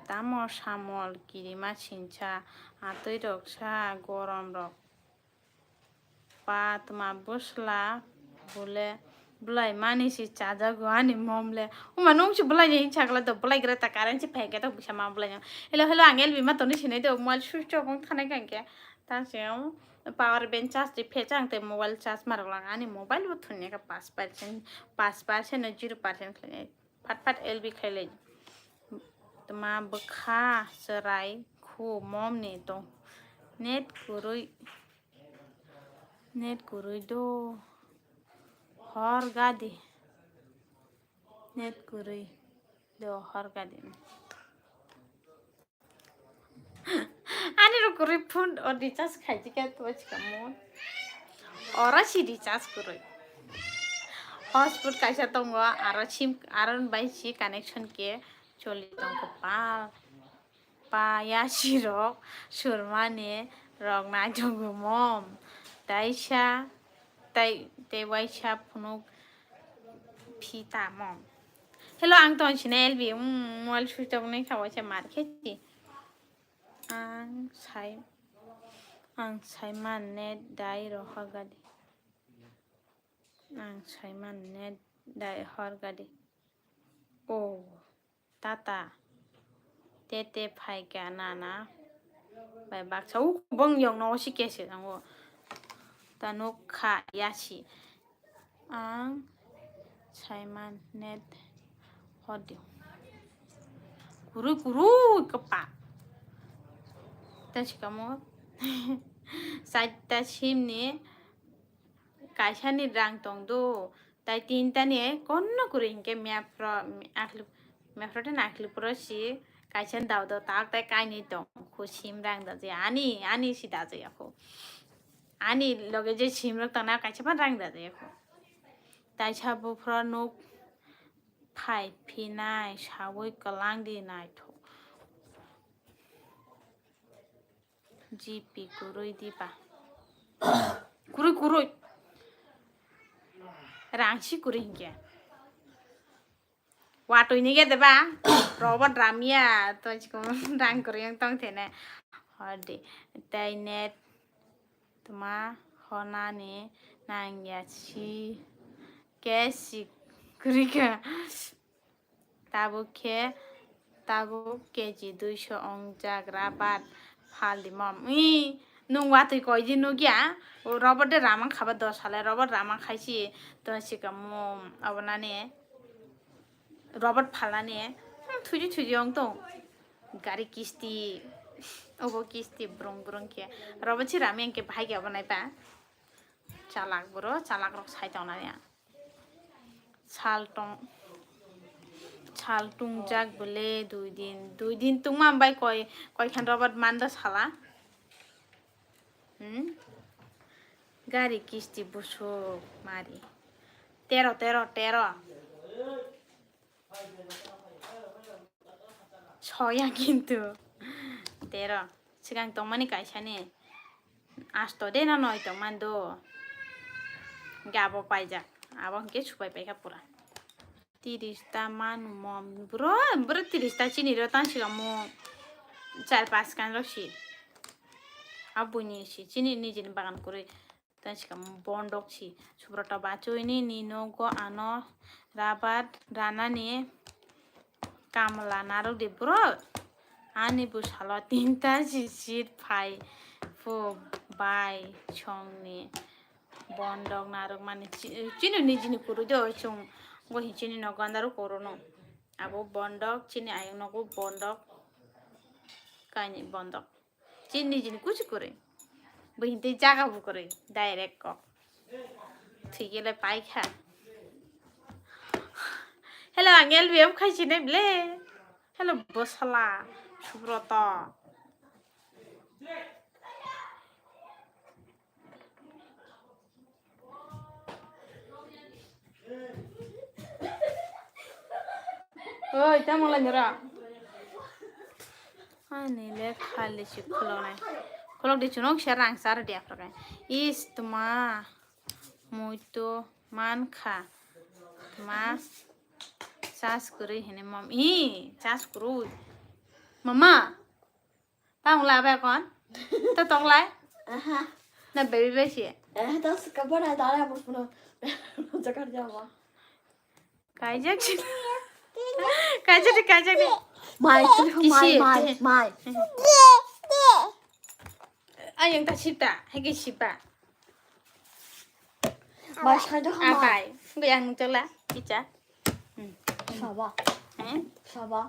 Tamo samol kirima sinsa atwi rok sa gorom rok. Patma bwsla bole Bwlai mani si chajago ani mom le. Uma nung si bwlai ni sakla do, bwlai gra ta current si phai khe to bisa ma bwlai no. Hello, hello, ang L B ma toni sinai do, mobile switch off wng thanai kang khe. Ta se power bank charge di phe chang te mobile charge ma rok lang ani mobile bo thun ya kha five percent, five percent no zero percent khlai nai. Phat phat L B khlai lai. Tma bwkha chwrai khu mom ni to net kwrwi. Net kwrwi do hor gadi. Net kwrwi do hor gadi. Ani rok kwrwi phone o recharge khaijika to chikamo. Oro si recharge kwrwi. Hotspot kaisa tongo, aro sim, aro bai si connection khe choli tongkha pal. Payasirok surmani rok naitugwi mom, taisa tai tei waisa phunuk phita mom. Hello, ang tong sini L B, mm, mobile switch off nai kha waisa mar khe si. Ang sai, ang sai man net dai roha gadi. Ang sai man net dai hor gadi. Oh. Tata. Tete phaikha nana. Bai baksa u bong yong no si kese tango. Ta nuk kha yasi. Ang saiman net hodi. Kuru kuru kapa. Ta sikamo. Saita simni kaisani rang tong do. Tai tinta ni konno kuri hinkhe mepro, akli, mepro tei akli puro si kaisa dao dao tak tai kainwi tong kho sim rang da je ani, ani si da je kho. Ani loge je sim rok tong na kaisa phan rang da je kho. Tai sa buphro nuk phai phinai sawi kwlang di naithok. G P kwrwi diba. Kwrwi, kwrwi. Rang si kwrwi hinkhe. Watwi ni ge deba. Robot ramya. To chikon rang kwrwi wng tong thene. Hodi. Tei net. Tma honani nangya si. Ke si kwrwi kha. Tabuk khe, tabuk K G duiso ongjak rabar phaldi mom. Ih, nwng watwi koidi nukya? O robot de ramang khaba dos sale, robot ramang khaisi to sikamo abonani robot phalnani, hmm, thuidi thuidi ong tong. Gari kisti, obo kisti brung brung khe. Robot si ramya khe bahai khe abonai ba. Chalak bro, chalak rok sai tongnani ang. Sal tong, sal tungjak bole dui din, dui din tungma bai koi, koi khan robot manda sala. Hmm? Gari kisti busuk mari. Tero, tero, tero. Soya kintu. Tero. Sigang tongmani kaisa ni. Asto de na noi tongmani do. Hingke abo paijak. Abo hingke supai paikha pura. Tiris ta manu mom. Bro, bro tiris ta chini ro tan siga mo. Char pas kan ro si. Abuni si. Chini nijini bagan kuri. Tei sikamo bondok si. Subrata bachoi nini nogo ano rabar ranani kamla narwk di bro. Ani bwsalo tinta si seat phai phu bai songni bondok narwk mani chi-, chini nijini kwrwi do chwng bo hi chini nogo andaro kwrwno. Abo bondok chini ayang nogo bondok kaini bondok. Chini nijini kuchi kwrwi. Bo hintwi jaga bo kwrwi. Direct kok. Thwigele paikha. Hello, ang L B M khai sinai ble. Hello, bwsala. Subrata. Oi, tamo lai nora. Ani le khali si khulok nai. Khulok di chunok se rang sar di aphra kai. Is tma muitu man kha. Tma sas kwrwi hini mom. Ih, sas kwrwi. Mama. Tamo lai abai kon? To tong lai? Aha. Na baby bai si? Aha, to suka bana dara mo puno. Jakar jawa. Kaijak si. Kaijak di, kaijak di. Mai, mai, mai, mai. Ayang ta sita, hege sipa. Mai, sai da mai. Abai, goyang nung chola, kicha. Hmm. Saba. Eh? Saba.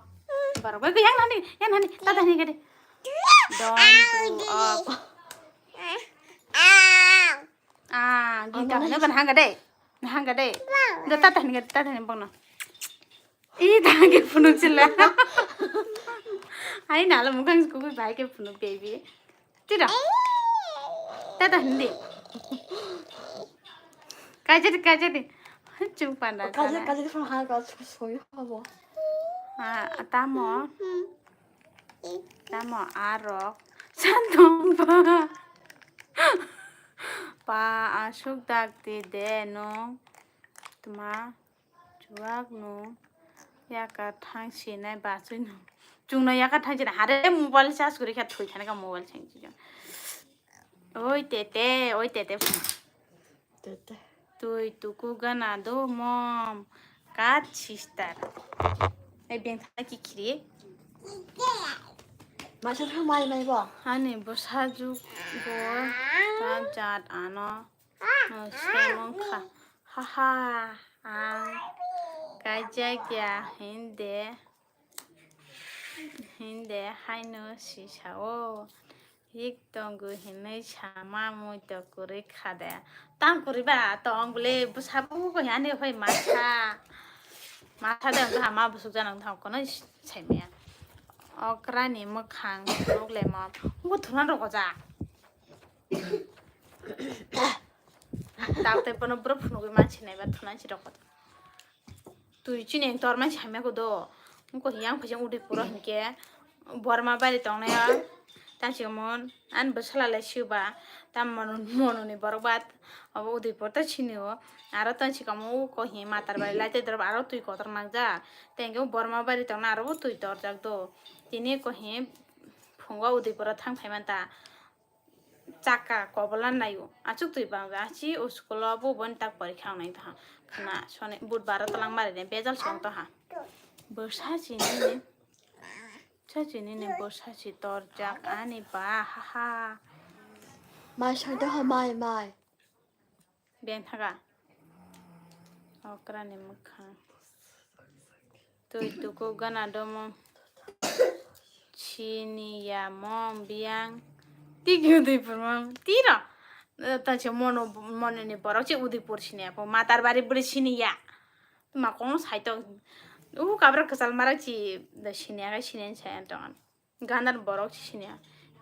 Baru gue yang nani, yang nani, tata ni gede. Don't do up. Ah, gita, ne ban hanga de. Hanga de. Da tata ni gede, tata ni bono. Ih, tang ke phunuk chila. Ai, nalo mukang kubi bai ke phunuk, baby. Tira. Tata hindi. Kajadi, kajadi. Chung panda. Kajadi, kajadi phunuk ha ka soyo habo. Ah, tamo. Tamo arok. Santong pa. Pa asuk dak di de no. Tma. Chuak no yaka thang sinai bachwi no. Chwng no yaka thang sinai hare mobile charge guri kha thwi thani ka mobile seng si. Oi tete, oi tete. Tete. Twi tuku gana do mom. Kat sister. Ei beng thana ki khiri. Masa thang mai mai bo. Ani bo sajuk bo ta jat ano. Semong kha. Haha, ang kaijak ya hinde, hinde haino si sao. Hik tongo hinui sama mui to kwrwi kha de. Tang kwrwi ba to ang bole bwsa bu ko yani hoi masa. Masa de ang ha ma busuk janang thang kono sai maya. Okra ni mwkhang rok le ma. Bo thunan rok ja. Tabuk tei bono borok phunugwi mansi naiba thunansi rok. Twi chini tor mansi hamya ko do. Wngkha yang phaisa Udaipur o hinkhe Borma bari tongnai o. Tang si mon ani bwsala lai siba. Tam mono, mono ni borok ba abo Udaipur ta sini o. Aro tang si kamo uko hi Matarbari lai tei dorop aro twi kotor mangjak. Tei hinkhe Borma bari tongnai aro bo twi torjak do. Tini ko hi phungo Udaipur o thang phai manta. Chakka kobola naio. Achuk twi bangja. Achi o school o bo boni tak porikha wngnai taha. Khna soni budbar o twlang mari de bejal song taha. Bwsa chini ni. Sa chini ni bwsa si torjak ani ba ha ha. Mai sai taha mai mai. Beng thaga. Okra ni mwkhang. Twi tuku gana domo. Sini ya mom biang. Tigi Udaipur mom. Tiro. Ta se mono, mono ni borok se Udaipur sini ya. Matarbari bwrwi sini ya. Ma kono sai to. U kabra kwchal mara chi da sini ya, sini ya sai tong. Gandar borok si sini ya.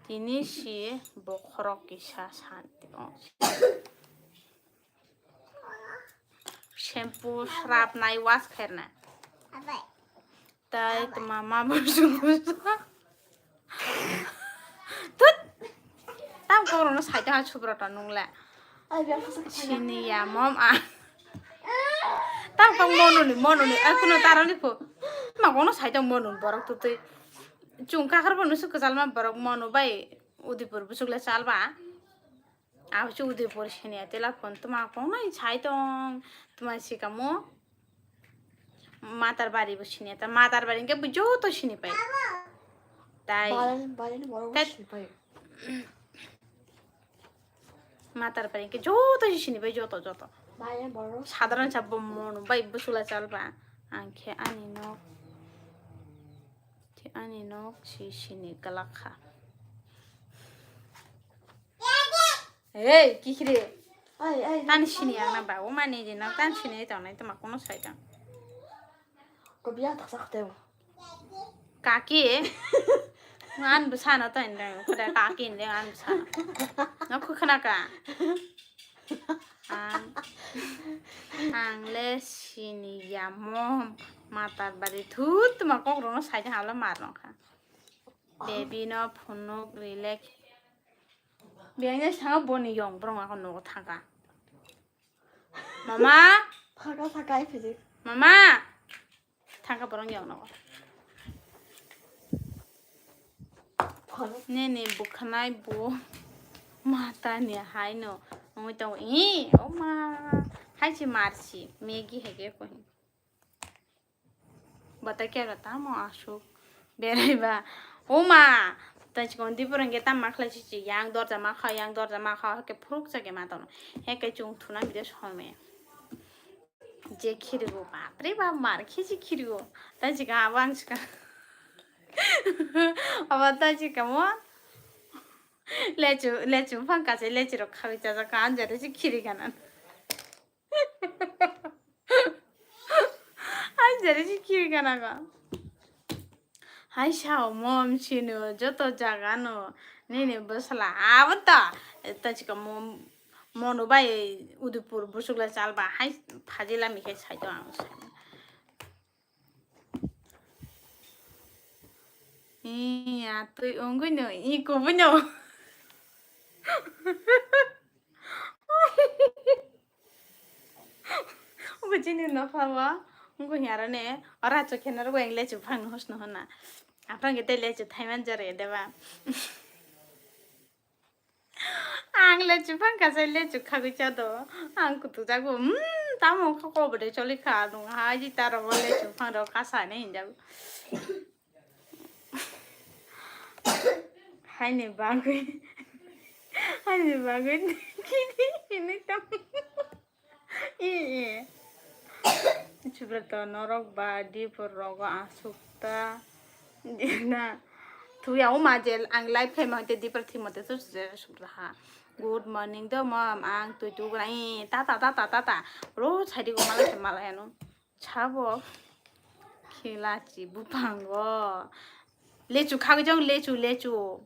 Tini si bokhorok kisa santi. Oh. Shampoo srap nai wash khairna. Tai tma ma bo sung. Tut. Tam kok rokno saito ha subra ta nung le. Sini ya mom a. Tam kok mono ni, mono ni. Ai kuno taro ni pho. Ma kono saito mono borok tu tui. Chung kakar bo nusu kwchal ma borok mono bai. Udipur busuk le chal ba. Abo se Udaipur sini ya, tela phone tuma kongnai sai tong, tuma sikamo Matarbari bo sini ya, ta Matarbari hingke bo joto sini pai. Tai, Balen, Balen borok tai sini pai. Matarbari hingke joto sini pai, joto, joto. Balen borok. Sadharan sa bo mono bai bwswla chal ba, ang khe ani nok, khe ani nok si sini glak kha. Hey, kikhiri. Ai, ai. Tani sini ang na ba, o mani je na tani sini tongnai toma kono sai tang. Ko biya thaksa khateo. Kaki. Ngan bwsano to inde, khuda kaki inde ngan bwsano. No khu khna ka. Ang, ang le sini ya mom Matarbari thu tuma kok rono sai tang hala mar no kha. Baby no phunuk rilek. Biyang jai saka boni yong borong ako nogo thangka. Mama. Thangka thangka ai phiji. Mama. Thangka borong yong nogo. Phano. Nini bwkhanai bo mata ni hai no. Nungwi tongo. Ih, o ma. Hai si marsi, Maggie hai khe koi. Bata khe aro tamo asuk berai ba. O ma, ta chikon di pura hwnkhe tam ma khlai si chi, yang dorja ma kha, yang dorja ma kha, hake phuruk cha khe ma tono. Hake chung thuna bide some. Je khirigo, bapre bap, mar khe si khirigo. Ta chika abo ang chika. Abo ta chika mo. Lechu, lechu phang kase, lechu rok khawi chajak ka, anjare si khiri kana. Hai jare si khiri kana ka. Hai sao mom sino joto jaga no nini bwsla abo ta ta chika mom mono bai Udaipur busuk la chal ba hai phaji lami khai sai to ang sai. Iya, twi ongoi no, i kubui no. Obo chini nokha bo, wngkha hiya aro ne, ora chokhe naro weng lechu phang hosno hona. Aphang khe tei lechu thaiman jare deba. Ang lechu phang kasa lechu khagwi chado. Ang kutuk jago, hmm, tamo kha kobode choli kha, nung hai ji taro bo lechu phang ro kasa ne hinjago. Haini bagwi, haini bagwi kini hinwi tong. I, i. Subrato norok ba dipor rogo asukta. Na. Thuya o majel ang live khaima hoite dipor thimo te su su su ha. Good morning do mom, ang twi tu gra i tata tata tata. Ro chadi go mala khe mala yanu. Chabo. Khilachi bupango. Lechu khagwi jong lechu lechu.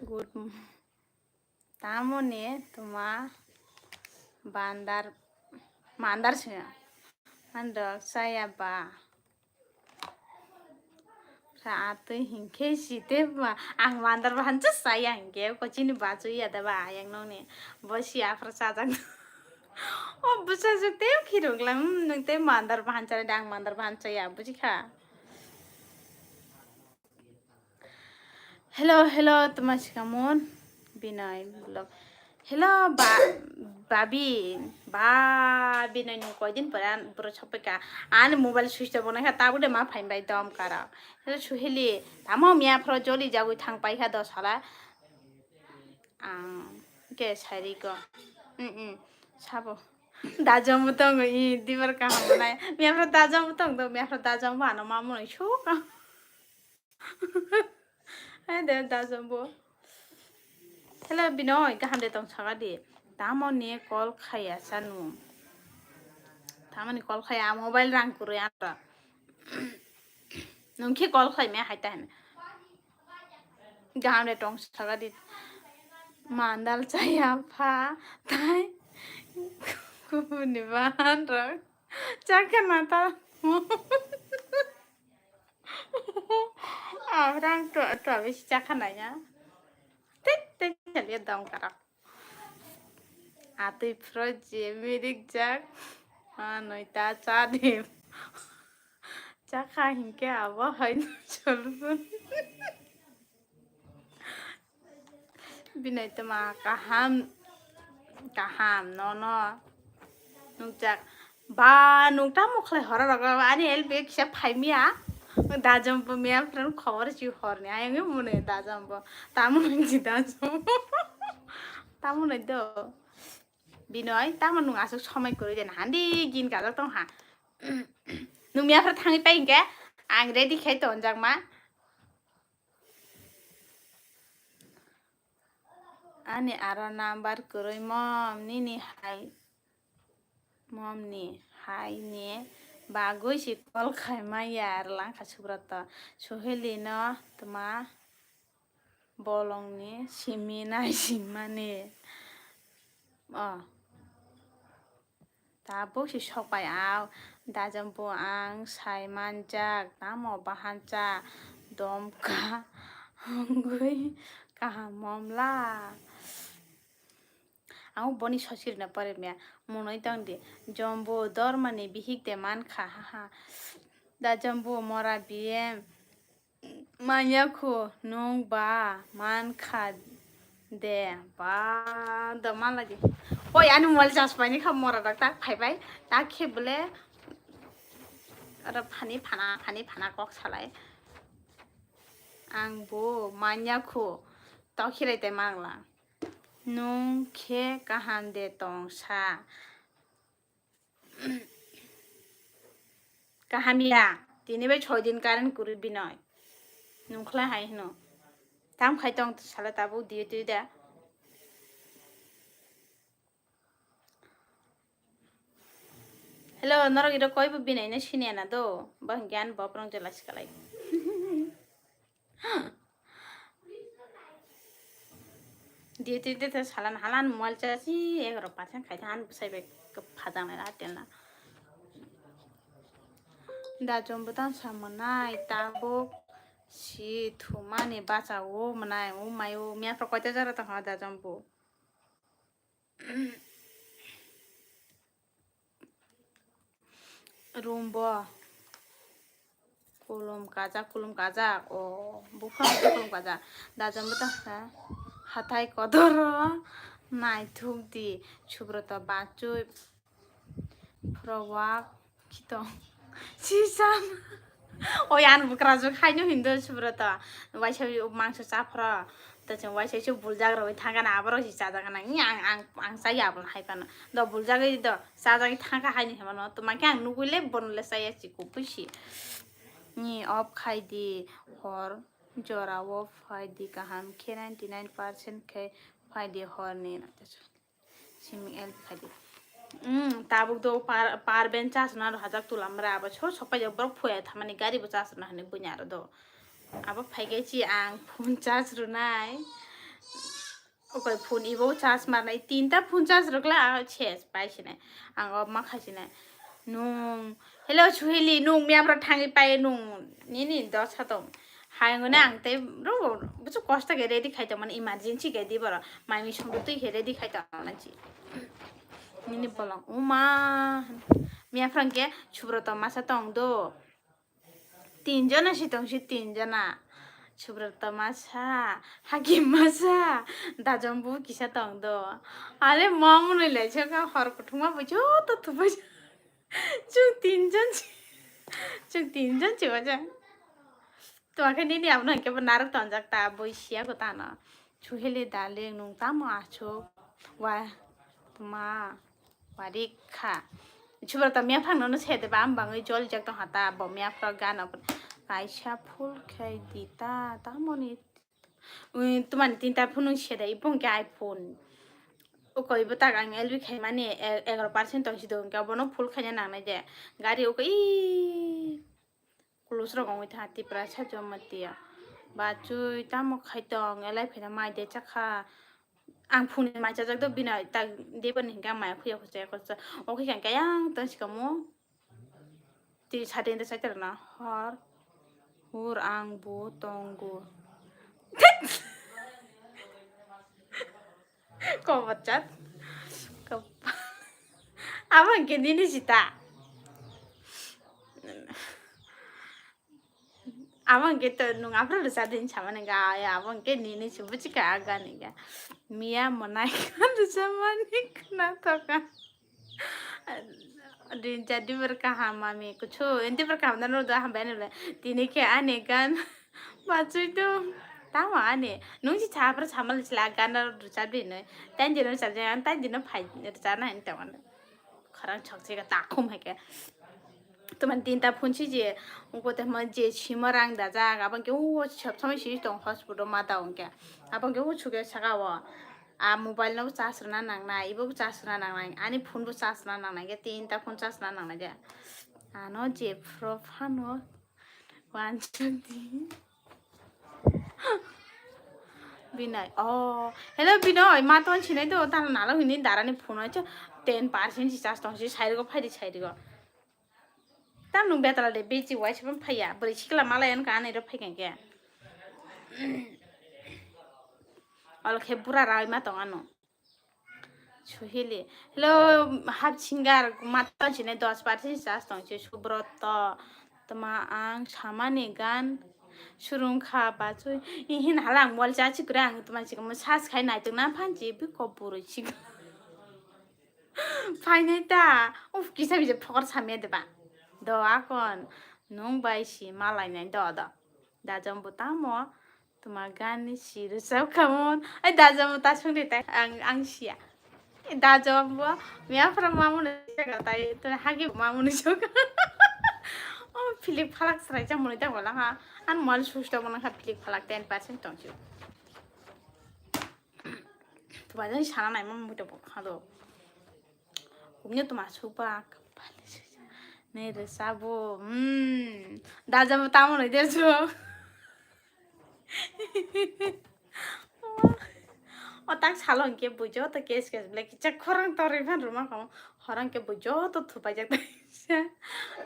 Good. Tamoni tuma bandar mandar swngo. Andok chaya ba. Sa atwi hinkhe site ba. Ang mandar bahan cha saya hinkhe ko chini bachu ya da ba ayang noni. Bo si afra chajak. O bwsajwk tei khirok lang, hmm, nwng tei mandar bahan chaya da, ang mandar bahan chaya, bujikha. Hello, hello, tuma sikamon Binoy vlog. Hello, ba, babi, ba, Binoy nung koidin pore an boro sokpeka. Ani mobile switch off onai kha, tabuk de ma phain bai dom kara. Hello, Suheli, tamo miya phro joli jagui thang pai kha dos hala. Ang ke sari ko. Mm, mm, sabo. Dajom bo tongo, i, dibar kaham nai. Miya phro dajom bo tong do, miya phro dajom bo ano ma mwnwi suk. Hai de, da jombo. Hello, Binoy, kaham de tong saga di. Tamo ni call khaya sanu. Tamo ni call khaya, mobile rang kurui anta. Nung khe call khlai me hai ta hai me. Kaham de tong saga di. Mandal chaya pha, tai. Kubuni bahan rok. Chakha na ta. Ah, rang to, to bisi chakha nai ya. Tik, tik, chaliya dong kara. Atwi phro je mirik jak. Ah, noi ta cha de. Chakha hinkhe abo hai cholbon. Binoy toma kaham, kaham, nono nukjak. Ba, nung tamo khlai horo rogo, ani L B kisa phaimiya. Dajom bo miya friend khobor si horni ayang mune dajom bo. Tamo nungji dajom. Tamo nai do. Binoy, tamo nung asuk somai kwrwi den handi gin kajak tong ha. Nung miya friend thangwi pai hinkhe ang ready khai tonjak ma. Ani aro number kwrwi mom nini hai, mom ni hai ni bagwi si call khai ma ya, rwlang kha Subrato. Suheli no tma bolong ni simi nai singmani. Oh. Tabuk si sokpai au, dajom bo ang sai manjak, tamo bahan cha, domka, hongwi kaham momla. Ang boni sosirna pore mia, monoi tong di, jombo dormani bihik de mankha, haha. Dajom bo mora biyem, Manya kho nwng ba man kha De, ba, do man lagi. Oi, ani mobile charge paini kha mora dak tak phai bai. Tak khe bole. Aro phani phana, phani phana kok salai. Ang bo manya khu. Tok hirai te mangla. Nung khe kaham de tong sa. Kaham ya, tini bai choi din current kwrwi Binoy. Nungkhlai hai hino. Tam khai tong sala tabuk diye twi da. Hello, norok iro koi bo Binoy no siniya na do? Ba hwnkhe ani boprong jela sikalai. Duty de te salan halan mobile charge egarok percent khai tha, ani bwsai bai kwphajaknai na tenna. Da chombo tang samanai tabuk si thumani bacha o manai o mayo miya pro koita jara tong ha da chombo. Room bo kulum kajak, kulum kajak, o buphang kulum kajak. Dajam bwtang sa hathai kodoro naithok di, Subrata bachoi phrowak khitong sisan. Oi, ang bukrajwk haino hindo Subrata. Waisa mangso chaphra. Ta chwng waisa se buljak rwi thangkana aborok si chajak na. Ni ang, ang, ang chaya abono hai phano. Do buljagwi do chajagwi thangkha haino himano. Tuma khe ang nugwi le bono le chaya chikupui si. Ni off khai di hor jorao phai di kaham khe ninety nine percent khe phai di hor ni. Simi help khai di. Mm, tabuk do par, par ben charge rwna rw hajak tulam ra abo so sopai jak borok phuya thamani gari bo charge rwna hwnwi buini aro do. Abo phai khe chi ang phone charge rwnai. Okoi phone ibo charge marnai tinta phone charge rwkla a ses pai sinai. Ang o ma khai sinai. Nung, hello Suhili, nung miya bro thangwi pai nung nini dosa tong. Hai ngone ang tei bro, busu kosto khe ready khai tong mani emergency khe di boro. Mai mi songdo twi khe ready khai tong mani chi. Nini bolong, uma. Miya phrang khe Subrata masa tong do. Tin jona si tong si tin jona. Subrata masa, Hakim masa, Dajom bu kisa tong do. Are mom nui lai chaka hor kuthuma bu joto thupai. Chwng tinjon si, chwng tinjon si wacha. Tuma khe nini abono hwnkhe bo narwk tonjak ta, bui siya ko tano. Suhili darling, nung tamo aswk? Wa, tuma, warik kha. Subrata miya phang nono sede ba, ang bangwi jolijak tong ha ta, bo miya phang gana. Kaisa phul khai di ta, tamoni Ui, tumani tinta phunung sedai, ipung khe iPhone. Ukoi bwtak ang L B khaimani e-, egaroh percent tong si do, hwnkhe abono full khaina nangnai de. Gari ukoi, ii, kulus rok wngwi tha, Tipra sa Jamatia. Bachwi tamo khai tong, elai phaina mai de chakha. Ang phone mai chajak do, bini tak debani hwnkhe ang maya khuya khuya khuya. Okhe khe ang khe yang tong si kamo. Twi sati hwnde saitorna hor hur ang bo tongo. Kobor chat. Kop-, abo hwnkhe nini sita. Abo hwnkhe to nwng aphuru rwchadi hinwi samani ga, abo hwnkhe nini se buchika aga ni ga. Miya monai kha rwchapmani khna thokha. Rincha dibar kaham mami kuchu, inti bar kaham dano do hambai ani le. Tini khe ani gan bachwi do. Tamo ani. Nung si chapra samal sila gan do rwchapdi noi. Tan dino rwchapdi, an tan dino phai rwchapna hinwi tamo. Khorang chokchika takhum hai khe. Tumani tinta phone si je, ungko te hwnma je sima rang dajak, abo hwnkhe o sob somoi si tong hotspot o ma da hwnkhe. Abo hwnkhe o suke saka o. A mobile no bo charge rwna nangnai, ibo bo charge rwna nangnai, ani phone bo charge rwna nangnai khe, tinta phone charge rwna nangnai de. Ano jephru phano wansuk di. Binai, oh, hello Binai, ma ton sinai do, tang nalo hini darani phone o ten percent si charge tong si, sairigo phaidi sairigo. Tam nung betala de bechi wai se phaiya, bwrwi sikla malai an ka anai ro phai khe. Ol khe bura rai ma tong ano. Suhili. Hello, hap singer, matan sini dos percent charge tong si Subroto. Tama ang samani gan Surung kha ba chui. Ihin hala ang mol cha chikre ang tuma chikamo sas khai naituk na phanchi bi kop burui chik. Phainai ta. Uf, kisa bisa phokor samya deba. Do akon. Nung bai si malai nai do do. Dajom bo tamo. Tuma gani si rwchap khamon. Ai dajom bo ta sung de tai. Ang, ang siya. Dajom bo. Miya phra mamuni jaga tai. Tuna hagi mamuni jaga. Oh, philik phalak srai jamuni ta bola ha. An mol susto bola ha philik phalak ten percent tong chu. Tuma jani sana nai mam muita bo khado. Kumnya tuma supa. Ne rwchap bo. Hmm. Dajom bo tamo nai de chu. O tak salo hwnkhe bo joto kes kes belai kicha khorang torwi phan rwma kamo. Horang khe bo joto thupaijak taisa.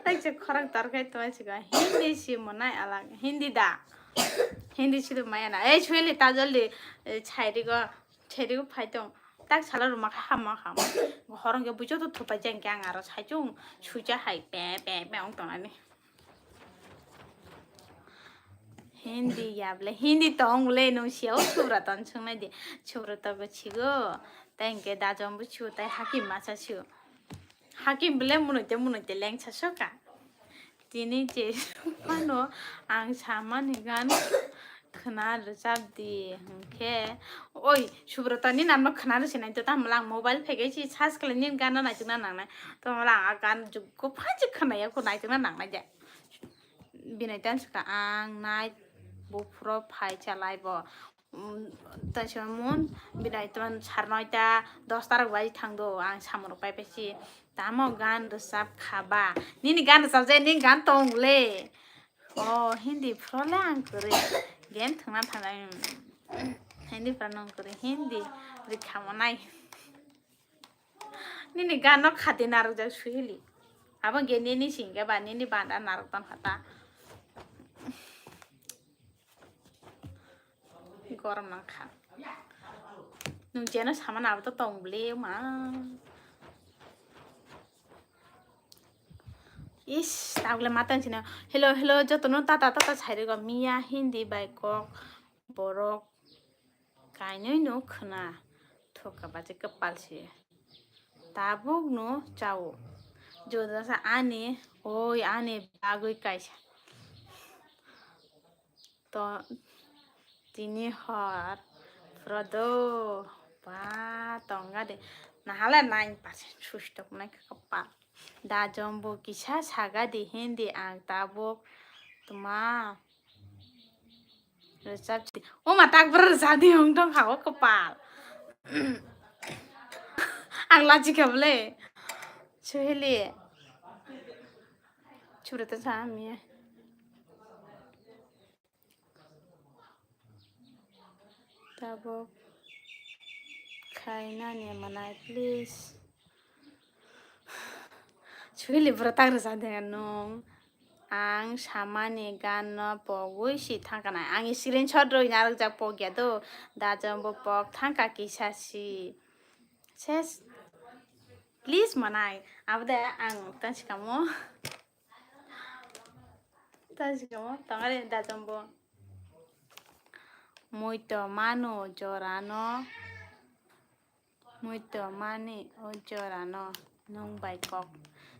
Taisa khorang tor khai tongma sika Hindi si monai alag. Hindi da. Hindi si maya na. Ei Suheli ta joldi, eh, chairigo, chairigo phai tong. Tak salo rwma kha hamma kha. Horang khe bo joto thupaijak khe ang aro saichung suja hai pe pe pe ong tongnani. Hindi ya bole, Hindi tong bole, nung siya o Subrata no sung nai di. Subrata bo chigo, tai hwnkhe Dajom bo chigo, tai Hakim masa chigo. Hakim bole munui te, munui te lengsa soka. Tini je phano ang samani gan khna rwchap di hwnkhe, oi, Subrata ni namno khna rwsi nai to, tamo lang mobile phege si charge khlai ni gan no naitukna nangnai. To lang a gan jukko phansi khna ya ko naitukna nangnai de. Binai tan sika ang nai buphuro phai chalai bo. Um, ta se mun binai tan sar noita dosta rok bai thang do ang samung rok pai pai si. Tamo gan rwchap kha ba? Nini gan rwchap je, nini gan tong le. Oh, Hindi phro le ang kwrwi. Game thwngna thanai. Hindi phro nang kwrwi. Hindi rikha manai. Nini gan no khati narwkjak Suhili. Abo ge nini singke ba nini banda narwk ton khata. Gorom nang kha. Nung jeno sama nabo to tong bole ma. Is, tagle matan sina. Hello, hello, jotono tata, tata sairego miya Hindi bai kok borok kainwi no khna. Thoka bache kwpal se. Tabuk no chao. Jodasa ani, oi ani bagwi kaisa. To tini hor phrodo ba tongga de. Nahale nine percent susto kunai kapal. Dajom bo kisa saga di Hindi ang tabuk tuma. Rwchap si. O ma tak bwrw rwchap di hong tong kha o kwpal. Ang lachi kha bole. Suhili. Chura ta sa mi. Tabuk khainani manai, please. Suhili bwrwi tak rwchap de nung. Ang samani gan no pogwi si thangkha nai. Ang screenshot rwi narwkjak pogya do. Dajom bo pok thangkha kisa si. Ses. Please manai. Abo de ang tang sikamo. Tang sikamo. Tangare dajom bo. Muito mano jorano. Muito mani o jorano nwng bai kok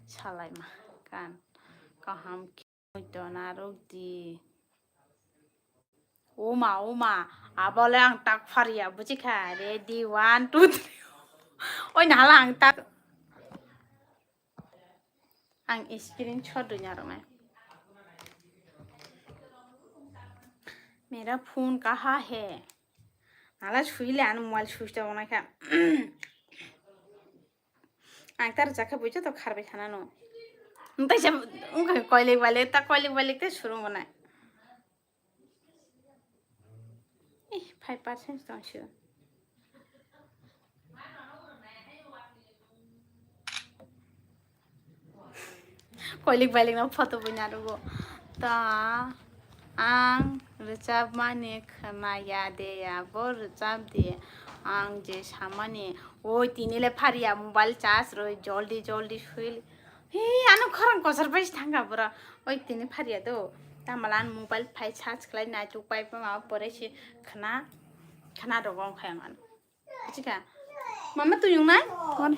salaima kan kaham khe muito narwk di. Uma, uma, abole ang tak pharia, buji kha? Ready, one, two, three. Oi, nahala ang tak. Ang screenshot rwna rwnai. Mera phone kaha hai? Nala suile ano mobile switch off wnai kha. Ang ta rwchak khe buicha to kharbai thana no. Ntai se wngkha koilik bailik ta, koilik bailik tei surung wnai. Ih, five percent tong sio. Koilik bailik no photo buina rwgo. Ta ang rwchapmani khwnaya de ya, bo rwchap di. Ang je samani, oi tini le phariya mobile charge rwi, joldi joldi sui. Hi, ano khorang kosar pai thangkha bwrw. Oi tini phariya do. Tamalan mobile phai charge khlai nai tu pai pa ma pore si khna khna rogo khai man. Chika. Mama tu yung nai? Mon.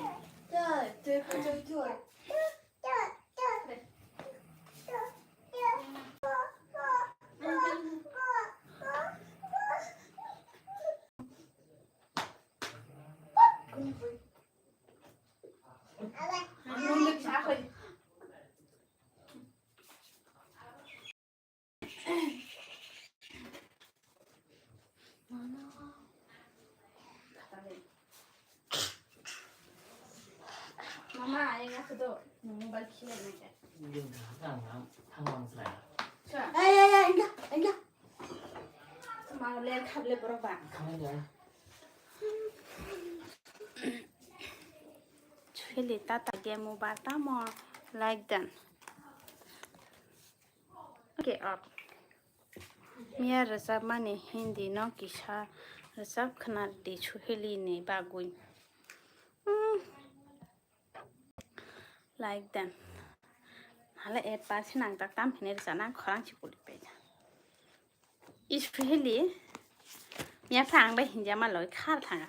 Mama, ayang aku tu mobile kiri nang. Yung dah, dah, dah, dah, dah, dah. Ay, ay, ay, enggak, enggak. Mau lihat kabel berapa? Chwili tata game over tamo like dan. Okay, off. Miya rwchapmani Hindi no kisa rwchap khna di Suheli ni bagwi. Hmm. Like dan. Hala et par si nang tak tam hini rwchana khorang si puli pe. Is Suheli. Miya phang bai hinja ma loi khar thanga.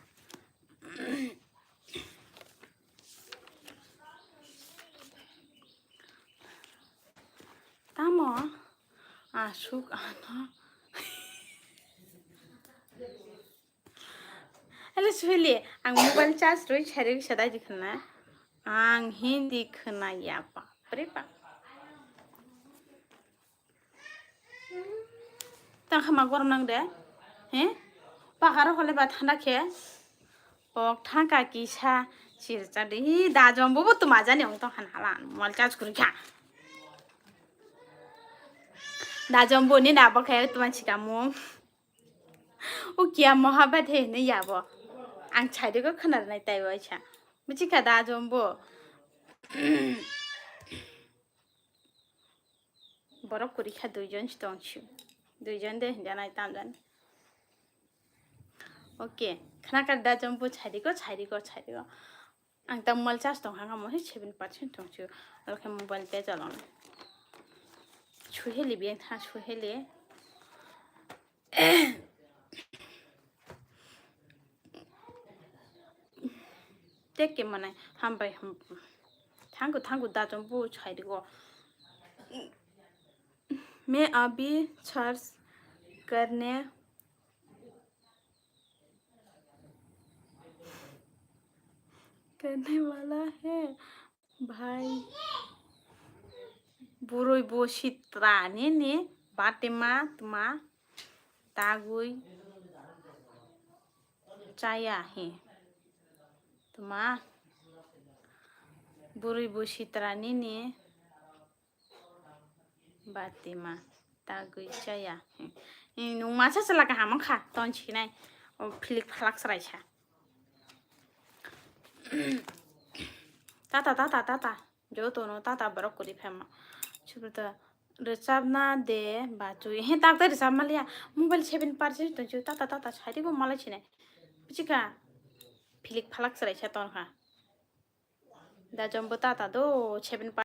Tamo asuk ano. Hello Suheli, ang mobile charge rwi sari sadai di khna. Ang Hindi khna ya pa. Pre pa. Tang khama gorom nang de? He? Pakaro hole ba thanda khe? Pok thangka kisa chircha de. Hi da jom bubu tuma jani ong tong han hala. Mobile charge kuri kha. Da jom bu ni da bo khe tuma chikamu. O kiya moha ba the ne ya bo. Ang chai de ko khana nai tai waisa. Michi kha da jom bu. Borok kwrwi kha duijon se tong sio. Duijon de hinjanai tamjani. Okay, khna kar da jom bu chai di ko, chai di ko, chai di ko. Ang ta mobile charge tong kha mo he seven percent tong sio. Oro khe mobile te chalon. Suheli beng tha Suheli. Teke manai hambai ham. Thangu thangu da jom bu chai di go. मैं अभी सर्च करने करने वाला है भाई. Burui bo sitra nini batima tuma tagwi chaya he. Tuma burui bo sitra nini batima tagwi chaya he. Nung masa sala kaham kha ton sinai. O philik phalak srai sa. Tata, tata, tata. Jotono tata borok kwrwi phema. Subrata rwchapna de bachwi. He tak tai rwchap maliya. Mobile seven percent tongchu tata tata saidi bo malai sinai. Bichika philik phalak chwrai sa tongkha. Da jombo tata do seven percent.